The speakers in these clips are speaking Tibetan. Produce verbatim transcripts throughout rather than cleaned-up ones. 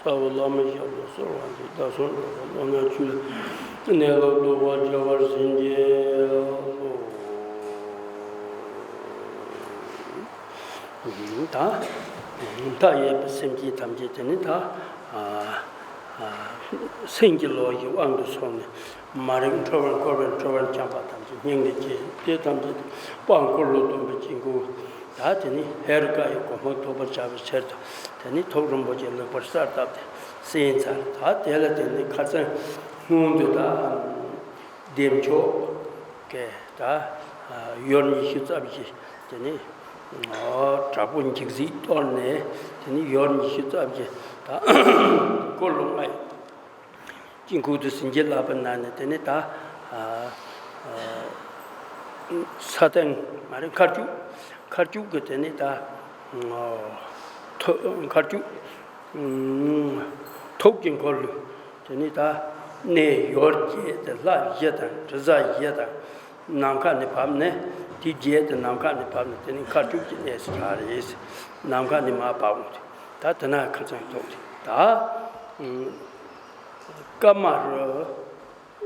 ལྟ་བུ་བླ་མའི་ཞབས་ལ་གསོལ་བ་འདེབས། བདག་བསམ་འགྲུབ་པ་བློ་ན་ཆོས་ལ་གནས་ལུགས་རྟོགས་པར་བྱ་བར་བྱིན་གྱིས་རློབས། ད་མཐའ་ཡས་པའི་སེམས་ཅན་ཐམས་ཅད་དེ་ནི་ད་སེམས་ཀྱི་ལོ་ཡི་དབང་དུ་སོང་ནས་མ་རིག་འཁྲུལ་པར་འཁོར་བའི་འཁྲུལ་པ་འཁྱམས་པ་ཐམས་ཅད་སྙིང་ནས་བརྗེད། དེ་ཐམས་ཅད་དཔལ་འཁོར་ལོ་སྡོམ་པའི་དཀྱིལ་འཁོར། ད་དེ་ནི་ཧེ་རུ་ཀ་ཡི་གོ་འཕང་ཐོབ་པར་བྱ་བའི་ཕྱིར་དུ། དེ་ནི་ཐུགས་རིན་པོ་ཆེ་ལེགས་པར་གསལ་བཏབ་སྟེ་གསན་ཚར། ད་དེ་ལ་དེ་ནི་ཁ་སང་སྔོན་དུ་ད་བདེ་མཆོག་གི་ད་ཡོལ་ཉི་ཤུ་རྩ་བཞི། དེ་ནི་དྲག་པོ་འཇིགས་སྲིད་གཏོར་ནས། དེ་ནི་ཡོལ་ཉི་ཤུ་རྩ་བཞི་ད་འཁོར་ལོ་ལྔ་ཡི་དཀྱིལ་འཁོར་དུ་ཟིན་བྱེད་ལགས་པ་ན་ནི། དེ་ནི་ད་ས་སྟེང་མ་རེད། མཁར་སྤྱུགས། མཁར་སྤྱུགས་ཀྱི་དེ་ནི་ད་ཐོ་མཁར་སྤྱུགས། ཐོག་གི་འཁོར་ལོ། དེ་ནི་ད་གནས་ཡོལ་བརྒྱད་དེ་ལྷ་བཞི་དང་དྲི་ཟ་བཞི་དང་ནམ་མཁའ་ནས་བབས་ནས། དེ་བརྒྱད་དེ་ནམ་མཁའ་ནས་བབས་ནས། དེ་ནི་མཁར་སྤྱུགས་ཀྱི་གནས་སུ་གྲགས་རེད། ནམ་མཁའ་ནས་མར་བབས་འོང་དུས་ད་དེ་ན་ཁ་སང་ཐོག་དེ་ད་ཀ་མ་རུ།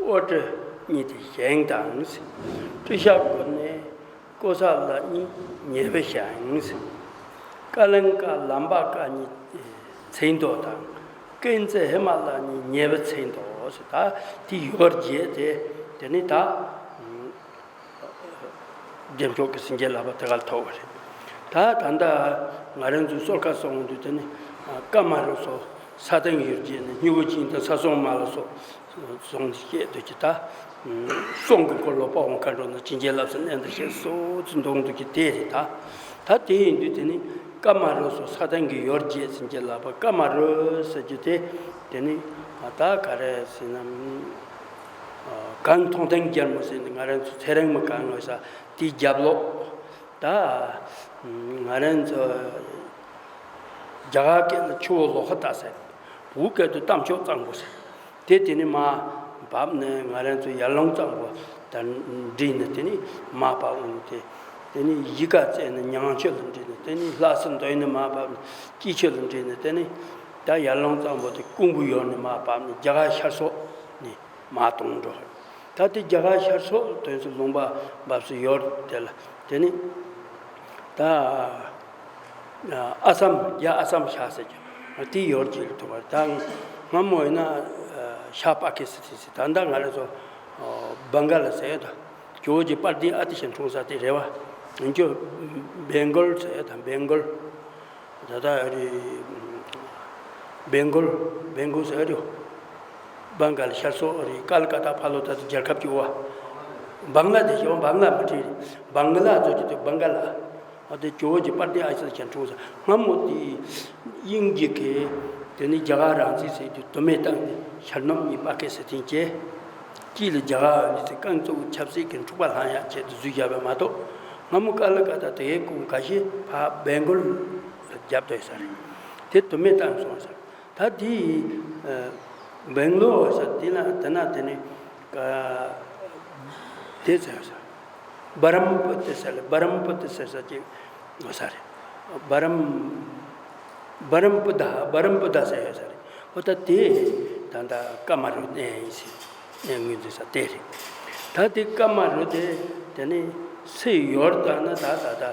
ཨོ་ཏྲི་གཉིས་ཏེ་བཞེངས་དང་། ཏྲི་ཤ་ཀུ་ནི་ཀོ་ས་ལ་གཉིས་ཉེ་བའི་བཞེངས། ཀ་ལིང་ཀ་ལམ་པ་ཀ་གཉིས་མཚན་ཐོགས་དང་། ཀུན་ཙི་ཧི་མ་ལ་གཉིས་ཉེ་བའི་མཚན་ཐོགས། ད་དེ་ཡོལ་བརྒྱད་དེ་དེ་ནི་ད། བདེ་མཆོག་གི་ཟིན་བྲིས་ལགས་པ་དེ་གར་ཐོབ་པ་རེད། ད་ད་ལྟ་ང་རང་ཚོའི་གསོལ་ཁ་གསུང་དུས་དེ་ནི་ཀ་མ་རུ་སོགས་ས་སྟེང་ཡོལ་བརྒྱད་ནས་སྨྱུ་གུ་ཅན་དང་ས་སྲུང་མ་ལ་སོགས་གསུངས་ཏེ་བཤད་དུས་ཀྱི་ད་གསུང་གི་འཁོར་ལོ་དཔའ་བོ་མཁའ་འགྲོ་ན་བྱིན་གྱིས་བརླབས་སུ་གནས་འདིར་གཤེགས་སོ་ཚུལ་འདོན་དུས་ཀྱི་དེ་རེད། ད་ད་དེ་ཡིན་དུས་དེ་ནི་ཀ་མ་རུ་སོགས་ས་སྟེང་གི་ཡོལ་བརྒྱད་ཟིན་བྲིས་ལགས་པ་ཀ་མ་རུ་ཟེར་རྒྱུ་དེ་དེ་ནི་ད་ག་རེ་ཟེར་ན། གངས་མཐོང་ཐང་རྒྱལ་མོ་ཟེར་ནས་ང་རང་ཚོ་ཚེ་རིང་མོ་གངས་ངོས་ས་དེའི་རྒྱབ་ལོགས། ད་ང་རང་ཚོ་རྒྱ་གར་སྐད་ལ་ཆུ་བོ་ལོ་ཧ་ཏ་ཟེར། བོད་སྐད་དུ་རྟ་མཆོག་གཙང་པོ་ཟེར། དེ་དེ་ནས་མར་བབས་ནས་ང་རང་ཚོ་ཡར་ཀླུང་གཙང་པོ་དང་འདྲེས་ནས་དེ་ནས་མར་བབས་འོང་སྟེ། དེ་ནས་གཞིས་ཀ་རྩེ་ནས་ཉང་ཆུ་ལ་འདྲེས་ནས། དེ་ནས་ལྷ་ས་མདོ་ཡི་ནས་མར་བབས་ནས་སྐྱིད་ཆུ་ལ་འདྲེས་ནས། དེ་ནས་ད་ཡར་ཀླུང་གཙང་པོ་དེ་ཀོང་པོ་ཡུལ་ནས་མར་བབས་ནས་རྒྱ་གར་ཤར་ཕྱོགས་ནས་མར་གཏོང་འགྲོ། ད་དེ་རྒྱ་གར་ཤར་ཕྱོགས་དོན་གསུམ་ལུང་པ་བབས་སུ་ཡོལ་དེ་ལ་དེ་ནི་ད་ཨ་སམ། རྒྱ་ཨ་སམ་ཤར་ཟེར་རྒྱུ་དེ་ཡོལ་བརྒྱད་ལ་ཐོབ་པ། ད་སྔ་མོ་ཡིན་ན་ཤར་པ་ཀི་སི་ཐན་ཟེར། ད་ལྟ་ང་རང་ཚོ་བང་ག་ལ་ཟེར་ཡོད་ད། ཇོ་བོ་རྗེ་དཔལ་ལྡན་ཨ་ཏི་ཤ་འཁྲུངས་ས་དེ་རེད་བ། ཡིན་རྒྱུ་བེང་གོལ་ཟེར་ཡོད་ད། བེང་གོལ། ད་ལྟ་རེད། བེང་གོལ། བེང་གོལ་ཟེར་རེད། བང་ག་ལ་ཤར་ཕྱོགས་རེད། ཀལ་ཀ་ཏ་ཕར་ལོགས་ད་ལྟ་རྒྱལ་ཁབ་ཀྱི་འོ། བང་ལ་དེ་ཤི་བ། བང་ལ་མི་ཁྲིད། བང་ག་ལ་ཚོ་ཀྱི་དེ་བང་ག་ལ། ཨ་དེ་ཇོ་བོ་རྗེ་དཔལ་ལྡན་ཨ་ཏི་ཤ་འཁྲུངས་ས། སྔ་མོ་དེ་དབྱིན་ཇི་གིས་དེ་ནི་རྒྱ་གར་རང་བཙན་ཟེར་དུས་དུ་མེ་བཏང་ནས་ཤར་ནུབ་གཉིས་པ་ཀི་སི་ཐན་བྱས། དཀྱིལ་ལ་རྒྱ་གར་ཡོད་ནི་ཚེ་རྐང་གཙོ་བོ་ཆབ་སྲིད་ཀྱི་འཁྲུག་པ་ལངས་ཡག་ཆེད་དུ་འཛུལ་བཞག་པ་མ་གཏོགས། སྔ་མོ་ཀལ་ཀ་ཏ་དེའི་ཁོངས་འགའ་ཤས་ཕར་བེང་གོལ་ལ་རྒྱབ་སྡོད་ས་རེད། དེ་དུ་མེ་བཏང་སོང་ས། ད་དེ་བེང་ལོར་ས་དེ་ན་དེ་ན་དེ་ནི་དེ་ཟེར་ས། སྦ་རམ་པུ་ཏི་ཟེར་ལ། སྦ་རམ་པུ་ཏི་ཟེར་ས་ཅིག་ཡོད་ས་རེད། སྦ་རམ། སྦ་རམ་པུ་ཏ། སྦ་རམ་པུ་ཏ་ཟེར་ཡོད་ས་རེད། འོ་ད་དེ་ད་ལྟ་ཀ་མ་རུ་གནས་ཡིན་ཟེར། གནས་ངོས་འཛིན་ས་དེ་རེད། ད་དེ་ཀ་མ་རུ་དེ་དེ་ནི་ཚེ་ཡོལ་ད་ན་ད་ད་ད་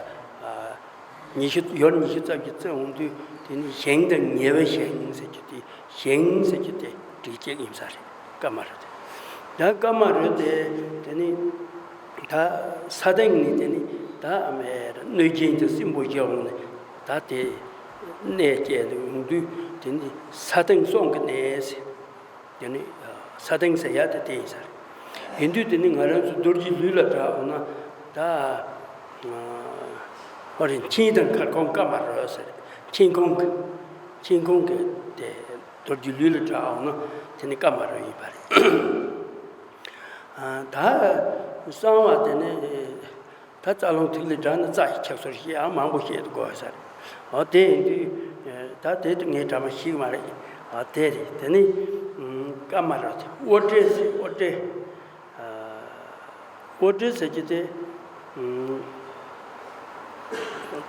ཉི་ཤུ། ཡོལ་ཉི་ཤུ་རྩ་བཞི་བརྩི་འོང་དུས་དེ་ནི་བཞེངས་དང་ཉེ་བའི་བཞེངས་ཟེར་རྒྱུ་དེ། བཞེངས་ཟེར་རྒྱུ་དེ་བྲིས་བཅུག་ཡིན་ས་རེད། ཀ་མ་རུ་དེ། ད་ཀ་མ་རུ་དེ་དེ་ནི་ད་ས་སྟེང་ནས་དེ་ནི་ད་མེ་ར་གནོད་སྦྱིན་དེ་སྲིན་པོ་བཞི་འོང་ནས་ད་དེ་གནས་བཅས་དུ་ཡོང་དུས་དེ་ནི་ས་སྟེང་གསུམ་གྱི་གནས་ཟེར། དེ་ནི་ས་སྟེང་ཟེར་ཡ་དེ་དེ་ཡིན་ས་རེད། ཡིན་དུས་དེ་ནི་ང་རང་ཚོ་རྡོ་རྗེ་ལུས་ལ་བསྒྲགས་འོང་ན་ད་ཧོ་རེ་མཁྱེན་དང་ཁ་སྐོང་ཀ་མ་རུ་ཟེར། མཁྱེན་ཁུང་གི། མཁྱེན་ཁུང་གི་དེ། རྡོ་རྗེ་ལུས་ལ་བསྒྲགས་འོང་ན་དེ་ནི་ཀ་མ་རུ་ཡིན་པ་རེད། ད་གསང་བ་དེ་ནི་ད་རྩ་རླུང་ཐིག་ལེ་བསྒྲགས་ན་རྩ་ཡི་ཁྱབ་སོར་ཞེས་ཡང་མང་པོ་བཤད་དགོས་ས་རེད། འོ་དེ་ཡིན་དུས་ད་དེ་ངས་གྲ་མ་ཞིག་མ་རེད། འོ་དེ་རེད། དེ་ནི་ཀ་མ་རུ་དེ་ཨོ་ཏྲེ་ཟེར། ཨོ་ཏྲེ། ཨོ་ཏྲེ་ཟེར་གྱི་དེ་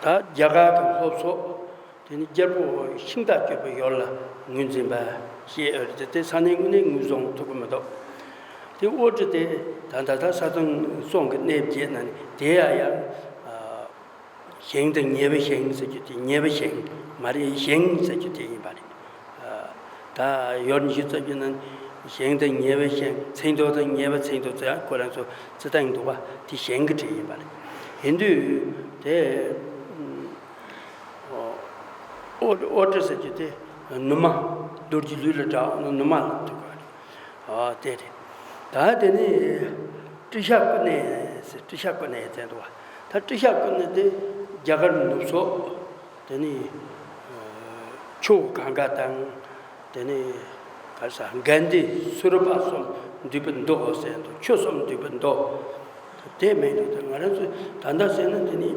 ད་རྒྱ་གར་གྱི་སློབ་གསོ། དེ་ནི་རྒྱལ་པོ་ཤིང་རྟ་བཀོད་པའི་ཡུལ་ལ་ངོས་འཛིན་པ་ཞེས་འོས་ཏེ། དེ་ས་གནས་དངོས་གནས་ངོས་བཟུང་ཐུབ་ཀྱི་མི་འདུག་དེ་ཨོ་ཏྲི་དེ་ད་ད་ལྟ་ས་དང་སོང་གི་གནས་བརྒྱད་ན་ནི་དེ་ཡང་ཡང་ཞིང་དང་ཉེ་བའི་ཞིང་ཟེར་རྒྱུ་དེ་ཉེ་བའི་ཞིང་མ་རེད། ཞིང་ཟེར་རྒྱུ་དེ་ཡིན་པ་རེད། ད་ཡུལ་ཉི་ཤུ་རྩ་བརྒྱད་ན་ཞིང་དང་ཉེ་བའི་ཞིང་ཚིག་མདོ་དང་ཉེ་བའི་ཚིག་མདོ་ཚོ་ཡང་ཁོ་རང་ཚོ་ཚིག་སྟངས་འདུག་པ། དེ་ཞིང་གི་གྲས་ཡིན་པ་རེད། ཡིན་དུས་དེ། ཨོ་ཨོ་ཏྲི་ཟེར་རྒྱུ་དེ་ནུ་མ། རྡོ་རྗེ་ལུས་ལ་གྲགས་ནུ་མ་ལ་ཐུག་པ་རེད། ཨ་དེ་རེད། ད་དེ་ནས་ཏྲི་ཤ་ཀུ་ནེ་ཟེར། ཏྲི་ཤ་ཀུ་ནེ་ཟེར་འདུག་པ། ད་ཏྲི་ཤ་ཀུ་ནེ་དེ་རྒྱ་གར་ནུབ་ཕྱོགས། དེ་ནས་ཆུ་བོ་གངྒཱ་དང་། དེ་ནས་ག་རེ་ཟ། གནྡྷེ་སུ་རུ་པ་གསུམ་འདུས་པའི་མདོ་ཟེར་འདུག་ཆུ་གསུམ་འདུས་པའི་མདོ། དེ་མིང་དུ་ད་ང་རང་ཚོས་ད་ལྟ་ཟེར་ན་དེ་ནི་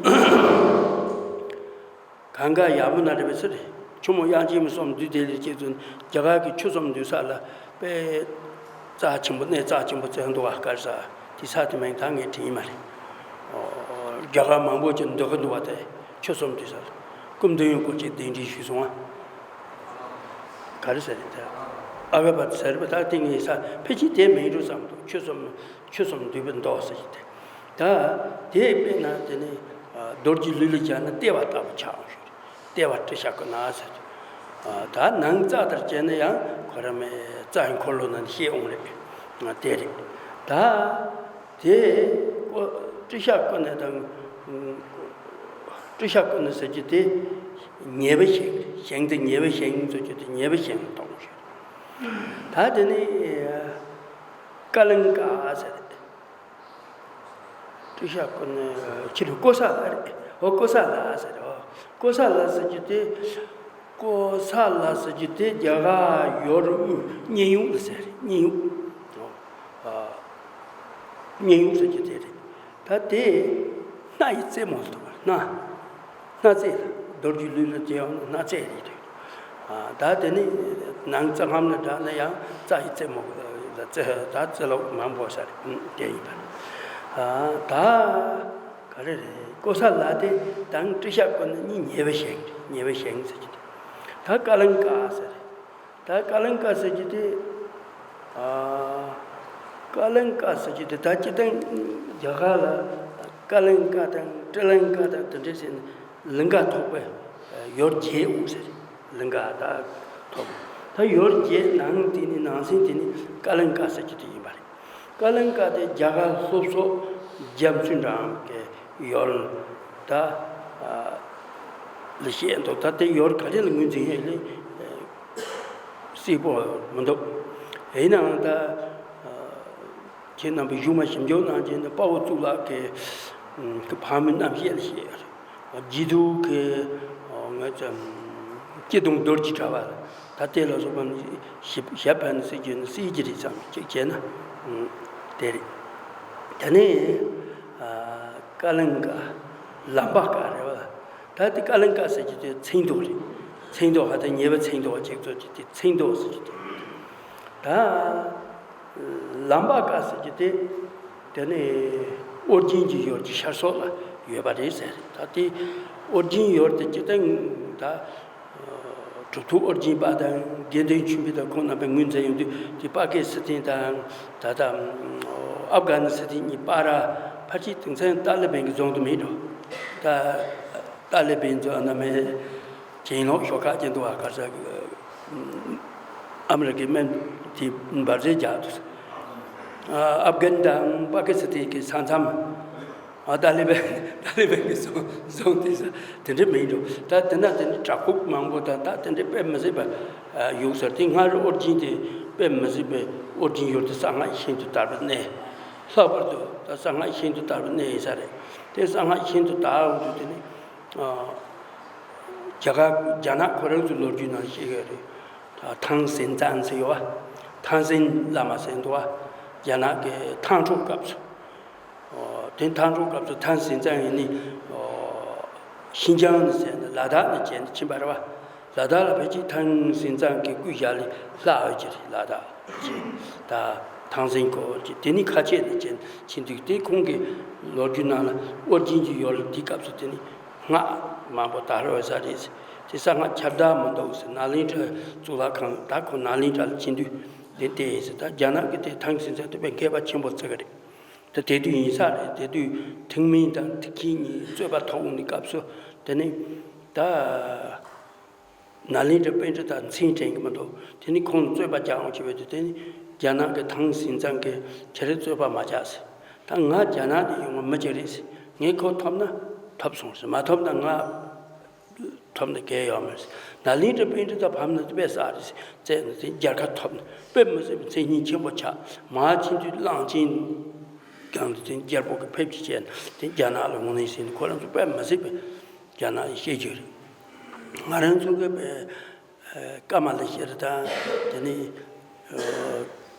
གངྒཱ་ཡ་མུ་ན་རེད་པས་ཟེར། ཆུ་མོ་དབྱངས་ཅན་མ་གསུམ་འདུས་དེ་ལས་སྐྱེས་ཚུལ། རྒྱ་གར་གྱི་ཆུ་གསུམ་འདུས་ས་ལ་དཔེ་རྩ་ཆེན་པོ། གནས་རྩ་ཆེན་པོ་བཙལ་འདུག་པ། ག་རེ་ཟ། དེ་ས་དེ་མིང་ད་ངས་དྲན་གྱི་མ་རེད། རྒྱ་གར་མང་པོ་ཅིག་འདུས་ཀྱི་འདུག་པ། དེ་ཆུ་གསུམ་འདུས་ས་ལ་སྐུ་མདུན་ཡོད་སྐོར་ཅིག་གདན་འདྲེན་ཞུས་སོང་བ། ག་རེ་ཟེར་རེད་དེ། ཨ་ག་པ་ཟེར་བ། ད་དེ་ངས་ས་ཕལ་ཆེར་དེ་མིན་འགྲོ་བསམ་འདུག་ཆུ་གསུམ་ཆུ་གསུམ་འདུས་པའི་མདོ་ཟེར་གྱི་དེ། ད་དེ་དཔེར་ན་དེ་ནི་རྡོ་རྗེ་ལུས་ལ་སྦྱར་ན་ལྟེ་བ་ལྟ་བུ་ཆགས་འོང་ཞུ་རེད། ལྟེ་བ་ཏྲི་ཤ་ཀུ་ན་ཟེར་གྱི། ད་ནང་རྩ་དེར་བྱས་ན་ཡང་ཁོ་རང་མའི་རྩ་ཡི་འཁོར་ལོ་ནང་བཤད་འོང་རེད། དེ་རེད། ད། དེ་ཀོ་ཏྲི་ཤ་ཀུ་ནེ་དང་། ཏྲི་ཤ་ཀུ་ནེ་ཟེར་རྒྱུ་དེ་ཉེ་བའི་ཞིང་། ཞིང་དེ་ཉེ་བའི་ཞིང་ཟེར་རྒྱུ་དེ་ཉེ་བའི་ཞིང་ལ་གཏོང་ཞིང་། ད་དེ་ནི་ཀ་ལིང་ཀ་ཟེར། ཏྲི་ཤ་ཀུ་ནེ་ཕྱི་རུ་ཀོ་ས་ལ་རེད། འོ་ཀོ་ས་ལ་ཟེར། འོ་ཀོ་ས་ལ་ཟེར་རྒྱུ་དེ། ཀོ་ས་ལ་ཟེར་རྒྱུ་དེ་རྒྱ་གར་ཡུལ་དབུས་མཉན་ཡོད་ལ་ཟེར། མཉན་ཡོད། ཨ། མཉན་ཡོད་ཟེར་རྒྱུ་དེ་རེད། ད་དེ་སྣ་ཡི་རྩེ་མོ་ལ་འདུག་པ། སྣ། སྣ་རྩེ་ལ། རྡོ་རྗེ་ལུས་ལ་དེ་ཡང་སྣ་རྩེ་རེད་དེ། ཨ། ད་དེ་ནི་ནང་རྩ་ལྔ་ལ་བསྒྲགས་ན་ཡང་རྩ་ཡི་རྩེ་མོ་ལ་རྩེ། ད་རྩེ་ལོག་མང་པོ་ས་རེད། དེ་ཡིན་པ་རེད། ཨ། ད། ག་རེ་རེད། ཀོ་ས་ལ་དེ་དང་ཏྲི་ཤ་ཀུ་ནེ་གཉིས་ཉེ་བའི་ཞིང་། ཉེ་བའི་ཞིང་ཟེར་གྱི་དེ། ད་ཀ་ལིང་ཀ་ཟེར། ད་ཀ་ལིང་ཀ་ཟེར་གྱི་དེ། ཨ། ཀ་ལིང་ཀ་ཟེར་གྱི་དེ་ད་སྤྱིར་བཏང་རྒྱ་གར་ལ་ཀ་ལིང་ཀ་དང་ཏྲི་ལིང་ཀ་དང་དེ་འདྲ་ཟེར་ནས་ལིང་ག་ཐོགས་པའི་ཡུལ་བརྒྱད་འོང་ཟེར། ལིང་ག་ད་ཐོགས། ད་ཡུལ་བརྒྱད་ནང་དེ་ནི་ནང་ཚན་དེ་ནི་ཀ་ལིང་ཀ་ཟེར་གྱི་དེ་ཡིན་པ་རེད། ཀ་ལིང་ཀ་དེ་རྒྱ་གར་ལྷོ་ཕྱོགས་རྒྱ་མཚོའི་འགྲམ་གྱི་ཡུལ་ད་ལ་བཤད་འདུག་ད་དེ་ཡུལ་ག་རེ་ལ་ངོས་འཛིན་ཡོད་ལེ་གསལ་པོ་མི་འདུག་ཡིན་ནའང་ད་ཁྱེད་རྣམ་པས་གཞུག་མ་ཞིབ་འཇུག་གནང་རྗེས་ནས་དཔའ་བོ་གཙུག་ལག་གི་ཕག་མོའི་རྣམ་བཤད་ལ་བཤད་ཡོད་རེད། རྗེས་འཇུག་གི་ང་ཚོ་སྐྱི་གདུང་རྡོ་རྗེ་དྲ་བ་ད་ལྟའི་ལ་སོགས་པ་ཞིབ་ཞིབ་ཕན་ཟེར་རྒྱུ་ནི་གསལ་གྱི་རེད་བསམ། གཅིག་བྱས་ན་དེ་རེད། དེ་ནས་ཀ་ལིང་ཀ་ལམ་པ་ཀ་རེད་བ། ད་དེ་ཀ་ལིང་ཀ་ཟེར་རྒྱུ་དེ་མཚན་ཐོགས་རེད། མཚན་ཐོགས་ཧ་ད་ཉེ་བའི་མཚན་ཐོགས་ཅིག་ཚོ་ཅིག་དེ་མཚན་ཐོགས་ཟེར་རྒྱུ་དེ། ད། ལམ་པ་ཀ་ཟེར་རྒྱུ་དེ། དེ་ནི་ཨོ་རྒྱན་གྱི་ཡུལ་གྱི་ཤར་ཕྱོགས་ལ་ཡོད་པ་རེད་ཟེར། ད་དེ་ཨོ་རྒྱན་ཡུལ་དེ་སྤྱིར་བཏང་ད་གྲུབ་ཐོབ་ཨོ་རྒྱན་པ་དང་དགེ་འདུན་ཆོས་འཕེལ་དང་ཁོང་རྣམ་པས་ངོས་འཛིན་ཡོང་དུས་དེ་པ་ཀི་སི་ཐན་དང་ད་ལྟ་ཨབ་གྷ་ནི་སི་ཐན་གཉིས་བར་ཕལ་ཆེར་དེང་སང་ཏཱ་ལི་བན་གྱི་རྫོང་དུ་མེད་འགྲོ། ད་ཏཱ་ལི་བན་ཚོ་རྣམ་པས་གྱེན་ལོག་ཤོག་ཁག་ཅིག་འདུག་པ། ག་རེ་ཟ། ཨ་མི་རི་ཀའི་སྨན་དེ་འབར་རྫས་རྒྱག་འདུག་ཨབ་གྷན་དང་པ་ཀི་སི་ཐན་གྱི་ས་མཚམས། ཨ། ཏཱ་ལི་བན། ཏཱ་ལི་བན་གྱི་རྫོང་རྫོང་དེ་ས་དེ་འདྲ་མིན་འགྲོ། ད་དེ་ན་དེ་འདྲ་བྲག་ཕུག་མང་པོ་དང་ད་དེ་འདྲ་དཔེ་མི་སྲིད་པ་ཡོད་ཟེར། དེ་སྔར་ཨོ་རྒྱན་དེ་དཔེ་མི་སྲིད་པའི་ཨོ་རྒྱན་ཡུལ་དེ་གསང་སྔགས་ཤིན་ཏུ་དར་བའི་གནས། ལྷག་པར་དུ་ད་གསང་སྔགས་ཤིན་ཏུ་དར་བའི་གནས་ཡིན་ས་རེད། དེ་གསང་སྔགས་ཤིན་ཏུ་དར་འོང་དུས་དེ་ནི། རྒྱ་གར་རྒྱ་ནག་ཁོ་རང་ཚོའི་ལོ་རྒྱུས་ནང་བཤད་ཡོད་རེད། ད་ཐང་སིན་ཙན་ཟེར་ཡོད་པ། ཐང་སིན་བླ་མ་ཟེར་འདུག་པ། རྒྱ་ནག་གི་ཐང་འཁྲུག་སྐབས་སུ། དེ་ཐང་འཁྲུག་སྐབས་སུ་ཐང་སིན་ཙན་ཡིན་ནི། ཤིན་ཅང་ནས་ཟེར་ནས་ལ་དྭགས་ནས་བྱས་ནས་ཕྱིན་པ་རེད་པ། ལ་དྭགས་ལ་ཕལ་ཆེར་ཐང་སིན་ཙན་གྱི་སྐུ་ཞབས་ལས་ལྷག་ཡོད་ཀྱི་རེད། ལ་དྭགས་ཀྱི་ད་ཐང་སིན་གོ་ཀྱི་དེ་ནི་ཁ་ཆེ་ནས་བྱས་ནས་ཕྱིན་དུས་དེ་ཁོང་གི་ལོ་རྒྱུས་ནང་ལ་ཨོ་རྒྱན་གྱི་ཡུལ་དེ་སྐབས་སུ་དེ་ནི། སྔགས་མང་པོ་དར་བའི་ས་རེད། དེ་གསང་སྔགས་ཁྱབ་བརྡལ་མི་འདུག་ཟེར། ནཱ་ལེནྡྲ་གཙུག་ལག་ཁང་། ད་ཁོ་ནཱ་ལེནྡྲ་ལ་ཕྱིན་དུས་དེ་བལྟས་ཡིན་ཟེར། ད་རྒྱ་ནག་གི་དེ་ཐང་ཞིང་ཚན་དེ་དཔེ་མཁས་པ་ཆེན་པོ་བརྩི་གི་རེད། ད་དེ་དུས་ཡིན་ས་རེད། དེ་དུས་ཐིག་སྨན་དང་ཐིག་ཁྱི་གཉིས་རྩོད་པ་ཐོག་འོང་དུས་སྐབས་སུ། དེ་ནས་ད་ནཱ་ལེནྡྲ་པཎྜི་ཏ་མཚན་དྲན་གི་མི་འདུག་དེ་ནས་ཁོང་རྩོད་པ་རྒྱག་འོང་བྱས་པ་དེ། དེ་ནས་རྒྱ་ནག་གི་ཐང་ཞིང་ཚན་གྱིས་ཁྱེད་རང་རྩོད་པ་མ་རྒྱག་ཟེར། ད་ང་རྒྱ་ནག་ནས་ཡོང་བ་མི་གཅིག་རེད་ཟེར། ངས་ཁོ་ཐོབ་ན་ཐོབ་སོང་ཟེར། མ་ཐོབ་ན་ང་ཐོབ་ན་གལ་ཡོད་མ་རེད། ནཱ་ལེནྡྲ་པཎྜི་ཏ་ཕམ་ན་དཔེ་བསགས་རེད་ཟེར། བཙལ་ན་དེ་རྒྱལ་ཁ་ཐོབ་ན་དཔེ་མི་སྲིད་པའི་མཚན་སྙན་ཆེན་པོ་ཆགས། མ་ཕྱིན་དུས་གླང་ཆེན་གང་དུ་དེ་རྒྱལ་པོ་གི་ཕེབས་ཀྱི་བྱས་ན་དེ་རྒྱ་ནག་ལ་འོང་ནས་ཟེར་ནས་ཁོ་རང་ཚོ་དཔེ་མི་སྲིད་པའི་རྒྱ་ནག་ལ་བཤད་རྒྱུ་རེད། ང་རང་ཚོ་གི་དཔེ་ཀ་མ་ལ་ཤཱི་ལ་དང་། དེ་ནས་ཨ་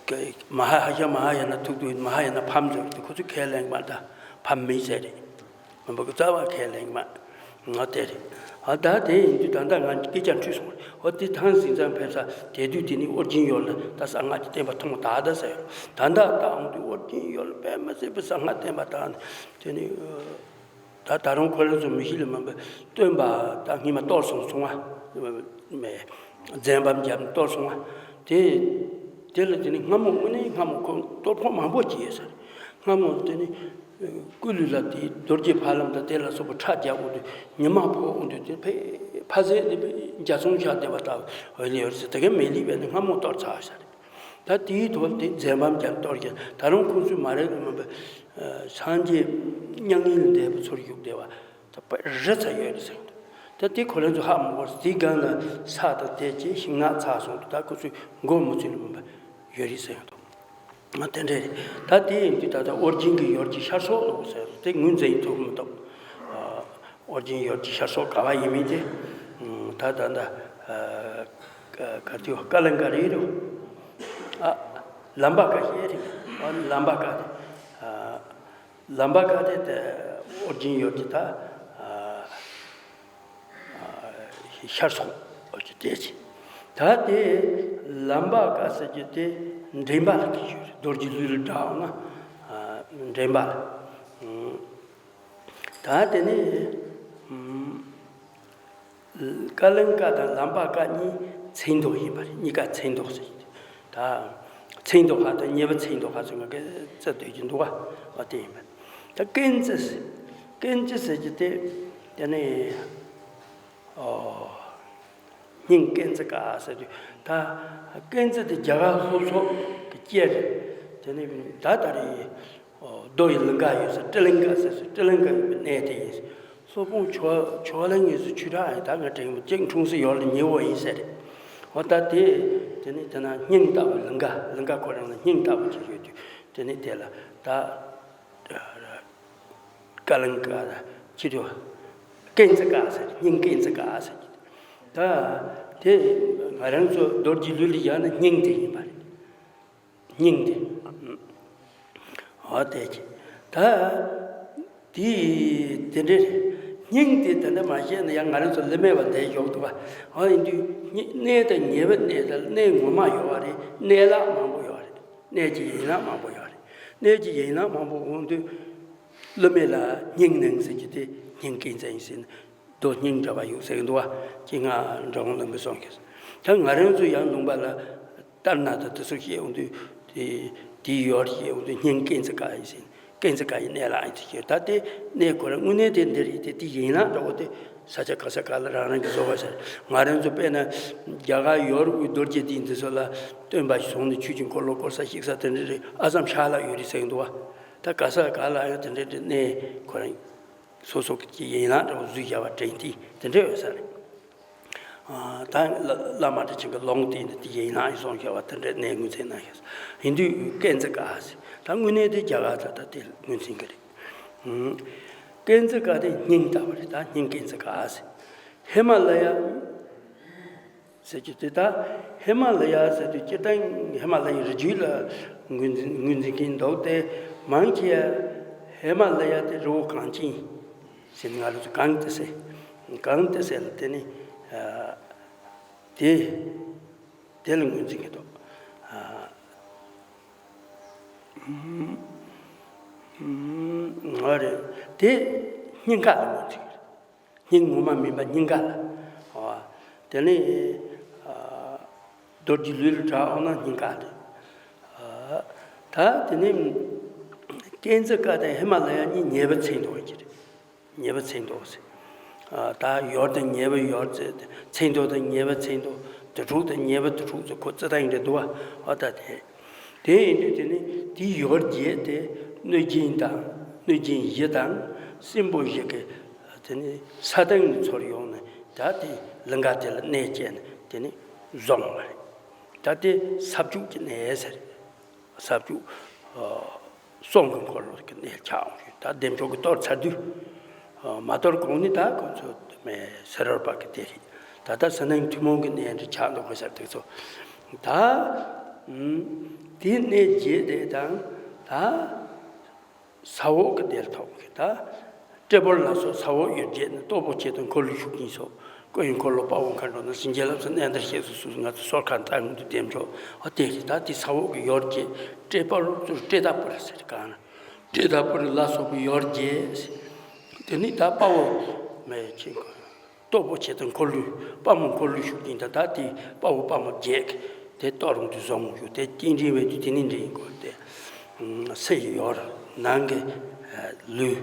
ཀ་མ་ཧཱ་ཧ་ཤ་མ་ཧཱ་ཡ་ན་ཐུག་དུས་མ་ཧཱ་ཡ་ན་ཕམ་ཟེར་དུས་ཁོ་ཚོས་ཁས་ལེན་གི་མ་རེད། ད་ཕམ་མེད་ཟེར་རེད། མི་འབོར་གྱི་རྩ་བ་ཁས་ལེན་གི་མ་རེད། ང་དེ་རེད། ཨ་ད་དེ་ཡིན་དུས་ད་ལྟ་ང་སྐད་ཆ་འཁྲུལ་སོང་རེད། འོ་དེ་ཐང་ཞིང་ཚན་ཕེབས་ས་དེ་དུས་དེ་ནས་ཨོ་རྒྱན་ཡུལ་ལ་ད་གསང་སྔགས་ཀྱི་བསྟན་པ་ཐོན་པ་ད་ད་ཟེར། ད་ད་ད་འོང་དུས་ཨོ་རྒྱན་ཡུལ་ལ་དཔེ་མི་སྲིད་པའི་གསང་སྔགས་བསྟན་པ་དར་ནས། དེ་ནས་ད་ད་རུང་ཁོ་རང་ཚོ་མི་ཤི་ལ་མིན་པའི་སྟོན་པ་ད་སྔས་མ་གཏོར་སོང་སོང་བ་མེད། རྫུན་པ་རྒྱབ་ནས་གཏོར་སོང་བ་དེ། དེ་ལ་དེ་ནི་སྔ་མོ་དངོས་གནས་སྔ་མོ་ཁོ་གཏོར་ཕོག་མང་པོ་སྐྱེས་ཡོད་ས་རེད། སྔ་མོ་དེ་ནི་སྐུ་ལུས་ལ་དེ་རྡོ་རྗེ་ཕ་ལམ་དང་དེ་ལ་སོགས་པ་ཁྲག་རྒྱག་འོང་དུས་ཉི་མ་ཕོག་འོང་དུས་དེ་ཕ་ཕ་ཟས་དེ་འཇའ་ཚོན་ཤར་བསྡད་པ་ལྟ་བུ་ཡོད་ལེ་ཡོད་ཟེར། དེ་གའི་མེ་ལི་བས་ནི་སྔ་མོ་གཏོར་ཚར་ས་རེད། ད་དེའི་ཐོག་དེ་རྫུན་པ་རྒྱབ་གཏོར་གྱི་ད་རུང་ཁོང་ཚོས་མ་རེད་པས་མིན་པས་སངས་རྒྱས་མྱ་ངན་ལས་འདས་པའི་ཚུལ་བཞུགས་བསྡད་པ་ད་དཔེ་རི་ཚ་ཡོད་རེད་ཟེར་གྱི་འདུག་ད་དེ་ཁོ་རང་ཚོ་ཧ་མ་གོ། དེའི་སྒང་ལ་ས་དང་དེ་ཅི་ཤིང་ནགས་ཚ་སོང་དུས་ད་ཁོ་ཚོས་མགོ་མི་ཚོས་ལ་མིན་པ་ཡོད་རེད་ཟེར་གྱི་འདུག་ང་དེ་འདྲ་རེད། ད་དེ་ཡིན་དུས་ད་ལྟ་ཨོ་རྒྱན་གྱི་ཡུལ་གྱི་ཤར་ཕྱོགས་ལ་ཟེར་དེ་ངོས་འཛིན་ཐུབ་མི་འདུག་ཨོ་རྒྱན་ཡུལ་གྱི་ཤར་ཕྱོགས་ག་བ་ཡིན་མིན་དེ། ད་ད་ད་ག་དུས་ཀ་ལིང་ཀ་རེད་རོ། ཨ་ལམ་པ་ཀ་ཤེས་རེད། ཨ་ལམ་པ་ཀ་དེ། ལམ་པ་ཀ་དེ་དེ་ཨོ་རྒྱན་ཡུལ་གྱི་ད་ཤར་ཕྱོགས་ཀྱི་དེ་ཅི། ད་དེ་ལམ་པ་ཀ་ཟེར་རྒྱུ་དེ་འདྲེན་པ་ལ་གི་ཡོད་རེད། རྡོ་རྗེ་ལུས་ལ་བསྒྲགས་ན་འདྲེན་པ་ལ། ད་དེ་ནས་ཀ་ལིང་ཀ་དང་ལམ་པ་ཀ་གཉིས་མཚན་འདོགས་ཡིན་པ་རེད། གཉིས་ཀ་མཚན་འདོགས་ཟེར་གྱི་འདུག་ད་མཚན་འདོགས་ཧ་དང་ཉེ་བའི་མཚན་འདོགས་ཧ་ཚོ་ང་གི་རྩ་སྡོད་ཀྱི་འདུག་བ། འོ་དེ་ཡིན་པ། ད་ཀན་ཙི་ཟེར། ཀན་ཙི་ཟེར་གྱི་དེ་དེ་ནས་ཨོ། སྙིང་ཀན་ཙི་ཀ་ཟེར་དུས་ད་ཀན་ཙི་དེ་རྒྱ་གར་ལྷོ་ཕྱོགས་ཀྱི་སྐད་རེད། དེ་ནས་ད་ད་རེད། རྡོ་ཡི་ལིང་ག་ཡོད་ས་ཏྲི་ལིང་ག་ཟེར་ས་ཏྲི་ལིང་ག་ཡོད་པའི་གནས་དེ་ཡིན། སློབ་དཔོན་ཆོས་ཆོས་གླིང་ངེས་སུ་ཆོས་གྲགས་ཡིན། ད་ང་དྲན་གྱི་ཅིག་འཁྲུངས་ས་ཡོད་ལ་ཉེ་བོ་ཡིན་ཟེར་རེད། འོ་ད་དེ་དེ་ནས་དེ་ན་སྙིང་ལྟ་བུ་ལིང་ག་ལིང་ག་ཁོ་རང་ལ་སྙིང་ལྟ་བུ་ཅིག་ཡོད་དུས་དེ་ནས་དེ་ལ་ད་ཀ་ལིང་ཀ་ལ་ཅི་དུ་ཀན་ཙི་ཀ་ཟེར། སྙིང་ཀན་ཙི་ཀ་ཟེར། ད་དེ་ང་རང་ཚོ་རྡོ་རྗེ་ལུས་ལ་བཞག་ན་སྙིང་དེ་ཡིན་པ་རེད། སྙིང་དེ། འོ་དེ་ཅི། ད་དེ་དེ་འདྲ་རེད། སྙིང་དེ་དེ་འདྲ་མ་བཤད་ན་ཡང་ང་རང་ཚོ་ལི་མེ་བ་འདས་ཞོག་འདུག་བ། འོ་ཡིན་དུས་གནས་དང་ཉེ་བའི་གནས་དང་གནས་ངོ་མ་ཡོད་བ་རེད། གནས་ལག་མང་པོ་ཡོད་བ་རེད། གནས་ཀྱི་ཡན་ལག་མང་པོ་ཡོད་བ་རེད། གནས་ཀྱི་ཡན་ལག་མང་པོ་འོང་དུས་ལི་མེ་ལ་སྙིང་ནང་ཟེར་གྱི་དེ་སྙིང་ཀན་ཙི་ཡིན་ཟེར་ན། རྡོ་སྙིང་འདྲ་བ་ཡོད་ཟེར་གྱི་འདུག་བ། ཅི་ང་འགྲོ་འོང་ལ་མི་སོང་གི། ད་ང་རང་ཚོ་ཡང་ལུང་པ་ལ་ལྟར་ན་ད་དེ་ཚོ་བཤད་འོང་དུས་དེ་དེའི་ཡོར་བཤད་འོང་དུས་སྙིང་ཀན་ཙི་ཀ་ཡིན་ཟེར། ཀན་ཙི་ཀ་ཡི་གནས་ལ་ཡིན་ཟེར་གྱི། ད་དེ་གནས་ཁོ་རང་དངོས་གནས་དེ་འདི་རེད་དེ། དེ་ཡན་ལག་འདྲ་བོ་དེ་ས་ཆ་ག་ས་ག་ལ་རང་རང་གི་བཟོ་བ་ཟེར། ང་རང་ཚོ་དཔེར་ན་རྒྱ་གར་ཡོར་བའི་རྡོ་རྗེ་གདན་འདི་ཚོ་ལ་སྟོན་པ་ཞིག་སོང་ནས་ཆོས་ཀྱི་འཁོར་ལོ་བསྐོར་ས་བཤིག་ས་དེ་འདྲ་རེད། ཨ་སམ་ཤར་ལ་ཡོད་རེད་ཟེར་གྱི་འདུག་བ། ད་ག་ས་ག་ལ་ཡང་དེ་འདྲ་འདྲ་གནས་ཁོ་རང་སོ་སོ་གི་ཡན་ལག་འདྲ་བོ་འཛུལ་བཞག་པ་དྲན་ཏེ་དེ་འདྲ་ཡོད་ས་རེད། ཨ་ད་བླ་བླ་མ་བཀྲ་ཤིས་ཀྱི་ལུང་བསྟན་དེ་དེ་ཡན་ལག་ཡིན་གསུངས་བཞག་པ་དེ་འདྲ་གནས་ངོས་འཛིན་གནང་ཤག། ཡིན་དུས་ཀན་ཙི་ཀ་ཟེར། ད་དངོས་གནས་དེ་རྒྱ་གར་ད་ད་དེ་ངོས་འཛིན་གྱི་རེད། ཨུམ། ཀན་ཙི་ཀ་དེ་སྙིང་ལྟ་བུ་རེད། ད་སྙིང་ཀན་ཙི་ཀ་ཟེར། ཧི་མ་ལ་ཡ་ཟེར་རྒྱུ་དེ། ད་ཧི་མ་ལ་ཡ་ཟེར་དུས་སྤྱིར་བཏང་ཧི་མ་ལ་ཡའི་རི་རྒྱུད་ལ་ངོས་འཛིན་ངོས་འཛིན་མཁན་འདུག་སྟེ། མང་ཆེ་བ་ཧི་མ་ལ་ཡ་དེ་རི་བོ་གངས་ཅན་ཟེར་ནས། ང་རང་ཚོ་གངས་ཏི་སེ། གངས་ཏི་སེ་ལ་དེ་ནི་ཨ་དེ་དེ་ལ་ངོས་འཛིན་གྱི་འདུག། ཨ་ཨ་ང་རེད། དེ་སྙིང་ག་ལ་ངོས་འཛིན་གྱི་རེད། སྙིང་ངོ་མ་མིན་པ་སྙིང་ག་ལ། དེ་ནས་རྡོ་རྗེ་ལུས་ལ་གྲགས་འོང་ན་སྙིང་ག་དེ། ད་དེ་ནས་ཀན་ཛ་ཀ་དང་ཧི་མ་ལ་ཡ་གཉིས་ཉེ་བའི་ཚད་མདོ་ཡིན་གྱི་རེད། ཉེ་བའི་ཚད་མདོ་ཟེར། ད་ཡོར་དང་ཉེ་བའི་ཡོར་ཚད་མདོ་དང་ཉེ་བའི་ཚད་མདོ། དུ་དྲུག་དང་ཉེ་བའི་དུ་དྲུག་ཚོ་ཁོ་རྩི་སྟངས་རེད་འདུག་བ། ཨ་ད་དེ། དེ་ཡིན་དུས་དེ་ནི་དེའི་ཡོར་བརྒྱད་དེ་གནོད་སྦྱིན་དང་གནོད་སྦྱིན་བཞི་དང་སྲིན་པོ་བཞི་གི་དེ་ནི་ས་སྟེང་ནས་ཚུར་ཡོང་ནས་ད་དེ་ལིང་ག་དེ་ལ་གནས་བཅས་ནས་དེ་ནི་བཟུང་བ་རེད། ད་དེ་ས་བཅུད་ཀྱི་གནས་ཟེར། ས་བཅུད་གསུང་གི་འཁོར་ལོ་གི་གནས་ཆགས་འོང་ཞིང་། ད་བདེ་མཆོག་གི་གཏོར་ཚར་དུས། མ་གཏོར་གོང་ནི་ད་ཁོ་ཚོ་མེ་སེ་ར་པ་གི་དེ་རེད། ད་ལྟ་ས་སྣང་ཐུན་མོང་གི་གནས་འདྲ་ཆགས་འདུག་གོ་ཟེར་དུས་ཚོ། ད་དེ་གནས་བརྒྱད་དེ་དང་ད་ས་འོག་གི་གནས་ཐོག་གི་ད་ཏྲེ་བར་ལ་སོགས་ས་འོག་ཡུལ་བརྒྱད་ནི་སྟོབས་པོ་ཆེ་དང་འཁོར་ལོའི་ཤུགས་ཀྱིས་སོགས། སྐུ་ཡི་འཁོར་ལོ་དཔའ་བོ་མཁའ་འགྲོ་དང་། གཤིན་རྗེ་ལྷ་སྲིན་གནས་འདིར་གཤེགས་སུ་གསོལ། ང་ཚོ་སོར་ཁ་བཏང་དུས་བདེ་མཆོག་ཨ་དེ་རེད། ད་དེ་ས་འོག་གི་ཡུལ་བརྒྱད་ཏྲེ་བར་ཚུར་ཏྲེ་ད་པར་ཟེར་གང་ན། ཏྲེ་ད་པར་ལ་སོགས་པའི་ཡུལ་བརྒྱད། དེ་ནི་ད་དཔའ་བོ་མེ་ཆེན་པོ་སྟོབས་པོ་ཆེ་དང་འཁོར་ལོའི་དཔའ་མོ་འཁོར་ལོའི་ཤུགས་ཀྱིས་ད་ད་དེ་དཔའ་བོ་དཔའ་མོ་བརྒྱད་ཀྱིས་དེ་གཏོར་རུང་དུ་བཟུང་ཡོད། དེ་སྐྱིན་འདྲེན་བས་དུས་དེ་ནི་འདྲེན་དགོས་ཏེ། སེ་ཡི་ཡོར་ནང་གི་ལུས།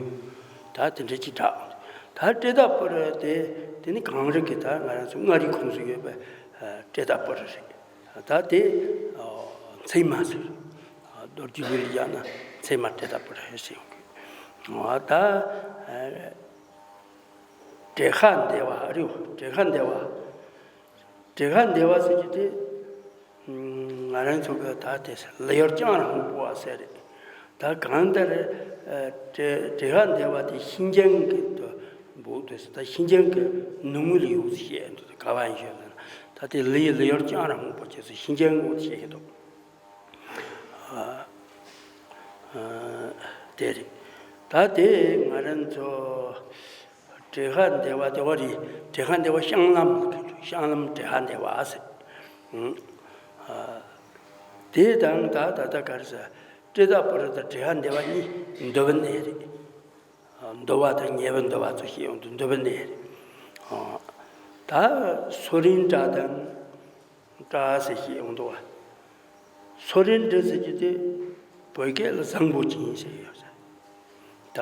ད་དེ་འདྲ་ཅིག་གྲགས། ད་ཏྲེ་ད་པར་དེ་དེ་ནི་གངས་རི་གི་ད་ང་རང་ཚོ་མངའ་རིས་ཁོངས་སུ་ཡོད་པའི་ཏྲེ་ད་པར་རེད། ད་དེ་མཚེ་མ་ཟེར། རྡོ་རྗེ་ལུས་ལ་བཞག་ན་མཚེ་མ་ཏྲེ་ད་པར་རེད་ཟེར་ཡོང་གི། ད་ཏྲེ་ཧ་དེ་བ་རེད། ཏྲེ་ཧ་དེ་བ། ཏྲེ་ཧ་དེ་བ་ཟེར་གྱི་དེ། ང་རང་ཚོ་གི་ད་དེ་ལི་ཡོར་ལྕང་ར་སྔོན་པོ་བ་ཟེར་རེད། ད་གང་ལྟར་ཏྲེ་ཧ་དེ་བ་དེ་ཤིན་ཅང་གི་དུ་འབོད་དུས་སུ་ད་ཤིན་ཅང་གི་ནུབ་ངོས་ལ་ཡོད་ཟེར་བཤད་འདུག་ག་བ་ཡིན་ཞོར་ན་ད་དེ་ལི་ཡི་ལི་ཡོར་ལྕང་ར་སྔོན་པོ་བྱས་སུ་ཤིན་ཅང་ངོས་བཤད་ཀྱི་འདུག་དེ་རེད། ད་དེ་ང་རང་ཚོ་ཏྲེ་ཧ་དེ་བ་དེ་བ་རེད། ཏྲེ་ཧ་དེ་བ་བཤང་ལམ་གྱི་བཤང་ལམ་ཏྲེ་ཧ་དེ་བ་ཟེར། དེ་དང་ད་ད་ལྟ་ག་རེ་ཟེར། ཏྲེ་ད་པར་དང་ཏྲེ་ཧ་དེ་བ་གཉིས་འདུལ་བའི་གནས་རེད། འདུལ་བ་དང་ཉེ་བའི་འདུལ་བ་ཚོ་ཞིག་ཡོང་དུས་འདུལ་བའི་གནས་རེད། ད་སོ་རེན་ཏྲ་དང་ཏྲ་ཟེར་ཞིག་ཡོང་འདུག་བ། སོ་རེན་ཏྲ་ཟེར་གྱི་དེ་བོད་སྐད་ལ་བཟང་པོ་ཅན་ཟེར་ཡོད་ཟེར། ད་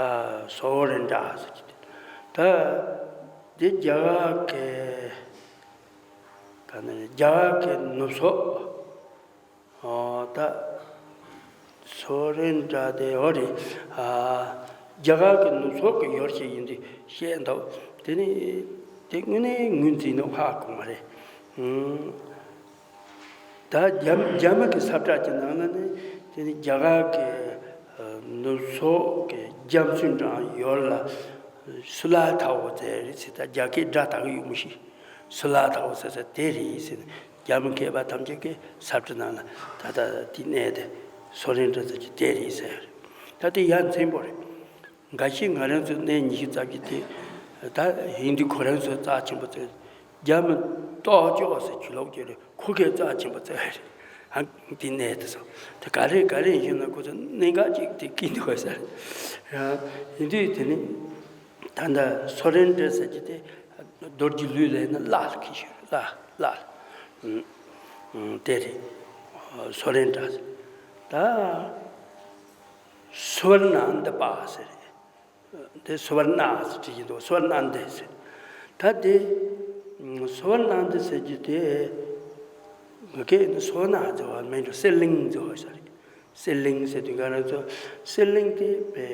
སོ་རེན་ཏྲ་ཟེར་གྱི་དེ་ད་དེ་རྒྱ་གར་གྱི་ག་ནས་རྒྱ་གར་གྱི་ནུབ་ཕྱོགས། ཨོ་ད། སོ་རེན་ཏྲ་དེ་འོ་རེད། ཨ། རྒྱ་གར་གྱི་ནུབ་ཕྱོགས་ཀྱི་ཡུལ་ཞིག་ཡིན་དུས་བཤད་འདུག་དེ་ནི་དེ་དངོས་གནས་ངོས་འཛིན་ནོ་ཧ་གོ་མ་རེད། ཨུམ། ད་རྒྱ་རྒྱ་མི་གི་ས་བཀྲ་གྱི་ནང་ན་ནི་དེ་ནི་རྒྱ་གར་གྱི་ནུབ་ཕྱོགས་ཀྱི་རྒྱ་མཚོའི་འགྲམ་ཡུལ་ལ་སུ་ལ་ཐའོ་ཟེར་རེད་ཟེར། ད་རྒྱ་སྐད་སྒྲ་དག་གི་ཡོད་མི་ཤེས། སུ་ལ་ཐའོ་ཟེར་ཟེར་དེ་རེད་ཟེར། རྒྱ་མི་མཁས་པ་ཐམས་ཅད་ཀྱི་ས་བཀྲ་ནང་ལ་ད་ལྟ་དེ་གནས་དེ་སོ་རེན་ཏྲ་ཟེར་གྱི་དེ་རེད་ཟེར། ད་དེ་ཡ་མཚན་པོ་རེད། འགའ་ཞིག་ང་རང་ཚོའི་གནས་ཉི་ཤུ་རྩ་བརྒྱད་དེ་ད་ཧིན་དུ་ཁོ་རང་ཚོའི་རྩ་ཆེན་པོ་ཚོས་རྒྱ་མི་ཏོག་ཅོག་ཟེར་ཆུ་ལོག་ཅེས་རེད། ཁོ་གའི་རྩ་ཆེན་པོ་ཚོས་རེད། ཨ་དེ་གནས་དེ་སོ་དེ་ག་རེ་ག་རེ་ཡིན་ན་ཁོ་ཚོ་གནད་འགག་ཅིག་དེ་སྐྱིད་འདུག་ཟེར། ཡིན་དུས་དེ་ནི། ད་ལྟ་སོ་རེན་ཏྲ་ཟེར་གྱི་དེ་རྡོ་རྗེ་ལུས་ལ་ཡིན་ན་ལྷ་ལ་གི་ཞུ་ལྷ་ལྷ་ལ་དེ་རེད། སོ་རེན་ཏྲ་ཟེར། ད་སུ་བར་ན་འདི་པ་ཟེར་རེད། དེ་སུ་བར་ན་ཟེར་བྲིས་ཀྱི་འདུག་སུ་བར་ན་འདི་ཟེར། ད་དེ་སུ་བར་ན་འདི་ཟེར་གྱི་དེ་ངི་གེ་ནི་སུ་བར་ན་ཟེར་བ་མེད་འགྲོ། གསེར་གླིང་ཟེར་བ་ཟེར་རེད། གསེར་གླིང་ཟེར་དུས་ག་རང་ཚོ་གསེར་གླིང་དེ་པའི་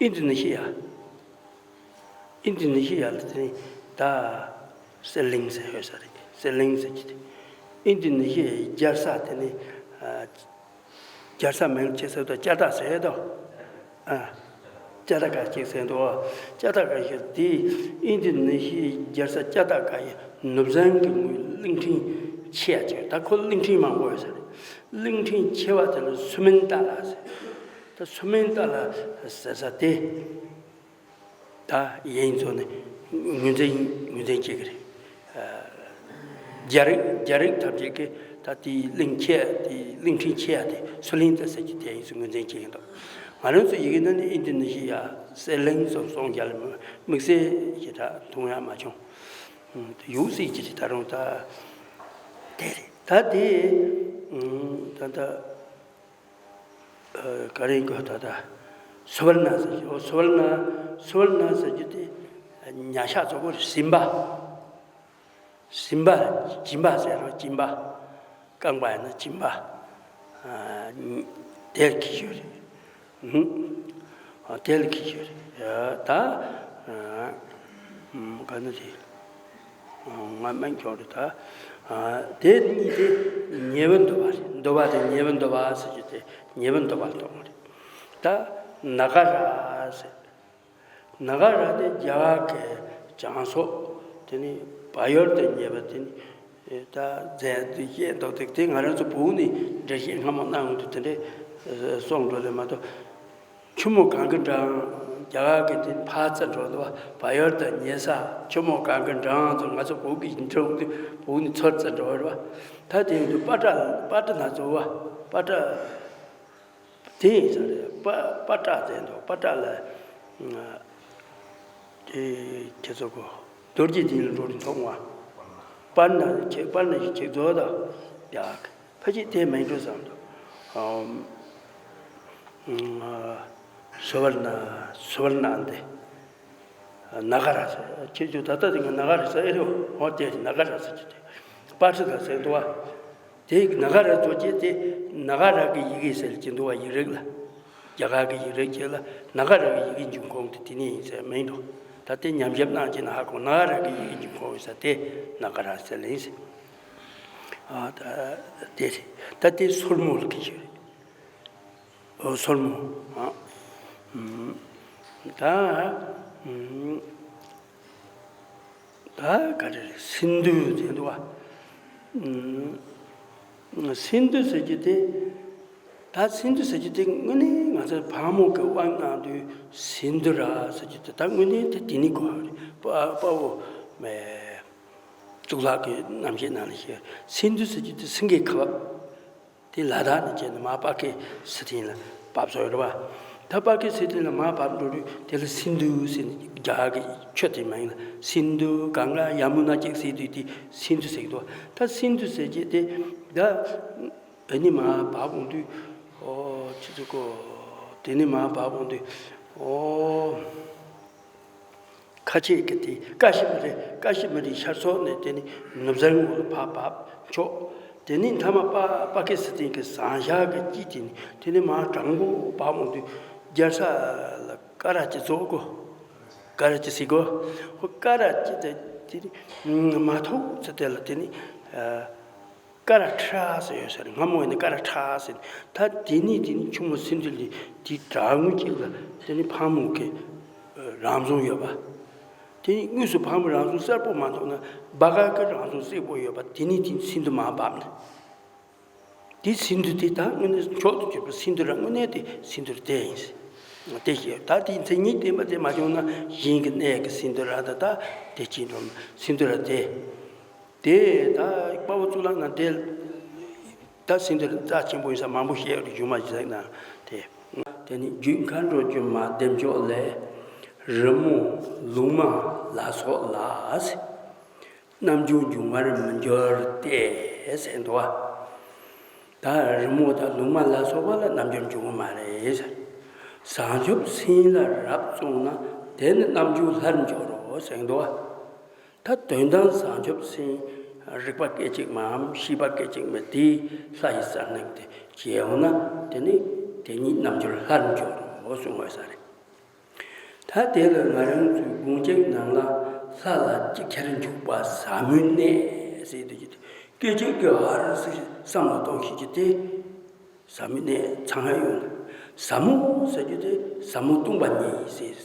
ཨིན་དུ་ནི་ཤི་ཡ། ཨིན་དུ་ནི་ཤི་ཡ་ལ་དེ་ནི་ད་གསེར་གླིང་ཟེར་ཡོད་ས་རེད། གསེར་གླིང་ཟེར་གྱི་དེ་ཨིན་དུ་ནི་ཤི་ཡའི་རྒྱལ་ས་དེ་ནི་རྒྱལ་ས་མིང་ཅི་ཟེར་དུ་ཅ་ཏ་ཟེར་དོ། ཨ། ཅ་ཏ་ཀ་ཅིག་ཟེར་འདུག་ཅ་ཏ་ཀ་ཞིག་དེ་ཨིན་དུ་ནི་ཤི་ཡའི་རྒྱལ་ས་ཅ་ཏ་ཀ་ཡི་ནུབ་བྱང་གི་ངོས་གླིང་ཕྲན་ཆེ་ཡ་ཅིག་ད་ཁོ་གླིང་ཕྲན་མང་པོ་ཡོད་ས་རེད། གླིང་ཕྲན་ཆེ་བ་དེ་ལ་སུ་མིན་ཏཱ་ལ་ཟེར། ད་སུ་མིན་ཏཱ་ལ་ཟེར་ས་དེ་ད་ཡིན་ཚོ་ནི་ངོས་འཛིན་ངོས་འཛིན་བྱེད་ཀྱི་རེད། རྒྱ་རིགས་རྒྱ་རིགས་ཐམས་ཅད་ཀྱིས་ད་དེའི་གླིང་ཆེ་དེའི་གླིང་ཕྲན་ཆེ་ཡ་དེ་སུ་ལིན་ཏཱ་ཟེར་གྱི་དེ་ཡིན་ཚོ་ངོས་འཛིན་བྱེད་ཀྱི་འདུག་ང་རང་ཚོ་ཡི་གེ་ནང་ནས་ཨིན་ཌོ་ནེ་ཤི་ཡ་གསེར་གླིང་སོགས་གསུངས་རྒྱ་ལ་དམིགས་བསལ་ཞེ་དྲག་མཐོང་ཡ་མ་བྱུང་། ཡུག་སྲིད་ཀྱི་ད་རུང་ད་དེ་རེད། ད་དེ་ད་ད་ག་རེ་གོ་ད་ད་སུ་བར་ན་ཟེར་གྱི། ཨོ་སུ་བར་ན། སུ་བར་ན་ཟེར་གྱི་དེ་ཉ་ཤ་གཙོ་བོ་རེད། སྦྱིན་པ། སྦྱིན་པ། སྦྱིན་པ་ཟེར་རོ། སྦྱིན་པ། རྐང་པ་ཡིན་ན་སྦྱིན་པ། ཨ། དེར་གྱིས་ཡོད་རེད། ཨ། དེར་གྱིས་ཡོད་རེད། ད་ཨ་ག་ནི་དེ། ང་མིང་ཁྱོག་རེད་ད། ཨ། དེ་གཉིས་དེ་ཉེ་བར་འདོད་པ་རེད། འདོད་པ་དེ་ཉེ་བར་འདོད་པ་ཟེར་རྒྱུ་དེ་ཉེ་བར་འདོད་པ་གཏོང་བ་རེད། ད་ན་ག་ར་ཟེར། ན་ག་ར་དེ་རྒྱ་གར་གྱི་བྱང་ཕྱོགས། དེ་ནི་བལ་ཡུལ་དང་ཉེ་བ། དེ་ནི་ད་རྫས་འདི་བཤད་མདོག་དེ་དེ་ང་རང་ཚོ་བོད་ནས་འགྲེལ་བཤད་སྔ་མོ་གནང་འདུག། དེ་འདྲའི་གསུངས་འགྲོ་ལེ་མ་གཏོགས། ཆུ་མོ་གངྒཱའི་འགྲམ། རྒྱ་གར་གྱི་དེ་ཕར་ཙམ་འགྲོ་འདུག་བ། བལ་ཡུལ་དང་ཉེ་ས། ཆུ་མོ་གངྒཱའི་འགྲམ་དུ། ང་ཚོ་བོད་ཀྱི་འགྲམ་དུ་བོད་ནས་ཚུར་ཙམ་འགྲོ་བ་རེད་བ། ད་དེ་ཡིན་དུས་པ་ཏྲ། པ་ཏྲ་ན་ཚོ་བ། པ་ཏྲ། དེ་ཡིན་ས་རེད། པ། པ་ཏྲ་ཟེར་འདུག། པ་ཏྲ་ལ། དེ་ཁྱེད་ཚོ་གོ། རྡོ་རྗེ་གདན་ལ་འགྲོ་རིན་ཐོག་མ། པར་ན་ཁྱེད། པར་ན་ཁྱེད་ཚོ་ད་ཡག་ཕ་ཆེ་དེ་མེད་འགྲོ་བསམ་འདུག། སུ་བར་ན། སུ་བར་ན་འདི། ན་ག་ར་ཟེར། ཁྱེད་ཚོ་ད་ལྟ་དེ་ང་ན་ག་ར་ཟེར་ཨེ་རེད། འོ་དེ་ན་ག་ར་ཟེར་གྱི་དེ། པར་སི་ད་ཟེར་འདུག་བ། དེ་ན་ག་ར་ཚོ་སྐྱེས་དེ་ན་ག་ར་གི་ཡི་གེ་ཟེར་གྱི་འདུག་བ། ཡིག་རིགས་ལ། རྒྱ་གར་གྱི་ཡིག་རིགས་ཅིག་ལ་ན་ག་ར་གི་ཡི་གེ་འབྱུང་ཁུངས་དེ་དེ་ནས་ཡིན་ཟེར་མིང་འདུག། ད་དེ་ཉམས་ཞིབ་གནང་བྱས་ན་ཧ་གོ། ན་ག་ར་གི་ཡི་གེ་འབྱུང་ཁུངས་ཡིན་ས་དེ་ན་ག་ར་ཟེར་ལེ་ཡིན་ཟེར། ཨ། ད་དེ་རེད། ད་དེ་སོར་མོ་ལ་གི་ཞིག་རེད། ཨོ་སོར་མོ། ཨ། ཨུམ། ད། ཨུམ། ད་ག་རེ་རེད། སིན་དྷུ་ཟེར་འདུག་བ། ཨུམ། སིན་དྷུ་ཟེར་རྒྱུ་དེ། ད་སིན་དྷུ་ཟེར་རྒྱུ་དེ་དངོས་གནས་ང་ཚོ་ཕག་མོ་གི་དབང་གནང་དུས་སིན་དྷུ་ར་ཟེར་རྒྱུ་དེ། ད་དངོས་གནས་དེ་དེ་ནི་གོ་རེད། དཔའ་དཔའ་བོ་མེ་གཙུག་ལག་གི་རྣམ་བཤད་ནང་ལ་བཤད། སིན་དྷུ་ཟེར་རྒྱུ་དེ་སེང་གེའི་ཁ་འབབ། དེ་ལ་དྭགས་ནས་བྱས་ནས་མར་པ་ཀི་སི་ཐན་ལ་བབས་སོང་ཡོད་རེད་བ། ད་པ་ཀི་སི་ཐན་ལ་མར་བབས་འགྲོ་དུས་དེ་ལ་སིན་དྷུ་ཟེར་ནས་རྒྱ་གར་གྱི་ཆུ་དེ་མིང་ལ་སིན་དྷུ་གངྒཱ་ཡ་མུ་ན་ཅིག་ཟེར་དུས་དེ་སིན་དྷུ་ཟེར་གྱི་འདུག། ད་སིན་དྷུ་ཟེར་རྒྱུ་དེ་ད་དེ་ནས་མར་བབས་འོང་དུས། ཨོ་ཆི་ཟེར་གོ། དེ་ནས་མར་བབས་འོང་དུས། ཨོ། ཁ་ཆེ་གི་དེ་ཀ་ཤི་མི་རི། ཀ་ཤི་མི་རི་ཤར་ཕྱོགས་ནས་དེ་ནི་ནུབ་བྱང་ངོས་ལ་ཕར་བབས་ཆོག། དེ་ནི་མཐའ་མ་པ་པ་ཀི་སི་ཐན་གྱི་བྱང་ཤར་གྱི་དཀྱིལ་དེ་ནི། དེ་ནི་མར་དྲང་པོ་བབས་འོང་དུས་རྒྱལ་ས་ལ་ཀ་ར་ཅི་ཟེར་གོ། ཀ་ར་ཅི་ཟེར་གོ། ཧོ་ཀ་ར་ཅི་དེ་དེ་ནི་མ་ཐུག་ཚེ་དེ་ལ་དེ་ནི། ཨ། ཀ་ར་ཁྲ་ཟེར་ཡོད་ས་རེད། སྔ་མོ་ཡིན་ན་ཀ་ར་ཁྲ་ཟེར། ད་དེ་ནས་དེ་ནི་ཆུ་མོ་སིན་དྷུ་ལ་དེའི་བྲག་ངོས་གཅིག་ལ་དེ་ནི་ཕག་མོ་གི་རང་བྱུང་ཡོད་པ། དེ་ནི་དངོས་སུ་ཕག་མོ་རང་བྱུང་གསལ་པོ་མ་མཐོང་ན་སྦ་ག་གི་རང་བྱུང་གསལ་པོ་ཡོད་པ། དེ་ནི་དེ་ནི་སིན་དྷུ་མར་བབས་ནས། དེ་སིན་དྷུ་དེ་ད་དངོས་གནས་མཆོག་ཏུ་གྱུར་པ་སིན་དྷུ་ར། དངོས་གནས་དེ་སིན་དྷུ་ར་དེ་ཡིན། དེ་ཞེས་ད་དེའི་མཚན་ཉིད་བསྟན་པ་དེ་མ་བྱུང་ན་གཞན་གྱི་གནས་ཀྱི་སིན་དྷུ་ར་ད་ད་དེ་ཅི་འགྲོ། སིན་དྷུ་ར་དེ། དེ་ད་དཔའ་བོ་གཙུག་ལག་ན་དེ། ད་སེམས་དེར་རྩ་ཆེན་པོ་ཡིན་ས་མང་པོ་བཤད་རྒྱུ་མ་ཞིག་ན་དེ། དེ་ནི་རྒྱུད་མཁའ་འགྲོ་སྒྱུ་མ་བདེ་མཆོག་ལས། རི་མོ་ལུང་མ་ལ་སོགས་ལ། རྣལ་འབྱོར་འབྱུང་བར་མི་འགྱུར་ཏེ་ཟེར་འདུག་བ། ད་རི་མོ་དང་ལུང་མ་ལ་སོགས་པ་ལ་རྣལ་འབྱོར་འབྱུང་གི་མ་རེད། བྱང་ཆུབ་སེམས་ལ་རབ་བརྩོན་ན། དེ་ནི་རྣལ་འབྱོར་ལྷར་འབྱོར་རོ་ཟེར་འདུག་བ། ད་དོན་དམ་བྱང་ཆུབ་སེམས་རིག་པ་སྐད་ཅིག་མའམ་ཤེས་པ་སྐད་ཅིག་མ་དེས་ལྷ་ཡི་གསལ་སྣང་དེ་སྐྱེ་འོང་ན། དེ་ནི་དེ་ཉིད་རྣལ་འབྱོར་ལྷར་འབྱོར་རོ་གསུངས་པ་ས་རེད། ད་དེ་ལ་ང་རང་ཚོའི་དགོངས་གཅིག་ནང་ལ་ལྷ་ལ་ཅི་ཁྱེར་འཇུག་པ་ཟབ་མོའི་གནས་ཟེར་དུས་ཀྱི་སྐད་ཅིག་གི་ཧར་སི་བསམ་བློ་གཏོང་ཤེས་ཀྱི་དེ། ཟབ་མོའི་གནས་ཚང་ཡོང་། ཟབ་མོ་ཟེར་རྒྱུ་དེ་ཟབ་མོ་སྟོང་པ་ཉིད་ཟེར།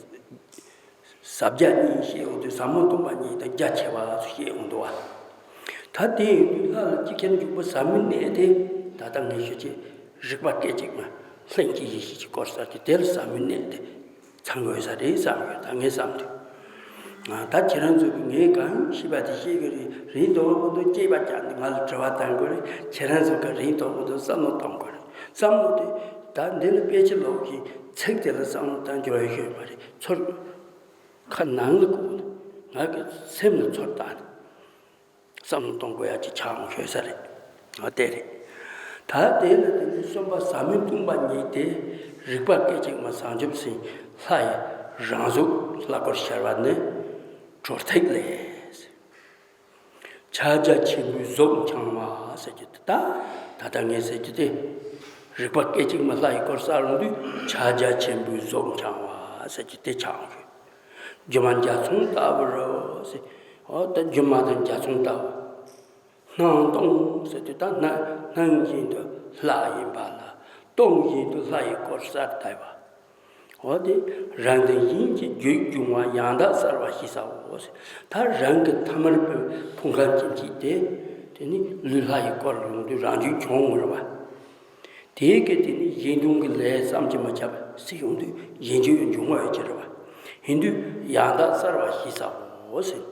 ཟབ་རྒྱ་གཉིས་བཤད་ཡོང་དུས་ཟབ་མོ་སྟོང་པ་ཉིད་དང་རྒྱ་ཆེ་བ་སོགས་བཤད་ཡོང་འདུག་བ། ད་དེ་ཡིན་དུས་ལྷ་ལ་ཅི་ཁྱེར་འཇུག་པ་ཟབ་མོའི་གནས་དེ། ད་ལྟ་ངས་ཞུ་ཆེད་རིག་པ་སྐད་ཅིག་མ་ལྷན་སྐྱེས་ཡེ་ཤེས་ཀྱི་སྐོར་ཟེར་གྱི་དེ་ལ་ཟབ་མོའི་གནས་དེ་ཚང་དགོས་ས་རེད་བསམ་ཡོད། ད་ངས་བསམ་དུས། ང་ད་ཁྱེད་རང་ཚོ་གི་ངས་གང་ཤེས་པ་དེ་བཤད་གི་རེད། རིང་དོག་པོ་འདུག་སྐྱེས་པ་ཀྱང་ང་ལ་དྲི་བ་བཏང་དགོས་རེད། ཁྱེད་རང་ཚོ་གི་རིང་དོག་པོ་འདུག་བསམ་བློ་གཏོང་དགོས་རེད། བསམ་བློ་དེ་ ད་འདི་ལ་དཔེ་ཆ་ཀློག་གི་ཚིག་དེ་ལ་བསམ་བློ་བཏང་རྒྱུ་ཡོད་མ་རེད། ཚུར་ཁ་ནང་ལ་བཀུག་ནས་ང་གི་སེམས་ལ་ཚུར་བཏང་ནས་བསམ་བློ་གཏོང་དགོས་ཡ་ཅིག་ཆགས་འོང་ཤོད་ས་རེད། ཨ་དེ་རེད། ད་དེ་ལ་དེ་ནི་གསུམ་པ་ཟབ་མོའི་སྟོང་པ་ཉིད་དེ། རིག་པ་སྐད་ཅིག་མ་བྱང་ཆུབ་སེམས་ལྷ་ཡི་རང་གཟུགས་ལྷ་སྐུར་ཤར་བ་ནི་གྲོལ་ཐིག་ལས། ཕྱག་རྒྱ་ཆེན་པོའི་གཟུགས་འཆང་བ་ཟེར་རྒྱུ་དེ། ད་ད་ལྟ་ངས་ཟེར་རྒྱུ་དེ། རིག་པ་སྐད་ཅིག་མ་ལྷ་ཡི་སྐུར་གསལ་འོང་དུས་ཕྱག་རྒྱ་ཆེན་པོའི་གཟུགས་འཆང་བ་ཟེར་རྒྱུ་དེ་ཆགས་ཡོད། སྒྱུ་མ་འཇའ་ཚོན་ལྟ་བུར་ཟེར། འོ་ད་སྒྱུ་མ་དང་འཇའ་ཚོན་ལྟ་བུ། སྣང་སྟོང་ཟེར་དུས་ད་སྣང་སྣང་བཞིན་དུ་ལྷ་ཡིན་པ་ལ། སྟོང་བཞིན་དུ་ལྷ་ཡི་སྐུར་གསལ་བཏབ་པ། འོ་དེ་རང་དང་གཞན་གྱི་རྒྱུད་འབྱུང་བ་ཡང་དག་གསལ་བར་ཤེས་སའོ་ཟེར། ད་རང་གི་ཐ་མལ་པའི་ཕུང་ཁམས་ཅན་གྱི་དེ། དེ་ནི་ལུས་ལྷ་ཡི་སྐུར་ཡོང་དུས་རང་རྒྱུད་བྱུང་ངོ་ར་བ། དེའི་སྐད་དེ་ནི་གཞན་སྟོང་གི་ལས་བསམ་གྱིས་མི་ཁྱབ་སྲིད་ཡོང་དུས་གཞན་རྒྱུད་འབྱུང་བ་ཡོད་ཀྱི་རེད་བ། ཡིན་དུས་ཡང་དག་གསལ་བར་ཤེས་སའོ་ཟེར།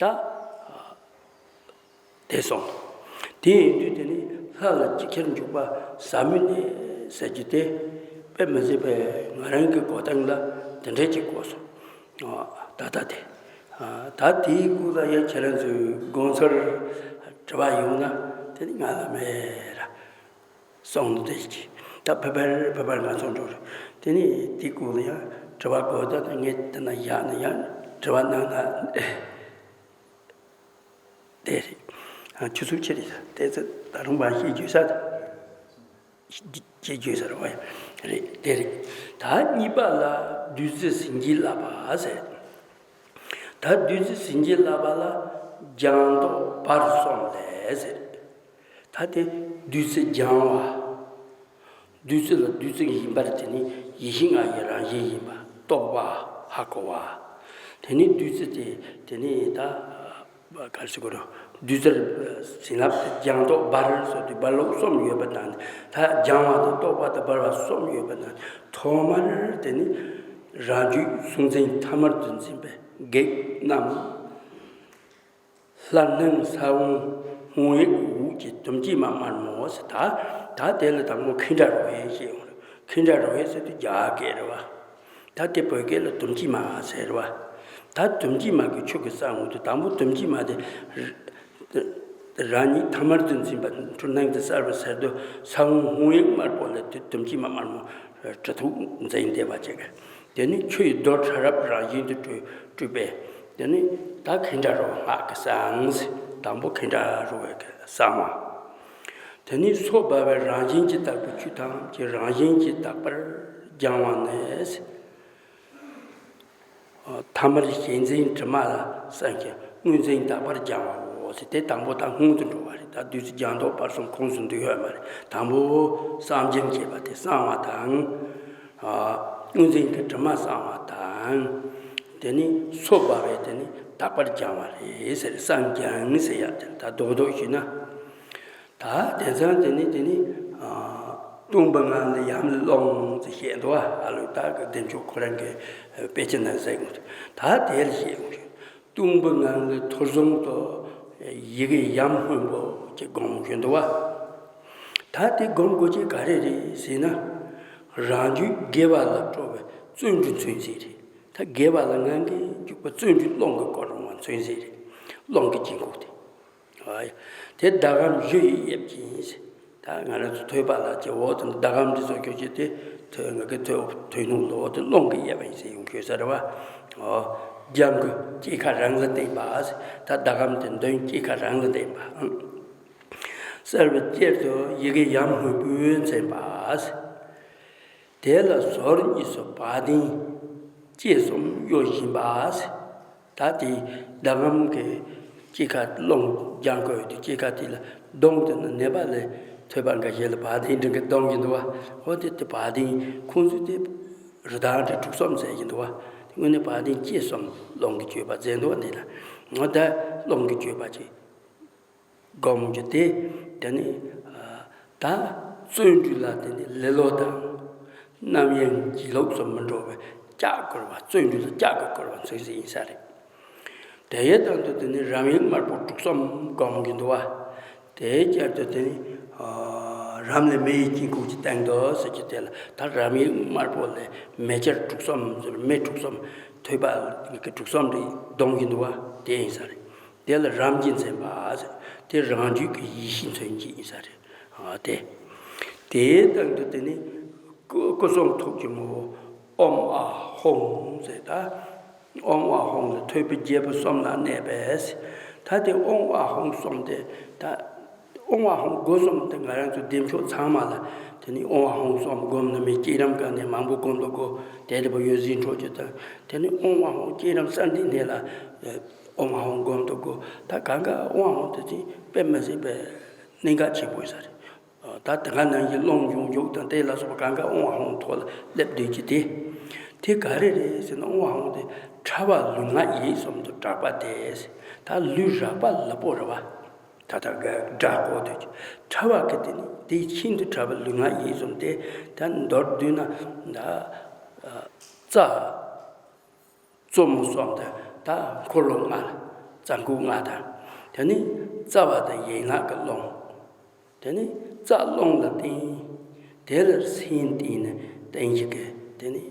ད། དེ་སོང་། དེ་ཡིན་དུས་དེ་ནི་ལྷ་ལ་ཅིག་ཁྱེར་འཇུག་པ་ཟབ་མོའི་གནས་ཟེར་རྒྱུ་དེ། དཔེ་མི་སྲིད་པའི་ང་རང་གི་གོ་སྟངས་ལ་དེ་འདྲས་ཅིག་གོ་སོང་། ཨ། ད་ལྟ་དེ། ཨ། ད་དེའི་སྐོར་ལ་ཡང་ཁྱེད་རང་ཚོའི་དགོངས་ཚུལ་དྲི་བ་ཡོང་ན་དེ་ནི་ང་ལ་མེད་ར། སོང་དེ་ཅི། ད་ཕེབས་པར་ཕེབས་པར་ང་ཚོ་འགྲོ་རེད། དེ་ནི་དེའི་སྐོར་ལ་ཡང་དྲི་བ་དགོས་ད་ད་ངས་དེ་ན་བཞག་ན་ཡང་དྲི་བ་གནང་ན། དེ་རེད། ཨ། ཆུ་ཚོད་ཕྱེད་རེད། དེ་ཚོ་ད་རུང་མ་ཤེས་བརྗོད་ས་དང་། ཤེས་བརྗོད་ས་རེད་བ། རེད། དེ་རེད། ད་གཉིས་པ་ལ་བདུད་རྩི་ཟིལ་གྱིས་བརླབས་པ་ཟེར། ད་བདུད་རྩི་ཟིལ་གྱིས་བརླབས་པ་ལ་སྦྱང་བཟློག་སྦར་གསུམ་ལས་ཟེར། ད་དེ་བདུད་རྩི་སྦྱང་བ། བདུད་རྩི་ལ་བདུད་རྩི་ཡིན་པར་དེ་ནི་ཡེ་ཤེས་ལྔ་ཡི་རང་བཞིན་ཡིན་པ་རྟོགས་པ་ཧ་གོ་བ། དེ་ནི་བདུད་རྩི་དེ་དེ་ནི་ད་ག་རེ་ཟེར་དགོས་རེད། བདུད་རྩི་བྱིན་རླབས་དེ་སྦྱང་བཟློག་སྦར་སོགས་དེ་སྦར་ལོག་གསུམ་ཡོད་པ་དང་། ད་སྦྱང་བ་དང་རྟོགས་པ་དང་སྦར་བ་གསུམ་ཡོད་པ་དང་། ཐོག་མར་དེ་ནི་རང་རྒྱུད་གཟུང་འཛིན་ཐ་མལ་དུ་འཛིན་པའི་བགེགས་རྣམས། ལྷར་སྣང་ས་བོན་སྔོན་ཡབ་འོག་གི་དུམ་གྱིས་མ་དམར་མོ་ཟེར། ད་ད་དེ་ལ་དང་པོ་ཁེངས་དྲེགས་རོ་ཡན་ཞེས་ཡོང་རེད། ཁེངས་དྲེགས་རོ་ཡན་ཟེར་དུས་རྒྱ་སྐད་རེད་བ། ད་དེ་བོད་སྐད་ལ་དུམ་གྱིས་མ་ཟེར་བ། ད་དུམ་གྱིས་མ་གི་ཆོས་ཀྱི་ས་བོན་དུ་དང་པོ་དུམ་གྱིས་མ་དེ། རང་ཉིད་ཐ་མལ་དུ་འཛིན་པ་འཁྲུལ་སྣང་དུ་གསལ་བར་ཟེར་དུས་ས་བོན་སྔོན་ཡབ་དམར་པོ་ལ་དུམ་གྱིས་མ་དམར་མོ་གྲི་ཐུང་འཛིན་བསྡད་པ་ཅིག་དེ་ནི་ཆུ་ཡི་རྡོ་ཕྲ་རབ་རང་བཞིན་དུ་སྤྲུལ་སྤྲུལ་པས། དེ་ནི་ད་ཁེངས་དྲེགས་རོ་སྔགས་ཀྱི་གསང་། དང་པོ་ཁེངས་དྲེགས་རོ་ཡན་གྱི་གསང་བ། དེ་ནི་སོ་འབར་བའི་རང་བཞིན་གྱིས་དག་པའི་ཆོས་ཐམས་ཅད་རང་བཞིན་གྱིས་དག་པར་སྦྱང་བ་ནི། ཐ་མལ་ཞེན་འཛིན་དྲི་མ་ལ་སངས་རྒྱས་དངོས་འཛིན་དག་པར་སྦྱང་བའོ་ཟེར། དེ་དང་པོ་དང་སྔོན་དུ་འགྲོ་བ་རེད། ད་བདུད་རྩི་སྦྱང་བཟློག་སྦར་གསུམ་ཁོངས་སུ་འདུ་ཡོད་མ་རེད། དང་པོ་བསམ་སྦྱང་བྱེད་པ་དེ་གསང་བ་དང་། ཨ། དངོས་འཛིན་གྱི་དྲི་མ་གསང་བ་དང་། དེ་ནི་སོ་འབར་བས་དེ་ནི་དག་པར་སྦྱང་བ་རེད་ཟེར། སངས་སྦྱང་ཟེར་ཡ་དེ་ད་རྡོག་རྡོག་ཞུས་ན། ད་དེང་སང་དེ་ནི་དེ་ནི། ཨ། སྟོང་པའི་ངང་ལ་ཡམ་ལ་ལོངས་ཟེར་བཤད་འདུག་བ། ཨ་ལོ་ད་གི་བདེ་མཆོག་ཁོ་རང་གི་དཔེ་ཆ་ནང་གསལ་འདུག་ད་དེ་ལ་བཤད་འདུག་སྟོང་པའི་ངང་ལ་ཐོར་བཟུང་དུ། ཡི་གེ་ཡམ་སྔོན་པོ་ཅེས་སྒོམ་ཞུ་འདུག་བ། ད་དེ་སྒོམ་དགོས་ཆེད་ག་རེ་རེད་ཟེར་ན། རང་རྒྱུད་དགེ་བ་ལ་སྤྲོ་བའི་བརྩོན་འགྲུས་མཚོན་བྱེད་རེད། ད་དགེ་བ་ལ་ངང་གིས་འཇུག་པའི་བརྩོན་འགྲུས་རླུང་གི་སྐོར་རུང་བ་མཚོན་བྱེད་རེད། རླུང་གི་དཀྱིལ་འཁོར་དེ། ཨ་ཡ། དེ་ཟླ་གམ་གཞུ་ཡིས་དབྱིབས་ཀྱིས། ད་ང་རང་ཚོ་ཐོད་པ་ལ་ཅེ་འོ་དང་ཟླ་གམ་འདི་ཚོ་ཁྱོད་ཀྱི་དེ་ཐོད་ང་གི་ཐོད་ཐོད་སྣུམ་ལོ་དེ་རླུང་གིས་དབྱེ་བ་ཡིན་ཟེར་ཡོང་ཁྱོད་ས་རེད་བ། ཨོ། རྒྱང་གི་སྐྱེ་ཁ་རང་ལ་བརྟེན་པ། ད་ཟླ་གམ་དེ་མདུན་སྐྱེ་ཁ་རང་ལ་བརྟེན་པ། གསལ་བའི་དཀྱིལ་དུ་ཡི་གེ་ཡམ་སྔོན་པོས་མཚན་པ། དེ་ལ་ཟུར་གཉིས་སུ་བ་དན་ལྕེ་གསུམ་གཡོ་བཞིན་པ། ད་དེ་ཟླ་གམ་གྱི་སྐྱེ་ཁ་རླུང་རྒྱང་གོ་ཡོད་དུས་སྐྱེ་ཁ་དེ་ལ་གདོང་དེ་ནི་ནད་པ་ལས་ཐོད་པ་འགའ་ཞིག་ལ་བ་དན་འདྲ་གི་གདོང་གི་འདུག་བ། འོ་དེ་དེ་བ་དན་ཁོང་ཚོས་དེ་རི་དྭགས་འདྲ་དྲུག་གསུམ་ཟེར་གྱི་འདུག་བ། དངོས་གནས་བ་དན་ལྕེ་གསུམ་རླུང་གིས་གཅོད་པ་མཛད་འདུག་བ། འདི་ལ་འོ་ད་རླུང་གིས་གཅོད་པ་ཅིག་སྒོམ་རྒྱུ་དེ། དེ་ནི་ད་བརྩོན་འགྲུས་ལ་དེ་ནི་ལེ་ལོ་དང་རྣམ་གཡེང་སྒྱིད་ལུག་སོགས་མི་འགྲོ་བའི་ལྕག་སྐོར་བ། བརྩོན་འགྲུས་ལ་ལྕག་གིས་བསྐོར་བ་མཚོན་བྱེད་ཡིན་ས་རེད། དེ་ཡི་དང་དུ་དེ་ནི་རམ་ཡིག་དམར་པོ་དྲུག་གསུམ་སྒོམ་གྱི་འདུག་བ། དེའི་བསྐྱར་དུ་དེ་ནི། ཨ། རམ་ལས་མེ་ཡི་དཀྱིལ་འཁོར་གྱི་སྟེང་དུ་ཟེར་གྱི་དེ་ལ། ད་རམ་ཡིག་དམར་པོ་ལས་མེ་ལྕེ་དྲུག་གསུམ་ཟེར། མེ་དྲུག་གསུམ། ཐོད་པ་གི་དྲུག་གསུམ་རེ་བརྡུངས་ཀྱི་འདུག་བ། དེ་ཡིན་ས་རེད། དེ་ལ་རམ་གྱིས་མཚན་པ་ཟེར། དེ་རང་རྒྱུད་ཀྱི་ཡེ་ཤེས་མཚོན་བྱེད་ཡིན་ས་རེད། ཨ་དེ། དེའི་སྟེང་དུ་དེ་ནི་སྐུ་སྐུ་གསུང་ཐུགས་ཀྱི་ངོ་བོ་ཨོཾ་ཨཱཿཧཱུྃ་ཟེར། ད་ཨོཾ་ཨཱཿཧཱུྃ་ལ་ཐོད་པའི་རྒྱལ་པོ་གསུམ་ལ་གནས་པས། ད་དེ་ཨོཾ་ཨཱཿཧཱུྃ་གསུམ་དེ། ད་ཨོཾ་ཨཱཿཧཱུྃ་སྒོ་གསུམ་དེ་ང་རང་ཚོ་བདེ་མཆོག་ཚང་མ་ལ་དེ་ནི་ཨོཾ་ཨཱཿཧཱུྃ་གསུམ་སྒོམ་ན་མི་བསྐྱེད་རིམ་གང་ནས་མང་པོ་སྒོམ་དུ་དགོས། དེ་དེ་པོ་ཡོད་ཟིན་འཕྲོ་ཅིག་དང་། དེ་ནི་ཨོཾ་ཨཱཿཧཱུྃ་བསྐྱེད་རིམ་གསར་འདི་ནས་ལ་ཨོཾ་ཨཱཿཧཱུྃ་སྒོམ་དུ་དགོས། ད་གང་ག་ཨོཾ་ཨཱཿཧཱུྃ་དེ་ཅིག་དཔེ་མི་སྲིད་པའི་གནད་འགག་ཆེན་པོ་ཡིན་ས་རེད། ད་དེ་ག་ནང་བཞིན་རླུང་འབྱུང་འཇུག་དང་དེ་ལ་སོགས་པ་གང་ག་ཨོཾ་ཨཱཿཧཱུྃ་ཐོག་ལ་སླེབས་སྡོད་ཀྱི་དེ། དེ་ག་རེ་རེད་ཟེར་ན། ཨོཾ་ཨཱཿཧཱུྃ་དེ་ཕྲ་བ་ལུས་ངག་ཡིད་གསུམ་དུ་གྲགས་པ་དེ། ད་ལུས་རགས་པ་ལ་པོ་རེད་བ། ད་ལྟ་ག་སྒྲ་གོ་དུས་ཕྲ་བ་གི་དེ་ནི་དེའི་ཤིན་ཏུ་ཕྲ་བ་ལུས་ངག་ཡིད་གསུམ་དེ། ད་མདོར་བསྡུས་ན་ད་རྩ་གཙོ་མོ་གསུམ་དང་། ད་འཁོར་ལོ་ལྔ་ལ་རྩ་འགུགས་ལྔ་དང་། དེ་ནི་རྩ་བ་དང་ཡན་ལག་གི་རླུང་། དེ་ནི་རྩ་རླུང་ལ་བརྟེན། དེ་ལ་སེམས་བརྟེན་ནས་བརྟེན་བྱེད་ཀྱི་དེ་ནི་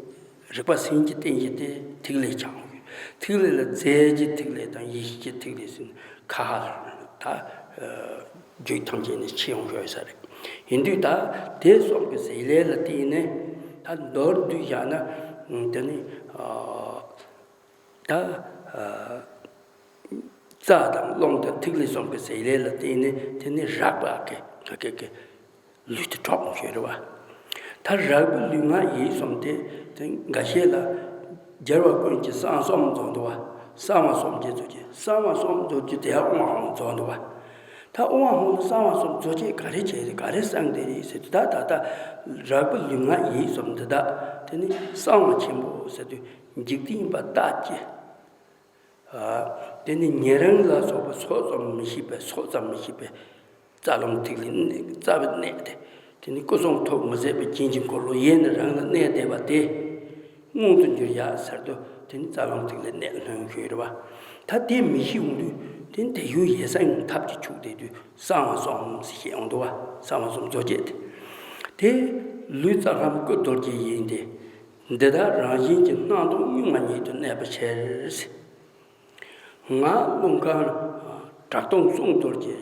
རིག་པ་སེམས་ཀྱི་རྟེན་གཞི་དེ་ཐིག་ལེ་ཆགས་ཡོད། ཐིག་ལེ་ལ་རྫས་ཀྱི་ཐིག་ལེ་དང་ཡེ་ཤེས་ཀྱི་ཐིག་ལེ་ཟེར་ནས་ཁ་ཧ་ད་རྒྱུད་ཐམས་ཅད་ནས་ཕྱེ་ཡོང་ཡོད་ས་རེད། ཡིན་དུས་ད་དེ་གསུམ་གྱི་ཟེར་ལས་ལ་བརྟེན་ནས་ད་མདོར་བསྡུས་བཞག་ན་དེ་ནི་ད་རྩ་དང་རླུང་དང་ཐིག་ལེ་གསུམ་གྱི་ཟེར་ལས་ལ་བརྟེན་ནས་དེ་ནི་རགས་པ་གི་གི་གི་ལུས་དེ་གྲོགས་མོ་ཤོས་རེད་བ། ད་རགས་པའི་ལུས་ངག་ཡིད་གསུམ་དེ་དེ་འགའ་ཤས་ལ་རྒྱལ་བ་ཀུན་གྱི་གསང་གསུམ་རྫོགས་འདུག་བ། གསང་བ་གསུམ་གྱི་རྫོགས་བྱེད། གསང་བ་གསུམ་རྫོགས་བྱེད་དེ་ཡང་ཨོཾ་ཨཱཿཧཱུྃ་རྫོགས་འདུག་བ། ད་ཨོཾ་ཨཱཿཧཱུྃ་ལ་གསང་བ་གསུམ་རྫོགས་བྱེད་ག་རེ་བྱས་རེད། ག་རེ་གསང་བསྡད་རེད་ཟེར་དུས། ད་ད་ད་རགས་པའི་ལུས་ངག་ཡིད་གསུམ་འདི་དག་དེ་ནི་གསང་བ་ཆེན་པོ་ཟེར་དུས་འཇིག་རྟེན་པ་ལྟ་ཅི། དེ་ནི་ཉན་རང་ལ་སོགས་པ་སོགས་ཙམ་མི་ཤེས་པའི་སོགས་ཙམ་མི་ཤེས་པའི་རྩ་རླུང་ཐིག་ལེ་གནས། རྩ་བའི་གནས་དེ། དེ་ནི་སྐུ་གསུང་ཐུགས་མི་ཟད་པའི་རྒྱན་གྱི་འཁོར་ལོ་ཡེ་ནས་རང་ལ་གནས་བསྡད་པ་དེ་མངོན་དུ་འགྱུར་ཡག་ཟེར་དུས་དེ་ནི་རྩ་རླུང་ཐིག་ལེ་གནས་ལྷུན་ཤོས་རེད་བ། ད་དེ་མི་ཤེས་འོང་དུས་དེ་ནི་དེ་ཡུལ་ཡེ་སངས་ཐབས་ཀྱི་ཆུག་བསྡད་དུས་གསང་བ་གསུམ་ཞེས་འོང་འདུག་བ། གསང་བ་གསུམ་རྫོགས་བྱེད་དེ། དེ་ལུས་རྩ་ཁམས་སྐུ་རྡོ་རྗེ་ཡིན་ཏེ། འདི་དག་རང་བཞིན་གྱིས་སྣང་སྟོང་གཉུག་མ་ཉིད་དུ་གནས་པའི་ཕྱིར། ངག་རླུང་ཁམས་གྲགས་སྟོང་གསུང་རྡོ་རྗེ།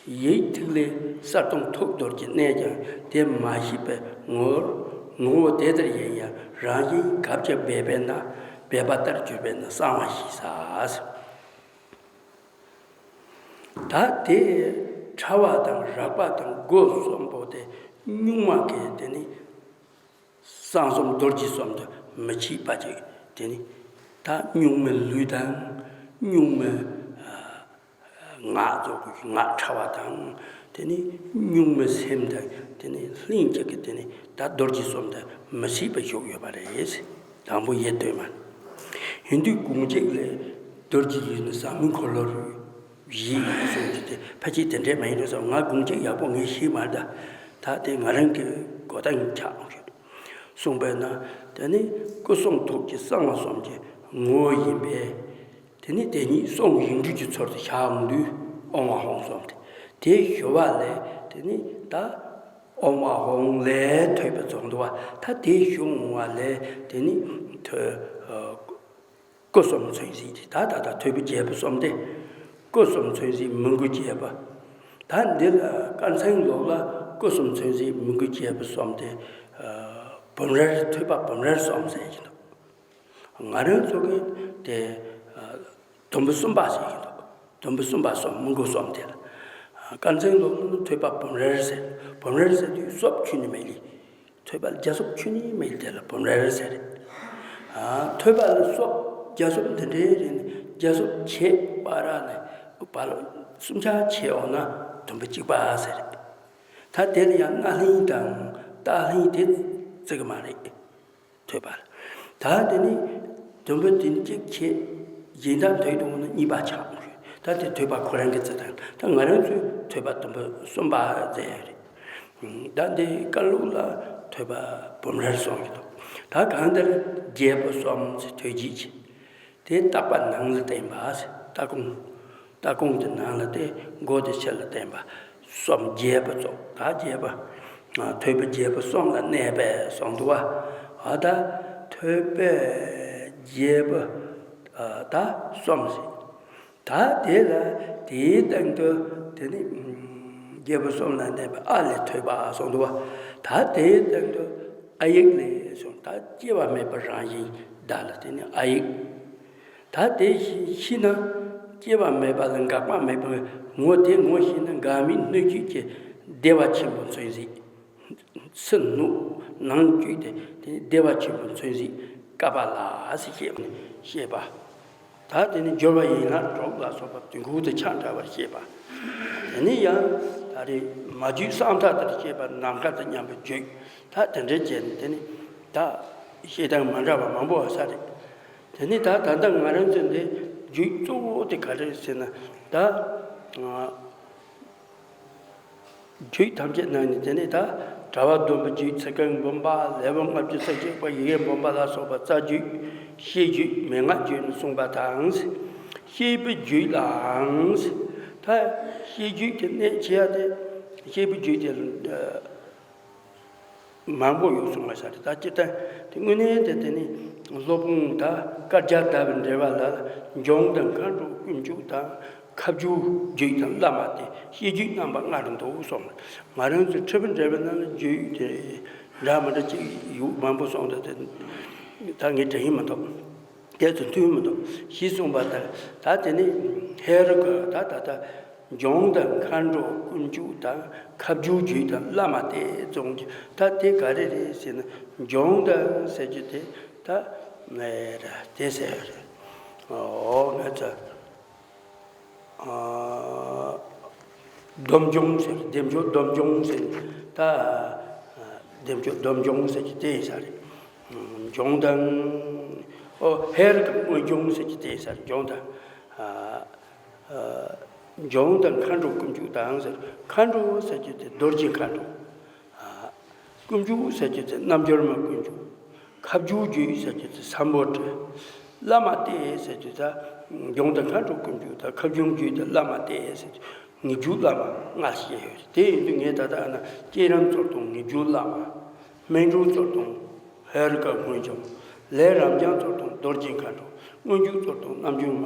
ཡིད་ཐིག་ལེ་གསལ་སྟོང་ཐུགས་རྡོ་རྗེ་གནས་ཀྱང་དེ་མ་ཤེས་པའི་ངོར། ངོ་བོ་དེ་ལྟར་ཡིན་ཡང་རང་བཞིན་འགབ་ཀྱང་སྦས་པས་ན། སྦས་པ་ལྟར་གྱུར་པས་ན་གསང་བ་ཞེས་ཟེར། ད་དེ་ཕྲ་བ་དང་རགས་པ་དང་སྒོ་གསུམ་པོ་དེ་གཉུག་མ་གི་དེ་ནི། གསང་གསུམ་རྡོ་རྗེ་གསུམ་དུ་མི་ཕྱེད་པ་ཅིག་དེ་ནི་ད་གཉུག་མའི་ལུས་དང་། གཉུག་མའི་ངག་རྫོགས་ཀྱི་ངག་ཕྲ་བ་དང་། དེ་ནི་གཉུག་མའི་སེམས་དང་། དེ་ནི་ལྷན་ཅིག་གི་དེ་ནི་ད་རྡོ་རྗེ་གསུམ་དུ་མི་ཕྱེད་པ་བཞུགས་ཡོད་པ་རེད། དང་པོ་ཡེ་སྟོད་མ། ཡིན་དུས་དགོངས་གཅིག་ལས་རྡོ་རྗེ་ལུས་ནི་ཟབ་མོའི་འཁོར་ལོར། ཡིད་གསུངས་ཏེ། དེ་ཕལ་ཆེར་དེ་འདྲས་མ་ཡིན་འགྲོ་བསམ། ང་དགོངས་གཅིག་ཡག་པོ་ངས་ཤེས་མ་རེད་ད། ད་དེ་ང་རང་གི་གོ་སྟངས་ཆགས་འོང་ཞུ། གསུངས་པས་ན། དེ་ནི་སྐུ་གསུང་ཐུགས་ཀྱི་གསང་བ་གསུམ་གྱི་ངོ་བོ་ཡིན་པས། དེ་ནི་དེ་ཉིད་གསུང་ཡིག་འབྲུ་གྱི་ཚུལ་དུ་བཞག་འོང་དུས་ཨོཾ་ཨཱཿཧཱུྃ་གསུམ་སྟེ། དེ་ཞུ་བ་ལས་དེ་ནི་ད་ཨོཾ་ཨཱཿཧཱུྃ་ལས་ཐོས་པ་རྫོགས་འདུག་བ། ད་དེ་ཞུ་འོང་བ་ལས་དེ་ནི་ཐོས། སྐུ་གསུམ་མཚོན་བྱེད་དེ། ད་ད་ད་ཐོད་པའི་རྒྱལ་པོ་གསུམ་སྟེ། སྐུ་གསུམ་མཚོན་བྱེད་མི་མགོའི་རྒྱལ་པོ། ད་འདི་ལ་དཀར་མཚང་ལུགས་ལ་སྐུ་གསུམ་མཚོན་བྱེད་མི་མགོའི་རྒྱལ་པོ་གསུམ་སྟེ། བུམ་རལ་ཐོད་པ་བུམ་རལ་གསུམ་ཟེར་གྱི་འདུག་ང་རང་ཚོ་གིས་དེ་དུམ་བུ་གསུམ་པ་ཟེར་གྱི་འདུག་དུམ་བུ་གསུམ་པ་གསུམ། མི་མགོ་གསུམ་དེ་ལ། དཀར་མཚང་ལུགས་ལ་ཐོད་པ་བུམ་རལ་ཟེར། བུམ་རལ་ཟེར་དུས་སོབ་ཁྱོན་ནས་མེད་ལེ། ཐོད་པ་རྒྱ་སོབ་ཁྱོན་ནས་མེད་དེ་ལ་བུམ་རལ་ཟེར། ཨ། ཐོད་པ་ལ་སོབ་རྒྱ་སོབ་འདི་འདྲའི་རེད། རྒྱ་སོབ་ཕྱེད་བར་ནས་བར་སུམ་ཆ་ཕྱེད་འོང་ན་དུམ་བུ་གཅིག་པ་ཟེར། ད་དེ་ལ་ཡང་སྣ་ལྷན་དང་སྟག་ལྷན་དེ་བརྩི་གི་མ་རེད། ཐོད་པ་ལ། ད་དེ་ནི་དུམ་བུ་དེ་གཅིག་ཕྱེད་གཞན་དག་ཐོད་དུ་འོང་ན་གཉིས་པ་ཆགས་འོང་ཞུ། ད་དེ་ཐོད་པ་ཁོ་རང་གི་རྩི་སྟངས། ད་ང་རང་ཚོས་ཐོད་པ་དུམ་བུ་གསུམ་པ་མཛད་ཡོད་རེད། ད་འདི་ཀ་ལུགས་ལ་ཐོད་པ་བུམ་རལ་གསུངས་ཀྱི་འདུག་ད་གང་ལྟར་རྒྱལ་པོ་གསུམ་ཟེར་ཐོད་རྒྱས་ཀྱི། དེ་བརྟག་པ་ནང་ལ་བསྟན་པ་ཟེར། ལྟ་སྒོམ། ལྟ་སྒོམ་གྱི་ནང་ལ་དེ་མགོ་དེ་ཕྱི་ལ་བསྟན་པ། གསུམ་རྒྱས་པ་ཙོགས། ད་རྒྱས་པ། ཐོས་པ་རྒྱལ་པོ་གསུམ་ལ་གནས་པས་གསུངས་འདུག་བ། ཨ་ད་ཐོས་པ་རྒྱལ་པོ་ད་གསུམ་ཞིག་ད་དེ་ལ་དེའི་སྟེང་དུ་དེ་ནི་རྒྱལ་པོ་གསུམ་ལ་གནས་པའི་ཨ་ལས་ཐོས་པ་གསུངས་འདུག་བ། ད་དེའི་སྟེང་དུ་ཨ་ཡིག་ལས་གསུངས། ད་སྐྱེ་བ་མེད་པ་རང་བཞིན་བདག་ལ་དེ་ནི་ཨ་ཡིག་ད་དེ་ཤེས་ན་སྐྱེ་བ་མེད་པ་ལ་འགག་པ་མེད་པའི་ངོ་དེ་ངོ་ཤེས་ན་འགག་མེད་སྣོད་བཅུད་ཀྱི་བདེ་བ་ཆེན་པོ་མཚོན་གཟིགས། ཕྱི་སྣོད་ནང་བཅུད་དེ་དེ་བདེ་བ་ཆེན་པོ་མཚོན་གཟིགས་ཀ་པ་ལ་ཟེར་བཤད་པ། ད་དེ་ནི་སྦྱོར་བ་ཡན་ལག་དྲུག་ལ་སོགས་པ་དུས་འཁོར་དང་ཆ་འདྲ་བར་བཤད་པ། དེ་ནི་ཡང་ད་རེས་མ་བརྗོད་གསང་ཐག་ལྟར་བཤད་པ་ནམ་མཁའ་དང་མཉམ་པར་བརྗོད། ད་དེ་འདྲའི་བྱས་ནས་དེ་ནི་ད་བཤད་སྟངས་མ་འདྲ་བ་མང་པོ་ཡོད་ས་རེད། དེ་ནི་ད་ད་ལྟ་ང་རང་ཚོ་འདི་རྒྱུད་གཙོ་བོ་དེ་ག་རེ་རེད་ཟེར་ན་ད། རྒྱུད་ཐམས་ཅད་ནང་ནས་དེ་ནས་ད་གྲྭ་པ་སྡོམ་པའི་རྒྱུད་ཚིག་རྐང་འབུམ་པ་ལེའུ་ལྔ་བཅུ་ས་བཅད་པ་ཡི་གེ་འབུམ་པ་ལ་སོགས་པ་རྩ་རྒྱུད། བཤད་རྒྱུད། མན་ངག་རྒྱུད་ནས་གསུངས་པ་དང་། བཤད་པའི་རྒྱུད་ལའང་། ད་བཤད་རྒྱུད་ཀྱི་གནད་ཆེ་བ་དེ་བཤད་པའི་རྒྱུད་དེ་མང་པོ་ཡོད་གསུངས་པ་ས་རེད། ད་སྤྱིར་བཏང་དེ་དངོས་གནས་དེ་དེ་ནི་སློབ་དཔོན་ད་བཀའ་རྒྱ་བརྡར་བའི་འགྲེལ་པ་ལ་འབྱུང་དང་མཁའ་འགྲོ་དཀོན་མཆོག་དང་། ཁ་བསྒྱུར་རྒྱུད་དང་བླ་མ་སྟེ་བཤད་རྒྱུད་རྣམ་པ་ལྔ་རུ་འདུ་གསུངས། ང་རང་ཚོའི་ཁྲིད་པའི་འགྲེལ་པའི་ནང་ལ་རྒྱུད་དེ་འདྲ་མི་འདྲ་ཅིག་ཡོད་མང་པོ་གསུངས་འདུག་དེ་ད་ངས་དྲན་གྱི་མི་འདུག་དེ་ཚོ་མཐུན་མི་འདུག་ཞེས་གསུངས་པ་ལྟར་ད་དེ་ནི་ཧེ་རུ་ཀ་ད་ད་ལྟ་འབྱུང་དང་མཁའ་འགྲོ་དཀོན་མཆོག་དང་ཁ་བསྒྱུར་རྒྱུད་དང་བླ་མ་སྟེ་རྫོང་གི་ད་དེ་ག་རེ་རེད་ཟེར་ན་འབྱུང་དང་ཟེར་རྒྱུ་དེ་ད་ནས་ར་དེ་ཟེར་རེད། ཨོ་ང་ཚོ། སྡོམ་འབྱུང་ཟེར། བདེ་མཆོག་སྡོམ་འབྱུང་ཟེར། ད་བདེ་མཆོག་སྡོམ་འབྱུང་ཟེར་གྱི་དེ་ཡིན་ས་རེད། འབྱུང་དང་། ཨོ་ཧེ་རུ་ཀ་དངོས་འབྱུང་ཟེར་གྱི་དེ་ཡིན་ས་རེད། འབྱུང་དང་། འབྱུང་དང་མཁའ་འགྲོ་དཀོན་མཆོག་དང་ཟེར། མཁའ་འགྲོ་ཟེར་གྱི་དེ་རྡོ་རྗེ་མཁའ་འགྲོ། དཀོན་མཆོག་ཟེར་རྒྱུ་དེ་རྣལ་འབྱོར་མ་དཀོན་མཆོག་ཁ་བསྒྱུར་རྒྱུད་ཟེར་རྒྱུ་དེ་སམ་བྷོ་ཊ། བླ་མ་སྟེ་ཟེར་རྒྱུ་ད་འབྱུང་དང་མཁའ་འགྲོ་དཀོན་མཆོག་དང་ཁ་བསྒྱུར་རྒྱུད་དེ་བླ་མ་སྟེ་ཟེར་རྒྱུ་ངེས་འབྱུང་བླ་མ་ལྔ་བཤད་ཡོད་རེད། དེ་ཡིན་དུས་ངས་ད་ལྟ་ཨ་ན་བསྐྱེད་རིམ་གཙོར་བཏང་ངེས་འབྱུང་བླ་མ། སྨིན་གྲོལ་གཙོར་བཏང་ཧེ་རུ་ཀ་སྔོན་འཇོམས། ལས་རབ་འབྱམས་གཙོར་བཏང་རྡོ་རྗེ་མཁའ་འགྲོ། སྔོན་འཇུག་གཙོར་བཏང་རྣལ་འབྱོར་མ་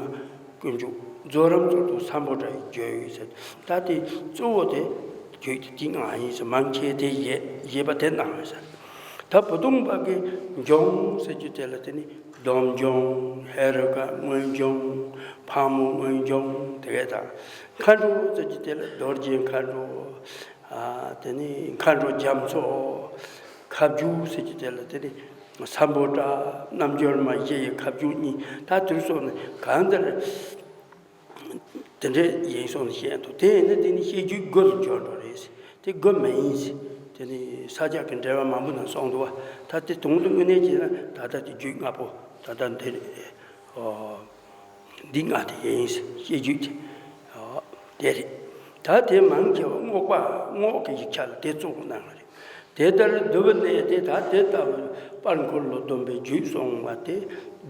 དཀོན་མཆོག་རྫོགས་རིམ་གཙོར་བཏང་སམ་བྷོ་ཊ་ཡི་རྒྱུད་ཡོད་ཟེར། ད་དེ་གཙོ་བོ་དེ་རྒྱུད་དེ་དེ་ལྔ་ཡིན་ཟེར། མང་ཆེ་དེ་བཞེད་བཞེད་པ་དེ་གནང་ཡོད་ཟེར། ད་བུ་སྟོང་པ་གི་འབྱུང་ཟེར་རྒྱུ་དེ་ལ་དེ་ནི་སྡོམ་འབྱུང་ཧེ་རུ་ཀ་སྔོན་འབྱུང་ཕག་མོ་སྔོན་འབྱུང་དེ་གས་དང་། མཁའ་འགྲོ་ཟེར་རྒྱུ་དེ་ལ་རྡོ་རྗེ་མཁའ་འགྲོ། ཨ་དེ་ནི་མཁའ་འགྲོ་རྒྱ་མཚོ། ཁ་བསྒྱུར་ཟེར་གྱི་དེ་ལ་དེ་ནི་སམ་བྷོ་ཊ་རྣལ་འབྱོར་མ་བཞི་ཡི་ཁ་བསྒྱུར་གཉིས། ད་དུས་སོགས་ནི་གང་ལྟར་དེ་འདྲའི་ཡིན་སོགས་ནི་བཤད་འདུག་དེ་ཡིན་ན་དེ་ནི་བཤད་རྒྱུད་དགུ་ལ་འབྱོར་འགྲོ་རེད། དེ་དགུ་མ་ཡིན། དེ་ནི་ས་སྐྱ་གི་འགྲེལ་པ་མང་པོ་ནང་གསུངས་འདུག་བ། ད་དེ་དོན་དུ་དངོས་གནས་བྱས་ན་ད་ལྟ་དེ་རྒྱུད་ལྔ་པོ་ད་ལྟ་འདི་རེད། འདི་ལྔ་དེ་ཡིན། བཤད་རྒྱུད་དེ་དེ་རེད། ད་དེ་མང་ཆེ་བ་རྔོག་པ་རྔོག་གི་ཡིག་ཆ་ལ་དེ་གཙོ་བོ་གནང་བ་རེད། དེ་ལྟར་བསྡུ་བའི་གནད་དེ་ད་དེ་ལྟ་བུ་དཔལ་འཁོར་ལོ་སྡོམ་པའི་རྒྱུད་གསུངས་པ་དེ་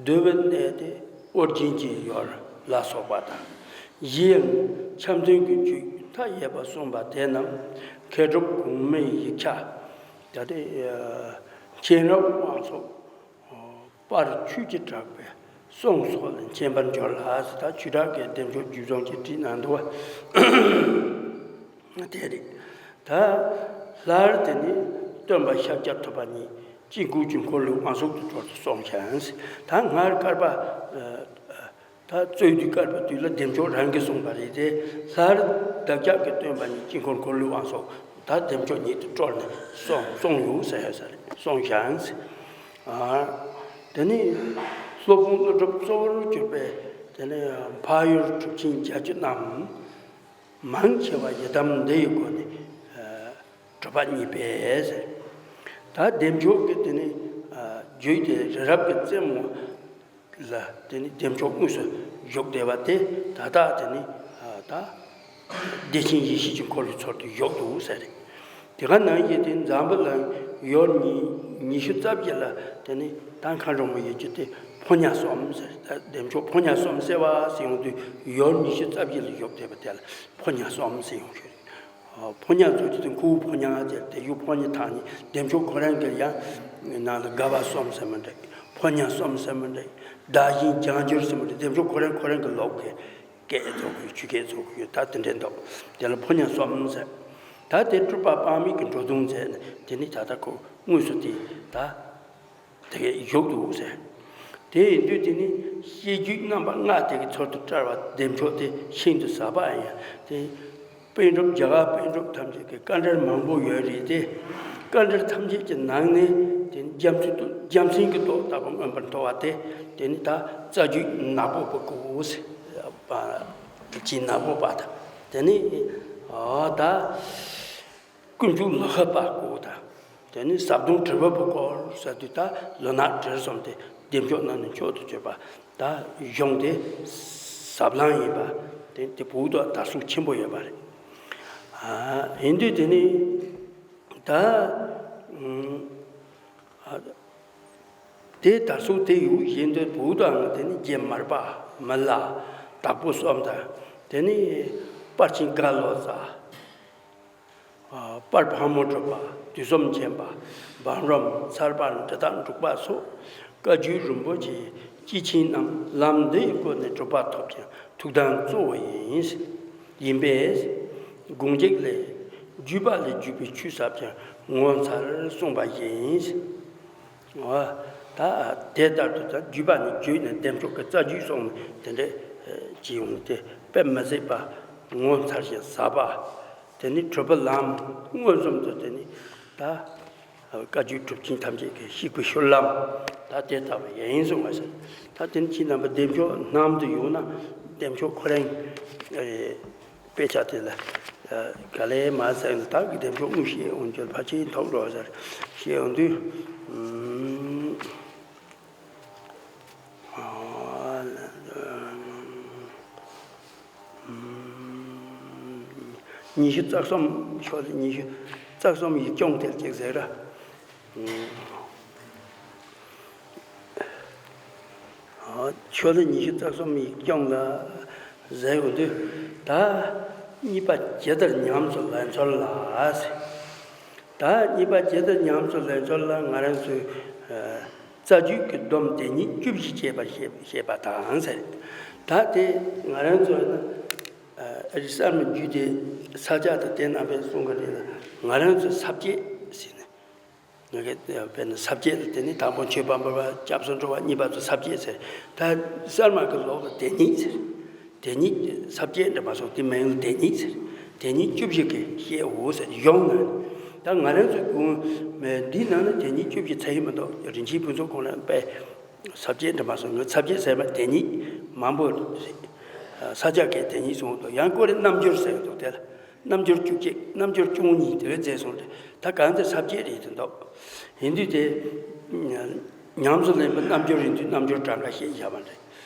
བསྡུ་བའི་གནད་དེ་ཨོ་རྒྱན་གྱི་ཡུལ་ལ་སོགས་པ་དང་། གཞན་ཡང་འཆམ་མཐུན་གྱི་རྒྱུད་མཐའ་ཡས་པ་གསུངས་པ་དེ་རྣམས་མཁས་གྲུབ་གོང་མའི་ཡིག་ཆ་ད་དེ་མཁྱེན་རབ་དབང་སོགས། པར་ཆོས་ཀྱི་གྲགས་པའི་གསུང་སོགས་ལས་མཁྱེན་པར་འགྱུར་ལ་ཟེར། ད་ཆོས་གྲགས་ཀྱི་བདེ་མཆོག་རྒྱུད་རྫོང་གི་བྲིས་གནང་འདུག་བ། དེ་རེད། ད་སླར་དེ་ནི་སྟོན་པ་ཤཱཀྱ་ཐུབ་པ་ཉིད་དཀྱིལ་འཁོར་གྱི་འཁོར་ལོའི་དབང་སོགས་ཀྱི་ཐོག་ཏུ་གསུངས་ཤིང་། ད་སྔར་བསྐལ་པ་ད་རྩོད་དུས་བསྐལ་པ་དུས་ལ་བདེ་མཆོག་རང་གིས་གསུངས་པ་རེད་དེ། སླར་བདག་ཅག་གི་སྟོན་པ་ཉིད་དཀྱིལ་འཁོར་འཁོར་ལོའི་དབང་སོགས་ད་བདེ་མཆོག་ཉིད་དུ་བཀྲོལ་ནས་གསུངས་གསུངས་ཡོད་ཟེར་ཡོད་ས་རེད། གསུངས་ཤིང་། ཨ། དེ་ནས་སློབ་དཔོན་ཀླུ་སྒྲུབ་གཙོ་བོར་གྱུར་པའི་དེ་ནས་འཕགས་ཡུལ་གྲུབ་ཆེན་བརྒྱད་ཅུ་རྣམས་མང་ཆེ་བ་ཡི་དམ་འདི་ཡི་སྒོ་ནས་ཨ་གྲུབ་པ་བརྙེས་པས་ཟེར། ད་བདེ་མཆོག་གི་དེ་ནས་ཨ་རྒྱུད་དེ་རི་རབ་ཀྱི་རྩེ་མོ་ལ་དེ་ནི་བདེ་མཆོག་དངོས་སུ་བཞུགས་བསྡད་པ་དེ་ད་ལྟ་དེ་ནི་ད་བདེ་ཆེན་ཡེ་ཤེས་ཀྱི་འཁོར་ལོའི་ཚུལ་དུ་བཞུགས་འདུག་ཟེར། དེ་ག་ནང་བཞིན་དེ་འཛམ་བུ་གླིང་ཡུལ་ཉི་ཉི་ཤུ་རྩ་བཞི་ལ་དེ་ནི་ད་མཁའ་འགྲོ་མ་ཡི་རྒྱུད་དེ་ཕོ་ཉ་གསུམ་ཟེར། ད་བདེ་མཆོག་ཕོ་ཉ་གསུམ་གསལ་བ་ཟེར་ཡོང་དུས་ཡུལ་ཉི་ཤུ་རྩ་བཞི་ལ་བཞུགས་བསྡད་པ་དེ་ལ་ཕོ་ཉ་གསུམ་ཟེར་ཡོང་གི་རེད། ཕོ་ཉ་ཚོ་ཅི་སྟེ་ཁུ་བོ་ཕོ་ཉ་ཟེར་དེ་ཡུ་ཕོ་ཉ་ཐང་ནི་བདེ་མཆོག་ཁོ་རང་གི་ཡང་ནང་ལ་དགའ་བ་གསུམ་ཟེར་མི་འདྲ། ཕོ་ཉ་གསུམ་ཟེར་མི་འདྲ། བདག་གཞན་ལྗང་བསྒྱུར་ཟེར་མི་འདྲ། བདེ་མཆོག་ཁོ་རང་ཁོ་རང་གི་ལོག་གི་སྐད་ཚོགས་ཀྱི་ཆུ་སྐད་ཚོགས་ཀྱི་ད་དེ་འདྲ་འདུག་དེ་ལ་ཕོ་ཉ་གསུམ་ཟེར། ད་དེ་སྤྲུལ་པ་དཔག་མེད་ཀྱི་འགྲོ་དོན་ཟེར་ནས་དེ་ནི་ད་ལྟ་ཁོ་དངོས་སུ་དེ་ད། དེ་གའི་བཞུགས་འདུག་ཟེར། དེ་ཡིན་དུས་དེ་ནི་ཤེས་རྒྱུད་རྣམ་པ་ལྔ་དེ་གི་ཚུལ་དུ་བཀྲལ་བ་བདེ་མཆོག་དེ་ཤིན་ཏུ་ཟབ་པ་ཡིན། དེ་པཎ་གྲུབ་རྒྱ་གར་པཎ་གྲུབ་ཐམས་ཅད་ཀྱི་བཀའ་འགྲེལ་མང་པོ་ཡོད་རེད་དེ། བཀའ་འགྲེལ་ཐམས་ཅད་ཀྱི་ནང་ནས་དེ་ནི་རྒྱ་མཚོའི་རྒྱ་མཚོའི་གི་ཏོག་ལྟ་བུ་མངོན་པར་མཐོ་བ་དེ་དེ་ནི་ད་རྩ་རྒྱུད་ནག་པོ་པ་གོ་ཟེར། པ་ཅི་ནག་པོ་པ་དང་དེ་ནི་ཨ་ད། ཀུན་འཇུག་ལོ་ཧ་པ་སྐོར་དང་། དེ་ནི་ཟབ་དོན་དྲི་བ་པོ་སྐོར་ཟེར་དུས་ད་ལོ་ནག་དྲིལ་གསུམ་དེ་བདེ་མཆོག་རྣམས་ནི་མཆོག་ཏུ་གྱུར་པ་ད་གཞུང་དེ་ཟབ་ལམ་ཡིན་པ་དེ་དེ་བོད་དུ་དར་སྲོལ་ཆེན་པོ་ཡོད་པ་རེད། ཨ་ཡིན་དུས་དེ་ནི་ད་ཨ་དེ་དར་སྲོལ་དེ་ཡོད་བཞིན་དུ་བོད་དུའང་དེ་ནི་རྗེ་མར་པ་མི་ལ་དྭགས་པོ་གསུམ་དང་དེ་ནི་པར་ཆེན་དགའ་ལོ་ཙཱ། པར་ཕག་མོ་གྲུ་པ། དུས་གསུམ་མཁྱེན་པ། འབའ་རོམ། ཚར་པ། འབྲི་སྟག་འབྲུག་པ་སོགས་བཀའ་བརྒྱུད་རིན་པོ་ཆེ་སྐྱེས་ཆེན་རྣམས་ལམ་འདི་ཡི་སྒོ་ནས་གྲུབ་པ་ཐོབ་ཀྱང་ཐུགས་དམ་གཙོ་བོ་ཡིན། ཡིན་པས། དགོངས་འཇུག་ལས། བརྒྱུད་པ་ལས་བརྒྱུད་པའི་ཆོས་ཟབ་ཀྱང་ངོ་མཚར་གསུངས་པ་ཡིན། འོ། ད་དེ་ལྟར་དུ་ད་བརྒྱུད་པ་ནས་བརྒྱུད་ནས་བདེ་མཆོག་གི་རྩ་རྒྱུད་སོང་ནས་དེ་འདྲས་ཅི་ཡོང་དེ་དཔེ་མི་སྲིད་པ་ངོ་མཚར་ཞིང་ཟབ་པ། དེ་ནི་གྲུབ་པའི་ལམ་མངོན་སུམ་དུ་དེ་ནི་ད་བཀའ་བརྒྱུད་གྲུབ་ཆེན་ཐམས་ཅད་ཀྱི་གཤེགས་པའི་ཤུལ་ལམ་ད་དེ་ལྟ་བུ་ཡིན་གསུངས་པ་ཟེར། ད་དེ་ནི་ཁྱེད་རྣམ་པ་བདེ་མཆོག་རྣམས་དུ་ཡོང་ན་བདེ་མཆོག་ཁོ་རང་ཨེ། དཔེ་ཆ་དེ་ལ་ག་ལེ་མ་ཟེར་ན་ད་གི་དེ་མཆོག་དངོས་བཤད་འོང་རྒྱུར་ཕལ་ཆེར་ཐོགས་འགྲོ་ཟེར་བཤད་འོང་དུས། ཉི་ཤུ་རྩ་གསུམ་ཕྱོགས་ལ་ཉི་ཤུ་རྩ་གསུམ་ཡིག་རྐྱང་དེ་ཅིག་ཟེར་ར། ཆོས་ལ་ཉི་ཤུ་རྩ་གསུམ་ཡིག་རྐྱང་ལ་ཟེར་ཡོང་དུས་ད་གཉིས་པ་ཇི་ལྟར་ཉམས་སུ་ལེན་ཚུལ་ལ་ཟེར། ད་གཉིས་པ་ཇི་ལྟར་ཉམས་སུ་ལེན་ཚུལ་ལ་ང་རང་ཚོའི་རྩ་རྒྱུད་ཀྱི་སྡོམ་དེ་ཉིད་བཅུ་བཞི་བྱས་པར་བཤད་བཤད་པ་དང་ཟེར། ད་དེ་ང་རང་ཚོ་ཡིན་ན་རིགས་གསར་མའི་རྒྱུད་སྡེ་ས་སྐྱ་དང་དེ་རྣམ་པས་གསུང་གི་རེད་ལ་ང་རང་ཚོའི་ས་བཅད་ཟེར་ནས། ང་གི་དཔེར་ན་ས་བཅད་ལ་དེ་ནི་དང་པོ་མཆོད་པ་འབུལ་བ་སྐྱབས་སུ་འགྲོ་བ་གཉིས་པ་ཚོ་ས་བཅད་ཟེར། ད་གསར་མ་གི་ལོག་ལ་དེ་ཉིད་ཟེར། དེ་ཉིད་ས་བཅད་འདྲ་མ་སོང་དེ་མིང་ལ་དེ་ཉིད་ཟེར། དེ་ཉིད་བཅུ་བཞི་གི་བཤད་འོ་ཟེར་གཞུང་ན། ད་ང་རང་ཚོའི་གོང་འདིའི་ནང་ན་དེ་ཉིད་བཅུ་བཞི་ཚར་ཡི་མི་འདུག་རིན་ཆེན་ཕུན་ཚོགས་གོང་ལ་དཔེ་ས་བཅད་འདྲ་མ་སོང་ངས་ས་བཅད་ཟེར་མ་དེ་ཉིད་མང་པོ་ས་སྐྱ་གི་དེ་ཉིད་གསུངས་འདུག་ཡང་ཀོ་རེ་རྣམ་འགྱུར་ཟེར་འདུག་དེ་ལ། རྣམ་འགྱུར་བཅུ་གཅིག་རྣམ་འགྱུར་བཅུ་གཉིས་དེ་བས་མཛད་སོང་རེད། ད་གང་དེ་ས་བཅད་རེད་དེ་འདུག་ཡིན་དུས་དེ། ཉམས་སུ་ལེན་པའི་རྣམ་འགྱུར་ཡིན་དུས་རྣམ་འགྱུར་གྲངས་ཀ་བཤད་བཞག་པ་རེད།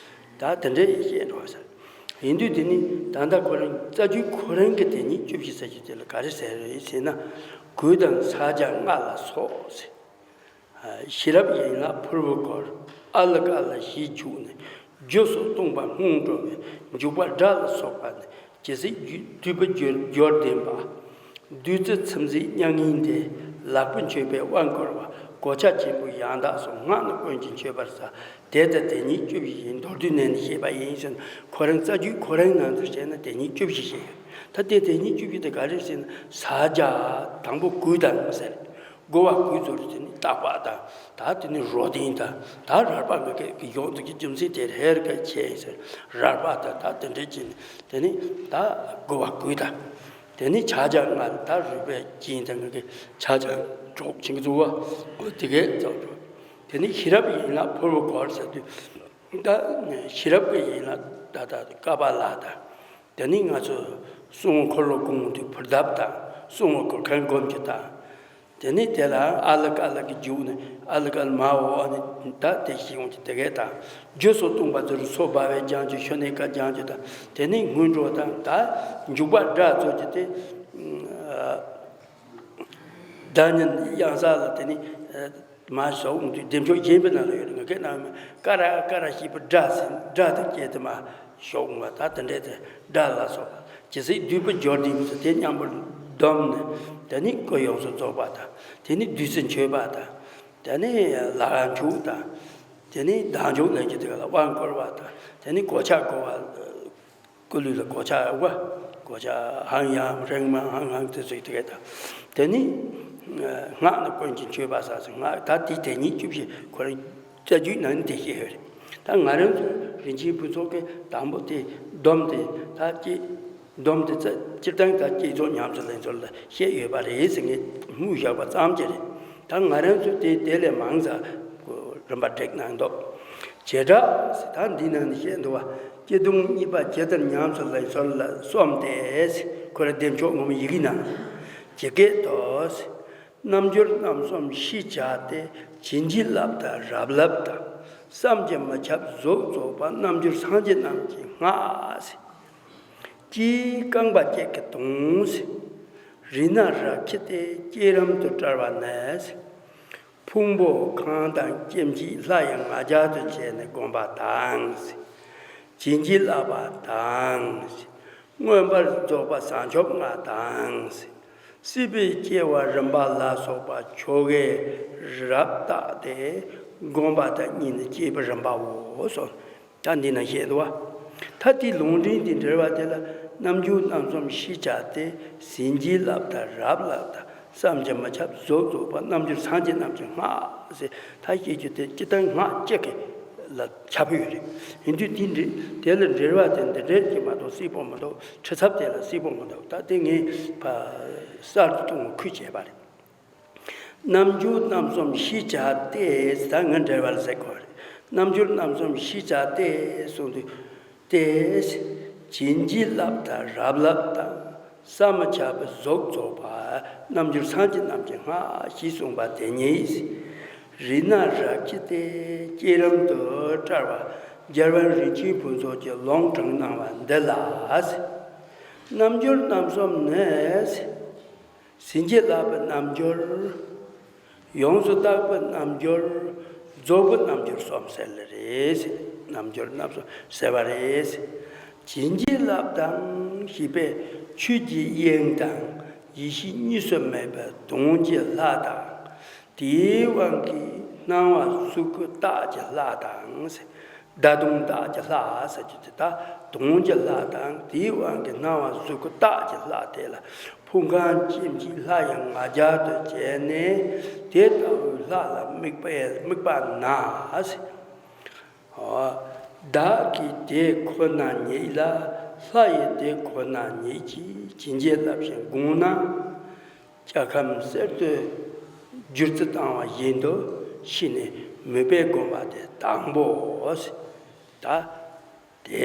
ད་དེ་འདྲའི་བཤད་འགྲོ་བ་ཟེར། ཡིན་དུས་དེ་ནི་ད་ལྟ་ཁོ་རང་རྩ་རྒྱུད་ཁོ་རང་གི་དེ་ཉིད་བཅུ་བཞི་ས་བཅད་དེ་ལ་ག་རེ་ཟེར་རེད་ཟེར་ན། གོས་དང་ས་སྐྱ་རྔ་ལ་སོགས་ཟེར། ཤེས་རབ་ཡན་ལག་ཕུར་བུ་སྐོར། ཨ་ལ་ཀ་ལ་ཞེས་བྱུགས་ནས། རྒྱུ་སོགས་སྟོང་པ་སྔོན་འགྲོ་བའི། འཇུག་པ་སྒྲ་ལ་སོགས་པ་ནི། ཇི་སྲིད་བསྡུས་པའི་རྒྱུར་རྒྱུར་ལྡན་པ། བདུད་རྩི་ཚིམ་ཟིལ་མྱ་ངན་འདས། ལག་པས་མཆོད་པའི་དབང་བསྐུར་བ། གོ་ཆ་སྐྱེས་བུ་ཡང་དག་སོགས། སྔགས་ནི་ཀུན་གྱིས་མཆོད་པར་བྱ། དེ་ལྟར་དེ་ཉིད་བཅུ་བཞི་ཡི། མདོར་བསྡུས་ནས་ནི་བཤད་པ་ཡིན་ཟེར་ན། ཁོ་རང་རྩ་རྒྱུད་ཁོ་རང་ནང་དུ་བཤད་ན་དེ་ཉིད་བཅུ་བཞི་ཞེས། ད་དེ་དེ་ཉིད་བཅུ་བཞི་དེ་ག་རེ་ཟེར་ན་ས་སྐྱ་དང་པོ་གོས་དང་ཟེར། རྒོལ་བ་གོས་ཚོར་དེ་ནི་བརྟག་པ་དང་ད་དེ་ནི་རོ་ལྡན་དང་ད་རལ་པ་ང་གི་ཡོངས་འདུ་གི་རྒྱུ་མཚན་དེ་ཧེར་ག་ཆེ་ཟེར། རལ་པ་དང་ད་དེ་འདྲའི་ཅན་དེ་ནི་ད་རྒོལ་བ་གོས་དང་། དེ་ནི་ཕྱག་རྒྱ་ལྔ་ད་རུས་པའི་རྒྱན་དང་ང་གི་ཕྱག་རྒྱ་གྲོགས་ཆིང་གི་ཚུ་བ་དེ་གས་ཙམ་རོ། དེ་ནི་ཤེས་རབ་ཡན་ལག་ཕུར་བུ་སྐོར་ཟེར་དུས་ད་ཤེས་རབ་ཀྱི་ཡན་ལག་ད་ད་ཀ་པ་ལ་དང་། དེ་ནི་ང་ཚོ་གསུང་འཁོར་ལོ་གོང་དུ་ཕུར་གདབ་དང་གསུང་འཁོར་མཁན་སྒོམ་གྱི་དང་། དེ་ནི་དེ་ལ་ཨ་ལ་ཀ་ལ་གི་རྒྱུག་ནི་ཨ་ལ་ཀ་ལ་མ་འོ་ཨ་ནི་ད་དེ་ཞིག་འོང་གི་དེ་གས་དང་། རྒྱུ་སོགས་སྟོང་པ་ཚུལ་སོ་བ་བའི་ལྗང་གུ་ཤོ་ནི་ཀ་ལྗང་གུ་དང་དེ་ནི་སྔོན་འགྲོ་དང་ད་འཇུག་པ་སྒྲ་ཚོ་གི་དེ། བདག་ཉིད་གཡང་ས་ལ་དེ་ནི། མ་ཞོག་འདུས་བདེ་མཆོག་གཞན་པའི་ནང་ལ་ཡོད་རེད། ང་སྐད་ནང་མི་ཀ་ར་ཀ་ར་ཞེས་པའི་སྒྲ་ཟིན་སྒྲ་དང་བཅས་ཏེ་མ་ཞོག་མ་ད་དེ་འདྲས་དེ་སྒྲ་ལ་སོགས་ཇི་སྲིད་བསྡུས་པའི་སྦྱོར་ལྡན་ཟེར་དེ་མཉམ་པོ་ བསྡོམས་ནས། དེ་ནི་སྐུ་ཡོངས་སུ་རྫོགས་པ་དང་། དེ་ནི་བདུད་རྩི་མཆོད་པ་དང་། དེ་ནི་ལྷ་རབ་མཆོག་དང་། དེ་ནི་བདག་འཇུག་ལས་ཀྱི་དེ་ལ་དབང་བསྐུར་བ་དང་། དེ་ནི་གོ་ཆ་བགོ་བ། སྐུ་ལུས་ལ་གོ་ཆ་བགོ། གོ་ཆ་ཧང་ཡང་རེང་མ་ཧང་ཧང་དེ་ཚོའི་དེ་ག་དང་། དེ་ནི་སྔགས་ནི་ཀུན་གྱི་མཆོད་པ་ཟེར་སོང་། སྔགས་ད་དེ་དེ་ཉིད་བཅུ་བཞི་ཁོ་རང་རྩ་རྒྱུད་ནང་དེ་བཤད་ཡོད་རེད། ད་ང་རང་ཚོ་རིན་ཆེན་ཕུན་ཚོགས་ཀྱི་དང་པོ་དེ་བསྡོམས་ཏེ་ད་ཅི། བསྡོམས་ཏེ་ཙ། སྤྱིར་བཏང་ད་བསྐྱེད་རྫོགས་ཉམས་སུ་ལེན་ཚུལ་ལ་བཤད་ཡོད་པ་རེད་ཟེར། ངས་སྨོས་བཞག་པ་ཙམ་ཅིག་རེད། ད་ང་རང་ཚོ་དེ་དེ་ལས་མང་ཙམ་རིམ་པ་བསྒྲིགས་གནང་འདུག་བྱེ་བྲག་ཟེར་ད་འདི་ནང་ནས་བཤད་འདུག་བ། སྐྱེ་གདུང་གཉིས་པ་ཇི་ལྟར་ཉམས་སུ་ལེན་ཚུལ་ལ་གསུམ་སྟེ། ཁོ་ར་བདེ་མཆོག་ངོ་མ་ཡི་གེ་ནང་ཇི་སྐད་དུ། རྣལ་འབྱོར་རྣམ་གསུམ་ཤེས་བྱ་སྟེ། བྱིན་གྱིས་བརླབས་དང་རབ་བརླབས་དང་། བསམ་གྱིས་མི་ཁྱབ་གཟུགས་རྫོགས་པ། རྣལ་འབྱོར་སངས་རྒྱས་རྣམས་ཀྱི་སྔགས་ཟེར། སྤྱིའི་རྐང་པ་བརྒྱད་ཀྱི་དོན་ཟེར། རིགས་སྣ་རབ་ཁྱེར་ཏེ་བསྐྱེད་རིམ་དུ་བཀྲལ་བ་ནི་ཟེར། ཕུང་པོ་གང་དང་སྐྱེ་མཆེད་ལྷ་ཡི་ང་རྒྱལ་དུ་བྱས་ནས་བསྒོམ་པ་དང་ཟེར། བྱིན་གྱིས་བརླབས་པ་དང་ཟེར། མངོན་པར་རྫོགས་པ་བྱང་ཆུབ་སྔགས་དང་ཟེར། སྲིད་པའི་སྐྱེ་བ་རིམ་པ་ལ་སོགས་པ་ཆོ་གས་རབ་བརྟགས་ཏེ་བསྒོམ་པ་དང་གཉིས་ནི་བསྐྱེད་པའི་རིམ་པའོ་གསུངས། ད་འདི་ན་བཤད་འདུག་བ། ད་དེའི་ལུང་འདྲེན་དེ་འགྲེལ་བ་དེ་ལ། རྣལ་འབྱོར་རྣམ་གསུམ་ཤེས་བྱ་སྟེ། བྱིན་གྱིས་བརླབས་དང་རབ་བརླབས་དང་། བསམ་གྱིས་མི་ཁྱབ་གཟུགས་རྫོགས་པ། རྣལ་འབྱོར་སངས་རྒྱས་རྣམས་ཀྱི་སྔགས་ཟེར། ད་བཤད་རྒྱུ་དེ་སྤྱིར་བཏང་སྔགས་གཅིག་གི་ལ་ཁྱབ་ཡོད་རེད། ཡིན་དུས་དེ་འདྲ་དེ་ལ་འགྲེལ་བ་དེ་འདི་འདྲས་ཀྱི་མ་གཏོགས་གསལ་པོ་མི་འདུག་ཁྲིད་ཚབ་དེ་ལ་གསལ་པོ་མི་འདུག་ད་དེ་ངས་ཕར་གསར་དུ་གཏོང་བ་ཁུལ་བྱས་པ་རེད། རྣལ་འབྱོར་རྣམ་གསུམ་ཤེས་བྱ་སྟེ། ད་ངས་འགྲེལ་བ་ལ་ཟེར་དགོས་རེད། རྣལ་འབྱོར་རྣམ་གསུམ་ཤེས་བྱ་སྟེ་གསུངས་དུས། ཏེ། བྱིན་གྱིས་བརླབས་དང་རབ་བརླབས་དང་། བསམ་མི་ཁྱབ་པའི་གཟུགས་རྫོགས་པ། རྣལ་འབྱོར་སངས་རྒྱས་རྣམས་ཀྱི་སྔགས་ཞེས་གསུངས་པ་དེ་ཉིད། རིགས་སྣ་རབ་ཁྱེར་ཏེ་བསྐྱེད་རིམ་དུ་བཀྲལ་བ། རྒྱལ་བ་རིན་ཆེན་ཕུན་ཚོགས་ཀྱིས་ལུང་དྲངས་གནང་བ་འདི་ལ། རྣལ་འབྱོར་རྣམ་གསུམ་ནི། བྱིན་གྱིས་བརླབས་པའི་རྣལ་འབྱོར། ཡོངས་སུ་དག་པའི་རྣལ་འབྱོར། རྫོགས་པའི་རྣལ་འབྱོར་གསུམ་ཟེར་ལེ་རེད། རྣལ་འབྱོར་རྣམ་གསུམ་ཟེར་བ་རེད། བྱིན་གྱིས་བརླབས་དང་ཞེས་པས་ཆོས་ཀྱི་དབྱིངས་དང་ཡེ་ཤེས་གཉིས་སུ་མེད་པའི་དུང་གི་ལྷ་དང་། དེའི་དབང་གིས་སྣང་བ་གཟུགས་སྐུ་རྟགས་ཀྱི་ལྷ་དང་། བརྡ་དུང་རྟགས་ཀྱི་ལྷ་ཟེར་རྒྱུ་དེ། ད་དུང་གི་ལྷ་དང་དེའི་དབང་གིས་སྣང་བ་གཟུགས་སྐུ་རྟགས་ཀྱི་ལྷ་དེ་ལ། ཕུང་ཁམས་སྐྱེ་མཆེད་ལྷ་ཡི་ང་རྒྱལ་དུ་བྱས་ནས། དེ་ལྟ་བུའི་ལྷ་ལ་དམིགས་པའི་དམིགས་པ་ན་ཟེར། བདག་གིས་དེ་ཁོ་ན་ཉིད་ལ། ལྷ་ཡིས་དེ་ཁོ་ན་ཉིད་ཀྱིས། བྱིན་གྱིས་བརླབས་ཤིང་དགོངས་ན། སྐྱེ་ཁམས་གསར་དུ་བསྒྱུར་རྩིས་བཏང་བ་བཞིན་དུ་ཤེས་ནས་མོས་པས་བསྒོམ་པ་དེ་དང་པོའོ། ད་དེ་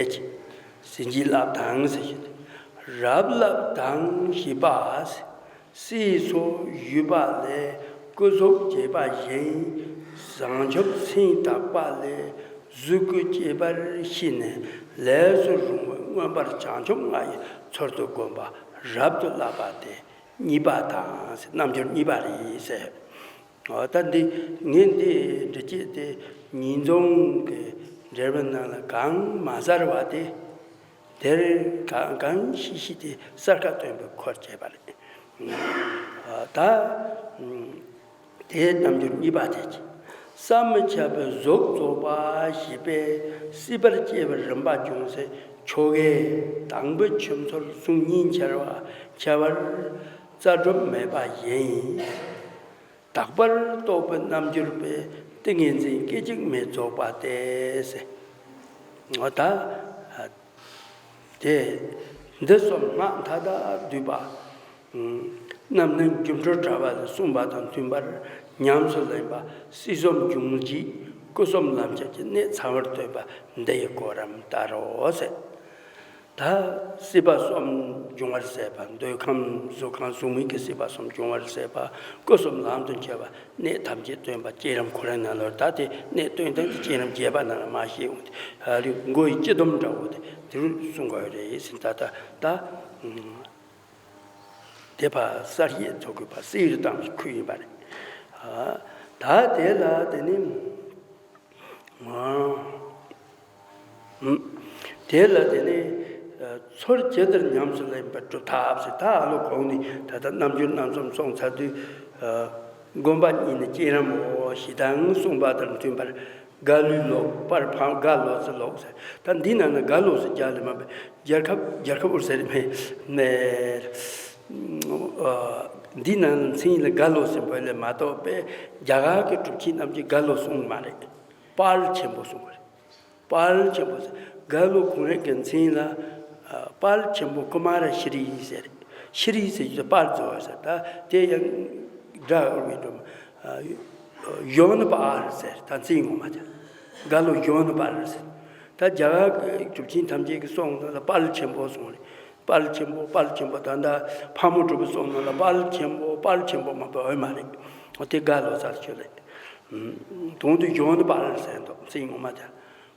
བྱིན་གྱིས་བརླབས་དང་ཟེར་བཞིན། རབ་བརླབས་དང་ཞེས་པ། སྲིད་མཚོ་བཞུས་པ་ལས་སྐུ་གཟུགས་སྐྱེས་པ་བཞིན། བྱང་ཆུབ་སེམས་དག་པ་ལས་གཟུགས་སྐུ་སྐྱེས་པར་ཤེས་ནས་ལས་སུ་རུང་བའི་མངོན་པར་བྱང་ཆུབ་ལྔ་ཡི་ཚུལ་དུ་བསྒོམ་པ་རབ་ཏུ་བརླབས་པ་དེ། གཉིས་པ་དང་ཟེར། རྣལ་འབྱོར་གཉིས་པ་རེད་ཟེར། འོ་ད་འདི་ངས་འདི་འགྲེལ་བྱེད་དེ་ཉིས་འཛོམས་ཀྱི་འགྲེལ་པ་ནང་ལ་གང་མ་གསལ་བ་དེ་དེར་གང་གང་ཤེས་ཤེས་དེ་གསལ་ཁ་སྟོན་པའི་ཁུལ་བྱས་པ་རེད། འོ་ད་དེ་རྣལ་འབྱོར་གཉིས་པ་དེ་བྱས། བསམ་མི་ཁྱབ་པའི་གཟུགས་རྫོགས་པ་ཞེས་པས་སྲིད་པར་སྐྱེ་བའི་རིམ་པ་འབྱུང་སའི་ཆོ་གའི་དང་པོའི་ཆུ་མཚོར་གཟུགས་བརྙན་འཆར་བ་འཆར་བར་རྩ་གྲུབ་མེད་པ་ཡིན། དག་པར་རྟོགས་པའི་རྣལ་འབྱོར་པས་ཏིང་ངེ་འཛིན་སྐད་ཅིག་མའི་རྫོགས་པ་སྟེ་ཟེར། འོ་ད་དེ་འདི་གསུམ་སྔགས་མཐའ་དག་བསྡུས་པ། རྣམ་སྨིན་སྒྱུ་འཕྲུལ་དྲ་བ་ལས་གསུངས་པ་དང་མཐུན་པར་ཉམས་སུ་ལེན་པ། སྲིད་གསུམ་འབྱུང་བཞི་སྐུ་གསུམ་ལམ་ཁྱེར་གྱི་གནད་ཚང་བར་སྟོན་པ་འདི་ཡི་གོ་རིམ་ལྟར་རོ་ཟེར། ད་སྲིད་པ་གསུམ་འབྱུང་བར་བྱེད་པ། འདོད་ཁམས་གཟུགས་ཁམས་གཟུགས་མེད་ཀྱི་སྲིད་པ་གསུམ་འབྱུང་བར་བྱེད་པ། སྐུ་གསུམ་ལམ་དུ་ཁྱེར་བ། གནད་ཐམས་ཅད་སྟོན་པ་བསྐྱེད་རིམ་ཁོ་རང་ནང་ལོགས། ད་དེ་གནད་སྟོན་སྟངས་དེ་བསྐྱེད་རིམ་རྒྱས་པ་ནང་ལ་མ་བཤད་འོང་། དེ་ཨ་རི་མགོ་ཡི་སྤྱི་སྡོམ་འདྲ་བོ་དེ་དེ་རུ་གསུང་དགོས་རེད་ཟེར། ད་ད་ད་དེ་ཕར་གསལ་བཤད་ཚོགས་ཀྱི་ཕར་གསེར་རི་བཏང་བའི་ཁུལ་ཡིན་པ་རེད། ད་དེ་ལ་དེ་ནི། དེ་ལ་དེ་ནི་ ཚུལ་ཇི་ལྟར་ཉམས་སུ་ལེན་པར་སྒྲུབ་ཐབས་ཟེར། ད་ཨ་ལོ་གོང་ནས་ད་ལྟ་རྣམ་འགྱུར་རྣམ་གསུམ་སོང་ཚར་དུས། དགོན་པ་གཉིས་ནི་བསྐྱེད་རིམ་འོ་ཞེས་དང་གསུངས་པ་དང་མཐུན་པར། དགའ་ལུས་ལོག་པར་ཕམ་དགའ་ལོག་སུ་ལོག་ཟེར། ད་འདི་ནང་ན་དགའ་ལོག་སུ་རྒྱག་ལེ་མ་པའི་རྒྱལ་ཁབ་རྒྱལ་ཁབ་འུར་ཟེར་མེད་ནས། འདི་ནང་ན་མཚན་ལ་དགའ་ལོག་ཟེར་བོད་ལས་མ་གཏོགས་པའི་རྒྱ་གར་གྱི་གྲུབ་ཆེན་རྣམས་ཀྱིས་དགའ་ལོག་གསུངས་མ་རེད། དཔལ་ཆེན་པོ་གསུངས་པ་རེད། དཔལ་ཆེན་པོ་ཟེར། དགའ་ལོག་ཁོང་རང་གི་མཚན་ལ། ཨ། དཔལ་ཆེན་པོ་ཀུ་མ་ར་ཤྲི་ཟེར། ཤྲི་ཟེར་རྒྱུ་དཔལ་ཟེར་བ་ཟེར། ད་དེ་ཡང་སྒྲ་འུར་བའི་སྒྲོམ། ཨ། ཡོན་དཔལ་ཟེར། ད་མཚན་ངོ་མ་དེ། དགའ་ལོག་ཡོན་དཔལ་ཟེར། ད་རྒྱ་གར་གྱི་གྲུབ་ཆེན་ཐམས་ཅད་ཀྱི་གསུང་ནང་ལ་དཔལ་ཆེན་པོ་གསུངས་རེད། དཔལ་ཆེན་པོ་དཔལ་ཆེན་པོ། ད་ལྟ་ཕག་མོ་གྲུ་པའི་གསུང་ནང་ལ་དཔལ་ཆེན་པོ་དཔལ་ཆེན་པོ་མ་གཏོགས་ཡོད་མ་རེད། འོ་དེ་དགའ་ལོག་ཟེར་རྒྱུ་རེད། དོན་དུ་ཡོན་དཔལ་ཟེར་འདུག་མཚན་ངོ་མ་དེ།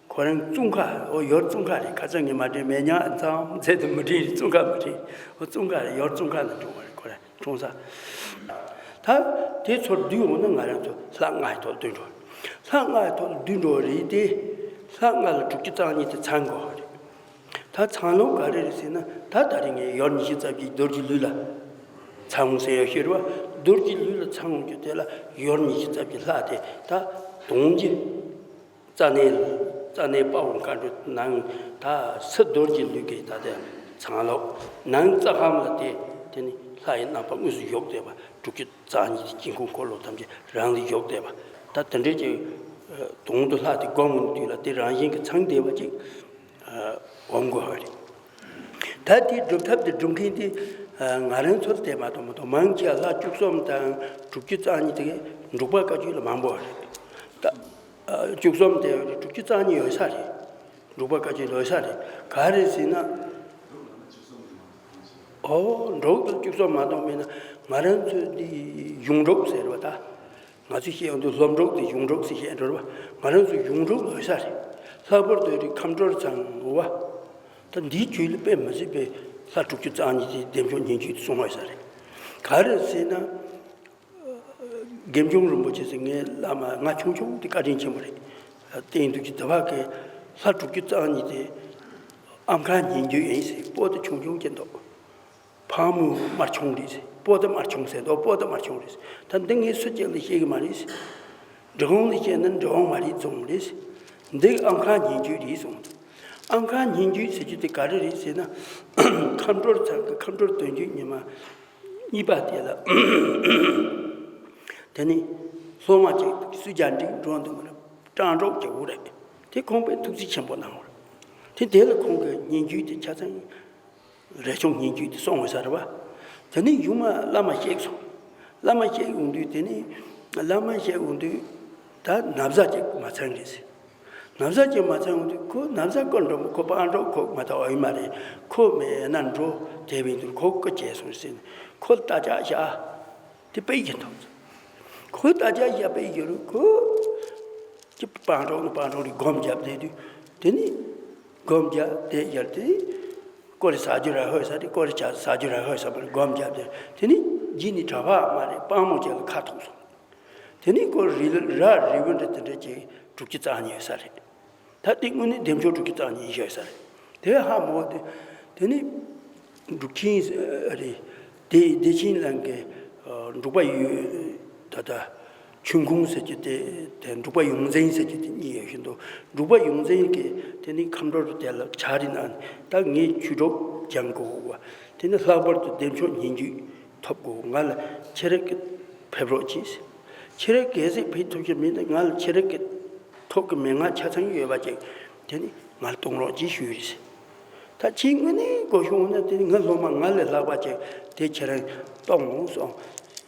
ཁོ་རང་ཙོང་ཁ། འོ་ཡོར་ཙོང་ཁ་རེད། ཁ་སང་ངས་མ་དྲན། མེ་ཉག་མཚམས་ཚད་དུ་མི་དྲན་རེད། ཙོང་ཁ་མི་དྲན། འོ་ཙོང་ཁ་རེད། ཡོར་ཙོང་ཁ་ལ་འཁྲུངས་པ་རེད། ཁོ་རང་འཁྲུངས་ས། ད་དེ་ཚུར་བསྡུས་འོང་ན་ང་རང་ཚོ་ལྷ་ལྔ་ཡི་ཐོག་ལ་བསྡུས་འགྲོ། ལྷ་ལྔ་ཡི་ཐོག་ལ་བསྡུས་འགྲོ་བ་རེད་དེ། ལྷ་ལྔ་ལ་དྲུག་ཅུ་རྩ་གཉིས་དེ་ཚང་དགོས་པ་རེད། ད་ཚང་ལོག་ག་རེ་རེད་ཟེར་ན། ད་ད་རེས་ངས་ཡོར་ཉི་ཤུ་རྩ་བརྒྱད་རྡོ་རྗེ་ལུས་ལ་ཚང་ཟེར་ཡོད་ཤེས་རེད་བ། རྡོ་རྗེ་ལུས་ལ་ཚང་འོང་རྒྱུ་དེ་ལ་ཡོར་ཉི་ཤུ་རྩ་བརྒྱད་ལྷག་སྟེ། ད་དུང་གི་རྩ་གནས། རྩ་གནས་དཔའ་བོ་མཁའ་འགྲོ་ནང་ད་སི་རྡོ་རྗེ་ལུས་ཀྱི་ད་དེ་ཚང་ལོག་ནང་རྩ་ཁམས་ལ་དེ། དེ་ནི་ལྷ་ཡི་རྣམ་པ་དངོས་སུ་བཞུགས་བསྡད་པ། དྲུག་ཅུ་རྩ་གཉིས་དེ་དཀྱིལ་འཁོར་འཁོར་ལོ་ཐམས་ཅད་རང་ལ་བཞུགས་བསྡད་པ། ད་དེ་འདྲའི་ཅིག་དོན་དུ་ལྷ་དེ་སྒོམ་འོང་དུས་ལ་དེ་རང་བཞིན་གྱིས་ཚང་བསྡད་པ་ཅིག་འོང་དགོས་པ་རེད། ད་དེའི་སྒྲུབ་ཐབས་དེ་སྒྲུབ་མཁན་དེ་ང་རང་ཚོར་བལྟས་མ་གཏོགས་མ་གཏོགས་མང་ཆེ་བ་ལྷ་བཅུ་གསུམ་དང་དྲུག་ཅུ་རྩ་གཉིས་དེ་འབྲུག་པ་བཀའ་བརྒྱུད་ལ་མང་པོ་རེད། ད་བཅུ་གསུམ་དེ་དྲུག་ཅུ་རྩ་གཉིས་ཡོད་ས་རེད། འབྲུག་པ་བཀའ་བརྒྱུད་ཡོད་ས་རེད། ག་རེ་ཟེར་ན། ཨོ། འབྲུག་དང་བཅུ་གསུམ་མ་གཏོགས་མེད་ན། ང་རང་ཚོ་འདི་གཞུང་འབྲུག་ཟེར་བ་ད། ང་ཚོས་བཤད་ཡོང་དུས་སློབ་འབྲུག་དེ་གཞུང་འབྲུག་ཟེར་བཤད་འགྲོ་རེད་བ། ང་རང་ཚོ་གཞུང་འབྲུག་ལོས་ས་རེད། ལྷག་པར་དུ་རི་ཁམས་སྒྲོལ་ཚང་བ། ད་འདིའི་རྒྱུད་ལ་དཔེ་མི་སྲིད་པའི་ལྷ་དྲུག་ཅུ་རྩ་གཉིས་ཀྱི་བདེ་མཆོག་ཉིད་རྒྱུད་དུ་གསུངས་པ་ཡོད་ས་རེད། ག་རེ་ཟེར་ན། དགེ་འབྱུང་རིན་པོ་ཆེ་ཟེར་ངའི་བླ་མ་ང་ཆུང་ཆུང་དེ་བཀའ་དྲིན་ཆེན་པོ་རེད། བསྟན་འདུག་གི་དེ་བ་གི་ལྷ་དྲུག་ཅུ་རྩ་གཉིས་དེ་ཨམ་མཁའ་སྙན་བརྒྱུད་ཡིན་ཟེར། པོ་ཏི་ཆུང་ཆུང་ཅན་འདུག་ཕག་མོ་དམར་ཆུང་རེད་ཟེར། པོ་ཏི་དམར་ཆུང་ཟེར་འདུག་པོ་ཏི་དམར་ཆུང་རེད་ཟེར། ད་འདི་ངས་སུ་གཅིག་ལ་བཤད་གི་མ་རེད་ཟེར། འབྲི་གུང་ལ་བཤད་ན་འབྲི་གུང་མ་རེད་རྫོང་རེད་ཟེར། འདི་ཨམ་མཁའ་སྙན་བརྒྱུད་རེད་གསུངས། ཨམ་མཁའ་སྙན་བརྒྱུད་ཟེར་རྒྱུ་དེ་ག་རེ་རེད་ཟེར་ན། མཁའ་འགྲོ་ཚང་གི་མཁའ་འགྲོ་དོན་བརྒྱུད་ཉི་མ་གཉིས་པ་དེ་ལ། དེ་ནི་སློབ་མ་གཅིག་སུ་རྒྱ་འབྲིང་འགྲོ་འདུག་མ་རེད། སྤྲང་གྲོགས་ཀྱི་འུ་རེད། དེ་ཁོང་པས་ཐུགས་རྗེ་ཆེན་པོ་གནང་བ་རེད། དེ་དེ་ལ་ཁོང་གི་སྙན་བརྒྱུད་དེ་ཆ་ཚང་རས་ཆུང་སྙན་བརྒྱུད་དེ་སོང་བ་ས་རེད་བ། དེ་ནི་ཡུམ་མ་བླ་མ་གཤེགས་སོང་། བླ་མ་གཤེགས་ཡོང་དུས་དེ་ནི་བླ་མ་གཤེགས་ཡོང་དུས་ད་ན་བཟའ་གཅིག་མ་ཚང་རེད་ཟེར། ན་བཟའ་གཅིག་མ་ཚང་ཡོང་དུས་ཁོ་ན་བཟའ་བསྐོར་འགྲོ་མོ་ཁོ་སྤང་གྲོགས་ཁོ་མ་ཐག་ཨོ་ཡིན་མ་རེད། ཁོ་མེད་ན་འགྲོ་དེ་བས་འདུག་ཁོ་སྐུ་བཅད་སོང་ཟེར་ནས་ཁོ་ལ་རྟ་ལྕག་བཞག་དེ་དཔེ་ཡིན་ཐོག་ཁོ་རྟ་ལྕག་བཞག་དཔེ་ཡོད་རུང་ཁོ་ཅི་སྤང་གྲོགས་ནི་སྤང་གྲོགས་རེད། སྒོམ་བརྒྱབ་བསྡད་དུས་དེ་ནི་སྒོམ་བརྒྱབ་བསྡད་ཡར་དེ་ཀོ་རི་ཟ་རྒྱུ་ར་ཧོས་ས་རེད། ཀོ་རི་ཆ་ཟ་རྒྱུ་ར་ཧོས་ས་མ་རེད། སྒོམ་བརྒྱབ་བསྡད་དེ་ནི་རྗེས་ནི་གྲྭ་པ་མ་རེད། སྤང་མོ་ཅན་ལ་ཁ་ཐོག་སོང་། དེ་ནས་ཁོ་རི་ལ་ར་རི་བོ་འདྲ་དེ་འདྲ་ཅིག་དྲུག་ཅུ་རྩ་གཉིས་ཡོད་ས་རེད། ད་དེ་དངོས་གནས་བདེ་མཆོག་དྲུག་ཅུ་རྩ་གཉིས་ཡོད་ས་རེད། དེ་ཧ་མོ་དེ་དེ་ནས་འབྲུག་ཆེན་རེད། དེ་བདེ་ཆེན་གླིང་གི་འབྲུག་པ་ཡོད་ད་ལྟ་ཆུན་ཁུང་ཟེར་གྱི་དེ་དེ་འབྲུག་པ་ཡོངས་འཛིན་ཟེར་གྱི་དེ་གཉིས་ཡོད་བཞིན་དུ་འབྲུག་པ་ཡོངས་འཛིན་གྱི་དེ་ནས་ཁམས་སྒྲོལ་དེ་ལ་ཕྱག་བྲིས་གནང་། ད་ངས་ཆོས་གྲོགས་སྦྱང་དགོས་བ། དེ་ནས་ལྷག་པར་དུ་བདེ་མཆོག་སྙན་བརྒྱུད་ཐོབ་དགོས། ང་ལ་ཁྱེད་རང་གིས་ཕེབས་རོགས་གྱིས། ཁྱེད་རང་གལ་སྲིད་ཕེབས་ཐུབ་ཀྱི་མེད་ན་ང་ལ་ཁྱེད་རང་གིས་ཐོབ་ཀྱི་མན་ངག་ཆ་ཚང་ཡོད་པ་ཅིག་དེ་ནི་ང་ལ་གཏོང་རོགས་གྱིས་ཞུས་རེད། ད་ཁྱེད་དངོས་གནས་དགོས་བྱུང་ན་དེ་ནི་ང་སློབ་མ་ང་ལས་ལྷག་པ་ཅིག་དེ་ཁྱེད་རང་གཏོང་ངོ་སོང་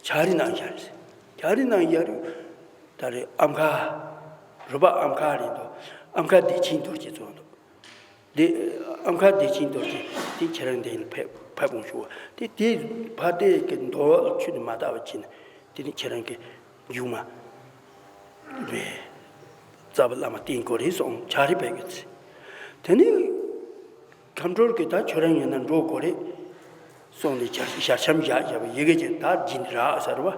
ཕྱག་བྲིས་གནང་བཞག་རེད། ཕྱག་བྲིས་གནང་བཞག་རེད། ད་རེས་ཨམ་མཁའ། རོལ་པ་ཨམ་མཁའ་རེད་འདུག་ཨམ་མཁའ་བདེ་ཆེན་རྡོ་རྗེ་ཚོགས་འདུག་དེ་ཨམ་མཁའ་བདེ་ཆེན་རྡོ་རྗེ་དེ་ཁྱེད་རང་འདི་ནས་ཕེབས་ཕེབས་འོང་ཞུ་བ། དེ་དེ་ཕ་དེ་གི་འདོད་ཆུ་ནི་མ་དག་པ་ཕྱིན་ནས་དེ་ནི་ཁྱེད་རང་གི་མཇུག་མ་བས་རྩ་བ་བླ་མ་བསྟེན་དགོས་རེད་སོང་། ཕྱག་བྲིས་ཕེབས་ཡོད་ཚེ། དེ་ནི་ཁམས་སྒྲོལ་གྱིས་ད་ཁྱོད་རང་ཡིན་ན་འགྲོ་དགོས་རེད། སོང་ནས་ཞལ་ཞལ་འཆམ་བཞག་བཞག་པའི་ཡི་གེ་ཅིག་ད་སྦྱིན་རག་ཟེར་བ།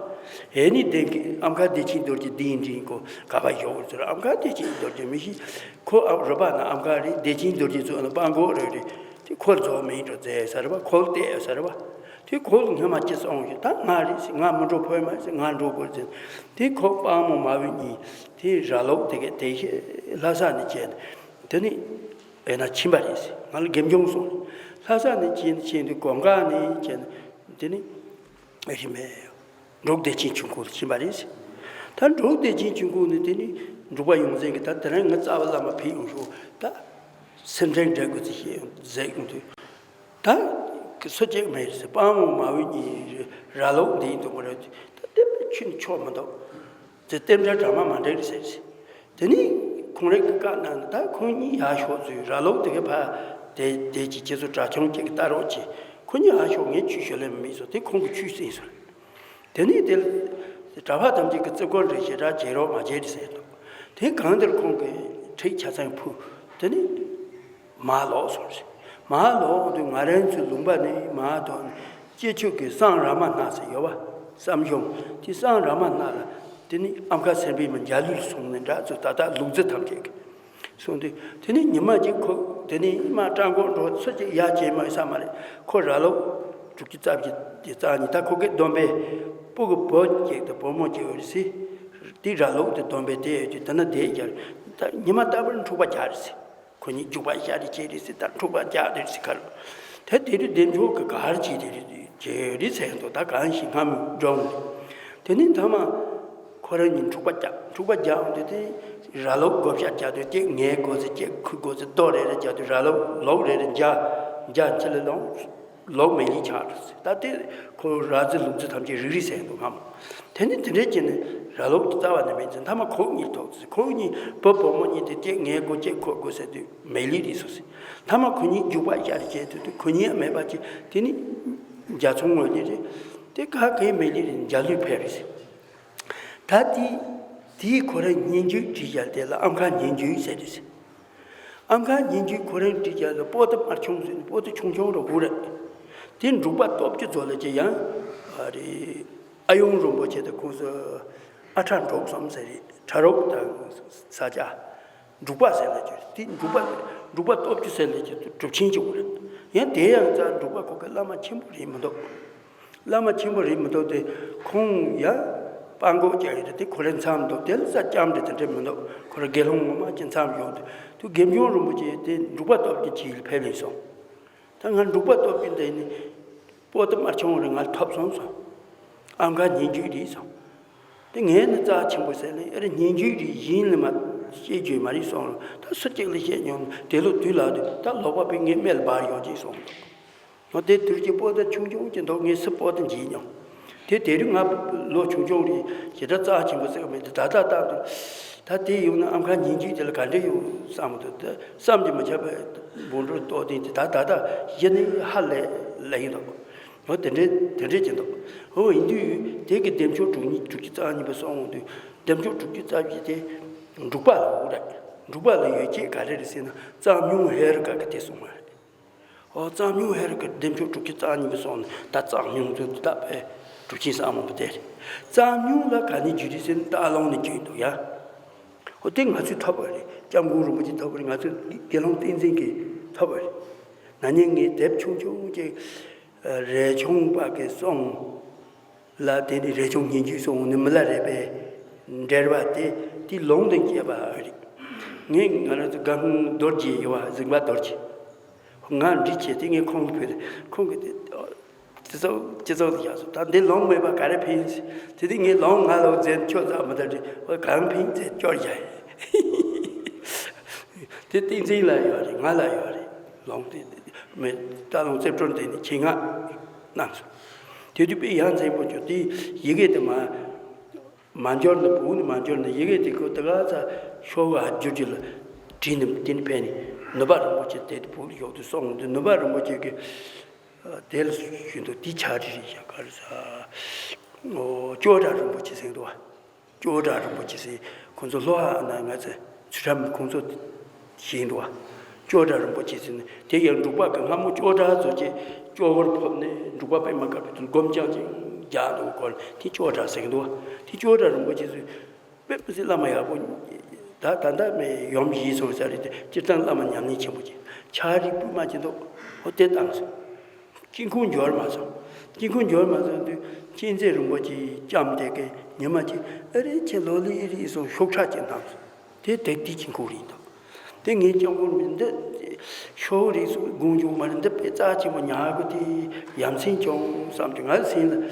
ཨེ་ནི་དེ་གི་ཨམ་མཁའ་བདེ་ཆེན་རྡོ་རྗེ་འདི་ཡིན་འདྲིན་གོ་ག་པ་ཡོག་ཟེར། ཨམ་མཁའ་བདེ་ཆེན་རྡོ་རྗེ་མི་ཤེས། ཁོ་ཨ་རོལ་པ་ན་ཨམ་མཁའ་རེད། བདེ་ཆེན་རྡོ་རྗེ་ཚོ་ན་སྤང་གོ་རེད་རེད། དེ་ཁོ་རྫོགས་མིན་འགྲོ་མཛད་ཟེར་བ། ཁོ་བལྟས་ཟེར་བ། དེ་ཁོ་སྔ་མ་ཅི་སོང་ཞིག་ད་ང་རེད་ཟེར། ང་མི་འགྲོ་ཕོད་མ་ཟེར། ང་འགྲོ་དགོས་ཟེར། དེ་ཁོ་དཔའ་མོ་མ་བུ་གཉིས་དེ་ར་ལོག་དེ་ག་དེ་ལྷ་ས་ནས་བྱས་ནས་དེ་ནི་ཨེ་ན་ཕྱིན་པ་རེད་ཟེར། ང་ལ་དགེ་སྦྱོང་སོང་། ལྷ་ས་ནས་བྱས་ནས་བྱས་ནས་གོང་དཀར་ནས་བྱས་ནས་དེ་ནི་ཨེ་ཤི་མེད། འབྲུག་བདེ་ཆེན་ཆོས་འཁོར་ལ་ཕྱིན་པ་རེད་ཟེར། ད་འབྲུག་བདེ་ཆེན་ཆོས་འཁོར་ནས་དེ་ནི་འབྲུག་པ་ཡོངས་འཛིན་གྱིས་ད་དེ་རིང་ངའི་རྩ་བ་བླ་མ་ཕེབས་ཡོང་ཤོག་ད་སེམས་ཁྲལ་འདྲ་དགོས་ཚེ་བཤད་ཡོང་མཛད་ཡོང་དུས། ད་སུ་གཅིག་མེད་ཟེར། དཔའ་མོ་མ་བུ་གཉིས་ར་ལོག་འདི་ཡིན་འདུག་མ་རེད། ད་བསྟན་པའི་ཆོས་ནི་ཆོག་མི་འདུག་ཟེར། རྟེན་འབྲེལ་གྲངས་མ་མ་འགྲིག་རེད་ཟེར། དེ་ནས་ཁོང་རང་གིས་བཀའ་གནང་ནས། ད་ཁོང་གཉིས་ཡར་ཤོག་ཟེར། ར་ལོག་དེ་ག་ཕར་དེ་དེ་གྱི་ཁྱེད་ཚོ་གྲྭ་ཆུང་གཅིག་གི་ལྟ་རོགས་བྱེད། ཁོ་གཉིས་ཡར་ཤོག་ངས་ཆོས་ཞུ་ལེ་མི་མེད་ཟེར། དེ་ཁོང་གིས་ཆོས་གསན་ཟེར། དེ་ནས་དེ་གྲྭ་པ་ཐམས་ཅད་ཀྱིས་བརྩི་བཀུར་རེ་ཞེ་དྲག་བྱེད་རོགས་མ་བྱེད་རེད་ཟེར་འདུག་དེ་གང་དེར་ཁོང་གིས་ཁྲིད་ཆ་ཚང་ཕུལ། དེ་ནས་མར་ལོག་སོང་ཟེར། མར་ལོག་དུས་ང་རང་ཚོའི་ལུང་པ་ནས་མར་ཐོན་ནས་སྐྱེས་ཆོས་ཀྱི་བསང་ར་མ་སྣ་ཟེར་ཡོད་པ། བསང་གཞོང་། དེ་བསང་ར་མ་སྣ་ལ་དེ་ནས་ཨམ་མཁར་སེར་པོའི་མ་འཇའ་ལུས་སོང་ནས་འདྲ་ཚོ་ད་ལྟ་ལུག་རྫི་ཐམས་ཅད་ཀྱིས། སོང་དུས་དེ་ནས་ཉི་མ་གཅིག་ཁོ་དེ་ནས་མ་སྤྲང་པོ་འགྲོ་ཚུར་གཅིག་ཡར་བྱེད་མ་ཡོང་ས་མ་རེད། ཁོ་ར་ལོག་དྲུག་ཅུ་རྩ་བཞི་དེ་རྩ་གཉིས། ད་ཁོ་གི་སྡོམ་པས་སྤུ་གུ་བུ་གཅིག་དང་བུ་མོ་གཅིག་ཡོད་རེད་ཟེར། དེ་ར་ལོག་དེ་སྡོམ་པས་དེ་ཡོད་དུས་དེ་ན་བསྡད་རྒྱུ་རེད། ད་ཉི་མ་རྟག་པར་འཁྲུག་པ་རྒྱག་རེད་ཟེར། ཁོ་གཉིས་རྒྱུག་པ་བཞག་རེ་བྱེད་རེད་ཟེར། ད་འཁྲུག་པ་རྒྱག་རེ་ཟེར་ཁར། ད་དེ་དུས་བདེ་མཆོག་གིས་ག་རེ་བྱེད་དེ་རེད་བྱེད་རེད་ཟེར་འདུག་ད་གང་ཞིག་སྔ་མོ་འགྲོ་འོང་། དེ་ནས་མཐའ་མ་ཁོ་རང་གཉིས་འཁྲུག་པ་རྒྱག་འཁྲུག་པ་རྒྱག་འོང་དུས་དེ་ར་ལོག་བགོ་བཤའ་རྒྱག་དུས་གཅིག་ངས་དགོས་ཚེ་གཅིག་ཁོས་དགོས་ཚེ་རྡོ་རེ་རེ་རྒྱག་དུས་ར་ལོག་ལོག་རེ་རེ་འཇའ་འཇའ་ཆི་ལི་ལོང་ལོག་མེ་ལི་ཆགས་འགྲོ་ཟེར། ད་དེ་ཁོ་ར་རྫི་ལུག་རྫི་ཐམས་ཅད་རིག་རིག་ཟེར་འདུག་སྔ་མོ། དེ་ནས་དེ་འདྲས་བྱས་ནས་ར་ལོག་གི་རྩ་བ་ནས་མེད་ཚེ་མཐའ་མ་ཁོ་གཉིས་ཐོག་ཚེ་ཁོ་གཉིས་བུ་བུ་མོ་གཉིས་དེ་གཅིག་ངས་དགོས་གཅིག་ཁོས་དགོས་ཟེར་དུས་མེ་ལི་རེད་སོང་ཟེར། མཐའ་མ་ཁོ་གཉིས་རྒྱུག་པ་རྒྱག་རེ་བྱས་དུས་དུས་ཁོ་གཉིས་ཡང་མེད་པ་ཅིག་དེ་ནས་འཇའ་ཚོན་ངོས་ལི་རེད། དེ་ག་གེ་མེ་ལི་རེད། འཇའ་ལུས་ཕེབས་རེད་ཟེར། ད་དེ་དེའི་ཁོ་རང་སྙན་བརྒྱུད་བྲིས་བཞག་དེ་ལ་ཨམ་མཁར་སྙན་བརྒྱུད་ཟེར་རེད་ཟེར། ཨམ་མཁར་སྙན་བརྒྱུད་ཁོ་རང་བྲིས་རྒྱུ་ལ་པོ་ཏི་དམར་ཆུང་ཟེར་ནས་པོ་ཏི་ཆུང་ཆུང་རེ་འུ་རེད། དེ་འབྲུག་པ་སྟོབས་ཀྱི་མཛོད་ལ་ཅི་ཡང་ཨ་རེ་ཨ་ཡོང་རིན་པོ་ཆེ་དང་ཁོང་ཚོ་ཨ་ཁྲ་འབྲོག་གསུམ་ཟེར་རེད། ཁྲ་རོག་དང་ས་སྐྱ། འབྲུག་པ་ཟེར་ལ་ཅི་དེ་འབྲུག་པ་འབྲུག་པ་སྟོབས་ཀྱི་ཟེར་ལ་ཅི་གྲུབ་ཆེན་གཅིག་པུ་རེད། ཡང་དེ་ཡང་རྩ་འབྲུག་པ་ཁོ་གི་བླ་མ་ཆེན་པོ་རེད་མི་འདུག་བླ་མ་ཆེན་པོ་རེད་མི་འདུག་དེ་ཁོང་ཡང་སྤྲང་པོ་ཅིག་རེད། དེ་ཁོ་རའི་མཚམས་འདུག་དེ་ལ་ས་སྐྱ་འདྲ་དེ་འདྲ་མི་འདུག་ཁོ་ར་དགེ་སློང་ངོ་མ་ཅིག་མཚམས་ཡོང་དུས་དུ་དགེ་སྦྱོང་རིན་པོ་ཆེ་དེ་འབྲུག་པ་སྟོབས་ཀྱི་ཅིག་ལ་ཕེབས་ཡིན་སོང་། ད་ང་འབྲུག་པ་སྟོབས་ཀྱི་འདི་ནི་པོ་ཏི་དམར་ཆུང་རེ་ང་ཐོབ་སོང་སོང་། ཨམ་མཁར་སྙན་བརྒྱུད་རེད་སོང་། དེ་ངས་ནི་རྩ་ཆེན་པོ་ཟེར་ནས་ཨེ་རེ་སྙན་བརྒྱུད་རེད་ཡིན་ལ་མ་བཤད་རྒྱུ་མ་རེད་སོང་། ད་སུ་གཅིག་ལ་བཤད་མྱོང་དེ་ལོ་དུས་ལ་དུས་ད་ལོག་པ་པའི་ངའི་སྨད་ལ་འབར་ཡོང་ཅིག་སོང་། ང་དེ་དུས་ཀྱི་པོ་ཏི་ཆུང་ཆུང་ཅིག་འདུག་ངས་སུ་པོ་ཏི་འཇིགས་མྱོང་། དེ་དེ་རིང་ང་ལོ་ཆུང་ཆུང་རེད་ཞེ་དྲག་རྩ་ཆེན་པོ་ཟེར་བ་མེད་དེ་ད་ད་ལྟ་འདུག་ད་དེ་ཡོང་ན་ཨམ་མཁར་སྙན་བརྒྱུད་དེ་ལ་ག་འདྲ་ཡོང་བསམ་གི་འདུག་ད་བསམ་གྱིས་མི་ཁྱབ་པའི་འབུམ་སྒྲུབ་རྟོགས་ལྡན་དེ་ད་ད་ལྟ་གཞི་ནས་ཧ་ལས་ལས་ཡིན་འདུག་འོ་དེ་འདྲའི་དེ་འདྲའི་ཅིག་འདུག་འོ་ཡིན་དུས་དེ་གི་བདེ་མཆོག་དྲུག་གཉིས་དྲུག་ཅུ་རྩ་གཉིས་པ་སོང་འོང་དུས་བདེ་མཆོག་དྲུག་ཅུ་རྩ་བཞི་དེ་འབྲུག་པ་ལ་འོ་རེད། འབྲུག་པ་ལ་ཡོད་ཅེས་ག་རེ་རེད་ཟེར་ན་རྩ་སྨྱུང་ཧེ་རུ་ཀ་གི་དེ་གསུངས་པ་རེད། ཨོ་རྩ་སྨྱུང་ཧེ་རུ་ཀ་བདེ་མཆོག་དྲུག་ཅུ་རྩ་གཉིས་པ་སོང་ནས་ད་རྩ་སྨྱུང་ཚུལ་དུ་བཏབ་པའི་གྲུབ་ཆེན་ཟབ་མོ་པོ་དེ་རེད། རྩ་སྨྱུང་ལ་ག་ནས་བརྒྱུད་རེད་ཟེར་ན་སྟག་ལུང་ནས་བརྒྱུད་འདུག་ཡ། ཨོ་དེ་ང་ཚོས་ཐོབ་པ་རེད། སྐྱབས་མགོན་རིན་པོ་ཆེ་ཐོབ་པ་རེད། ང་ཚོས་དགེ་སློང་བསྟན་འཛིན་གྱིས་ཐོབ་པ་རེད། ན་ནིང་ངས་དེབ་ཆུང་ཆུང་ཅིག་རས་ཆུང་པ་གི་གསུང་ལ་དེ་ནི་རས་ཆུང་སྙན་བརྒྱུད་སོང་ནི་མི་ལ་རས་པའི་འགྲེལ་པ་དེ་དེ་ལུང་དུ་བསྐྱེད་པ་རེད། ངས་ང་རང་ཚོ་དགའ་ཧོན་རྡོ་རྗེ་ཡོད་པ་གཟིགས་པ་རྡོ་རྗེ། ང་འདྲི་བྱས་དེ་ངས་ཁོང་ལ་ཕུལ་ཏེ་ཁོང་གིས་དེ་སྤྱི་ཚོགས་སྤྱི་ཚོགས་སུ་བཞག་སོང་། ད་འདི་ལུང་མེད་པ་ག་རེ་ཕན་ཟེར། དེ་དུས་ངས་ལུང་ང་ལ་འཛིན་ཆོག་ཙམ་མི་ལྟར་དྲིས་པ་གང་ཕན་ཟེར་སྐྱོར་བཞག་ཡིན། དེ་བསྟན་འཛིན་ལ་ཡོད་རེད། ང་ལ་ཡོད་རེད། ལུང་དེ་མེད་ད་ལུང་རྩིབ་གྲོང་དེ་ནས་ཁྱེད་ང་གནང་སོང་། དེ་དུས་དཔེ་ཡ་མཚན་པོ་བྱུང་དེ་ཡི་གེ་དེ་མ། མ་འབྱོར་ན་བོད་ནས་མ་འབྱོར་ན་ཡི་གེ་དེ་ཁོ་དེ་ག་ཚ་ཤོག་ག་བསྒྱུར་རྒྱུ་ལ་བྲིས་ནས་དེ་ནས་ཕན་ནས་ནུབ་པ་རིན་པོ་ཆེ་དེ་བོད་ལ་ཡོག་དུ་སོང་དུས་ནུབ་པ་རིན་པོ་ཆེ་གི་དེ་ལ་ཞུ་འདུག་དེ་ཕྱག་བྲིས་རེད་ཤག་ག་རེ་ཟ། ཨོ་ཅོག་གྲགས་རིན་པོ་ཆེ་ཟེར་འདུག་བ། ཅོག་གྲགས་རིན་པོ་ཆེ་ཟེར་ཁོང་ཚོ་ལྷོ་ཨ་ན་ང་ཚོ་ཚུལ་ཁྲིམས་ཁོང་ཚོ་ཞིག་འདུག་བ། ཅོག་གྲགས་རིན་པོ་ཆེ་ཟེར་ནས་དེ་ཡང་འབྲུག་པ་གི་སྔ་མོ་ཅོག་གྲགས་ཚོ་ཅེས་ཅོག་བར་ཕབ་ནས་འབྲུག་པ་པད་མ་དཀར་པོའི་དུས་སྒོམ་རྐྱང་ཅིག་རྒྱག་འདུག་གོ་ལ་དེ་ཅོག་གྲགས་ཟེར་གི་འདུག་བ། དེ་ཅོག་གྲགས་རིན་པོ་ཆེ་ཚོས་དཔེ་མི་སྲིད་བླ་མ་ཡག་པོ་ད་ད་ལྟ་མེད་ཡོམ་ཡིན་སོང་ས་རེད་དེ་སྤྱིར་བཏང་བླ་མ་ཉམས་ལེན་ཆེན་པོ་ཅིག་ཕྱག་རིས་སྤུས་མ་ཅིག་འདུག་ཨོ་དེ་བཏང་སོང་། དཀྱིལ་འཁོར་འབྱོར་མ་སོང་། དཀྱིལ་འཁོར་འབྱོར་མ་སོང་དུས་མཁྱེན་བརྩེ་རིན་པོ་ཆེ་ལྕམ་དེ་གས་ཉི་མ་གཅིག་ཨ་རེ་ཁྱེད་ལོ་ལི་ཨི་རི་སོང་ཤོག་ཁྲག་ཅིག་བཏང་སོང་། དེ་དེ་དེ་དཀྱིལ་འཁོར་རེད་འདུག་དེ་ངས་སྐྱབས་མགོན་མི་འདི་ཤོག་རིགས་སུ་དགོངས་བྱུང་མ་རེད། འདི་དཔེ་རྩ་ཆེན་པོ་ཉག་གི་དེ་ཡ་མཚན་བྱུང་བསམ་གྱི་ང་སེམས་ལ་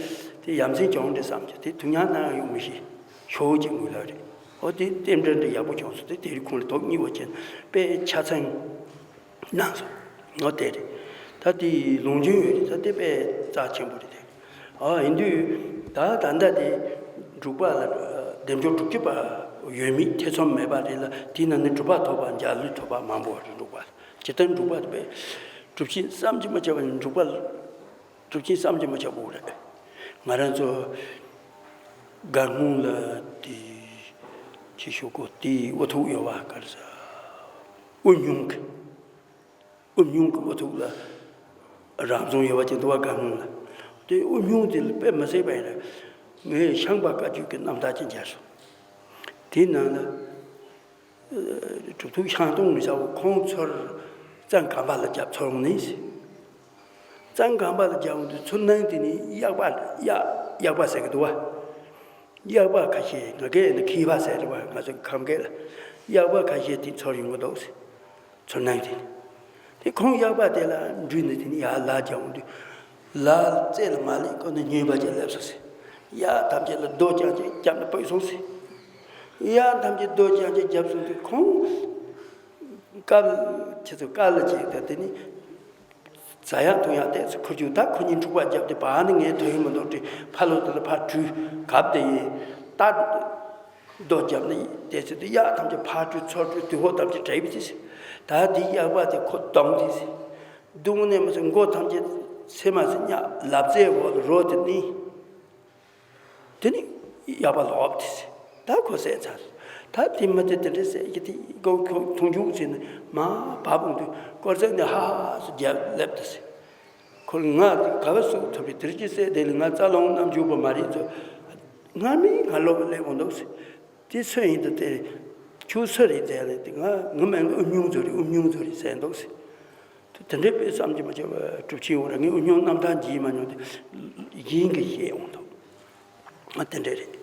དེ་ཡ་མཚན་བྱུང་འདྲ་བསམ་གྱི་དེ་དུ་ཉག་ནང་ཡོང་མི་ཤེས། ཤོག་ཅིག་ངུས་ལ་རེད། ཨོ་དེ་རྟེན་འབྲེལ་འདྲ་ཡག་པོ་བྱུང་སོང་། དེ་དེ་རིང་ཁོང་ལ་དོགས་གཉིས་པ་ཅན་དཔེ་ཆ་ཚང་གནང་སོང་། ངོ་དེ་རེད། ད་དེ་ལུང་རྒྱུན་ཡོད་རེད། ད་དེ་དཔེ་རྩ་ཆེན་པོ་རེད་དེ། ཨ་ཡིན་དུས་ད་ད་ལྟ་དེ་འབྲུག་པ་ལ་བདེ་མཆོག་དྲུག་ཅུ་པ་ཡོད་མེད་ཐེ་ཚོམ་མེད་པ་རེད་ལ། དེའི་ནང་ནས་གྲུབ་པ་ཐོབ་པ་འཇའ་ལུས་ཐོབ་པ་མང་པོ་རེད། འབྲུག་པ་ཇི་ལྟར་འབྲུག་པ་དེ་དཔེ་གྲུབ་ཆེན་བསམ་གྱིས་མི་ཁྱབ་པ་ཡིན། འབྲུག་པ་གྲུབ་ཆེན་བསམ་གྱིས་མི་ཁྱབ་པོ་རེད། ང་རང་ཚོ་སྒར་སྔོན་ལ་དེ་ཆེ་ཤོས་ཀོ་དེའི་དབུ་ཐུག་ཡོད་པ་ག་རེ་ཟ། དབུ་སྙུང་གི་དབུ་སྙུང་གི་དབུ་ཐུག་ལ་རབ་བྱུང་ཡོད་པ་ཅིག་འདུག་པ་སྒར་སྔོན་ལ། དེ་དབུ་སྙུང་དེ་ལ་དཔེ་མི་སྲིད་པ་ཡིན་ན་ངས་ཤངས་པ་བཀའ་བརྒྱུད་ཀྱི་རྣམ་ཐར་ཅིག་མཇལ་སོང་། དེའི་ནང་ལ། གྲུབ་ཐོབ་ཤང་སྟོང་མི་བྱའོ། ཁོང་ཚུར་གཙང་གམ་པ་ལ་རྒྱབ་ཚུར་འོང་ནས། གཙང་གམ་པ་ལ་རྒྱབ་འོང་དུས་ཚུར་ནང་དེ་ནི་གཡག་པ་གཡག་གཡག་པ་ཟེར་གི་འདུག་པ། གཡག་པ་ཁ་ཤས་ང་གས་ནི་ཁྱི་པ་ཟེར་རེད་པ། ང་ཚོ་ཁམས་སྐད་ལ་གཡག་པ་ཁ་ཤས་དེ་ཚུར་ཡོང་གི་འདུག་ཟེར། ཚུར་ནང་དེ་ནི། དེ་ཁོང་གཡག་པ་དེ་ལ་འགྲུལ་ནས་དེ་ནི་ཡར་ལ་རྒྱབ་འོང་དུས། ལ་རྩེ་ལ་མ་ལེགས་ཀོ་ནི་ཉོས་པ་ཅིག་སླེབས་སོང་ཟེར། གཡག་ཐམས་ཅད་ལ་རྡོ་རྐྱང་ཅིག་བརྒྱབ་ནས་བུད་སོང་ཟེར། གཡག་ཐམས་ཅད་རྡོ་རྐྱང་ཅིག་བརྒྱབ་སོང་དུས་ཁོང་དཀར་ཁྱེད་ཚོ་དཀར་ལ་ཅིག་དང་དེ་ནི་ཟ་ཡག་འཐུང་ཡག་བལྟས་ཚེ་ཁུར་རྒྱུག་ད་ཁོ་གཉིས་འཁྲུག་པ་བརྒྱབ་སྟེ་བར་ནི་ངས་དོན་ཡོད་མི་འདུག་དྲིས་ཕ་ལོ་དེ་ལ་ཕར་བྲོས་གབ་དེ་ཡིན་ད། རྡོ་བརྒྱབ་ནས་བལྟས་ཚེ་དེ་གཡག་ཐམས་ཅད་ཕར་བྲོས་ཚུར་བྲོས་དུས་ཧོ་ཐམས་ཅད་བྲལ་བ་དེ་ཟེར། ད་དེ་གཡག་པ་དེ་ཁོ་བརྡུངས་དེ་ཟེར། བརྡུངས་ནས་མ་ཟེར་མགོ་ཐམས་ཅད་ཚེར་མ་ཟེར་གཉག་ལབ་རྩེའི་འོག་ལ་རོ་དེ་ནི། དེ་ནི་གཡག་པ་ལོག་དེ་ཟེར། ད་ཁོ་བསད་ཚར། ད་དེ་མི་དེ་དེ་འདྲ་བསད་ཀྱི་དེ་མགོ་ཁོ་མཐོང་ཆུང་ཟེར་ནས་མར་བབས་འོང་དུས་དཀོར་ཟས་ནས་ཧ་ཧ་ཟེར་རྒྱབ་སླེབས་དེ་ཟེར། ཁོ་ལ་ང་དེ་ག་བ་སུ་ཐུབ་རེད། དེར་ཅི་བསད་དེ་ལ་ང་རྩ་ལོང་རྣམ་འཇུག་པ་མ་རེད་ཚོ། སྔར་མིན་སྔར་ལོག་སླེབས་འོང་འདུག་ཟེར། དེ་སུ་ཡིན་དུ་དེ་ཁྱོད་སུ་རེད་ཟེར་ལས་དེ་ང་ངི་མིང་ཨུ་སྙུང་ཚོ་རེད། ཨུ་སྙུང་ཚོ་རེད་ཟེར་འདུག་ཟེར། དེ་འདྲའི་དཔེ་བསམ་གྱིས་མི་ཁྱབ་པ་གྲུབ་ཆེན་འོང་ར་ངས་ཨུ་སྙུང་རྣམ་ཐར་འཇིགས་མ་མྱོང་དེ་ཡིན་གི་ཤེས་འོང་འདུག་ང་དེ་འདྲ་རེད།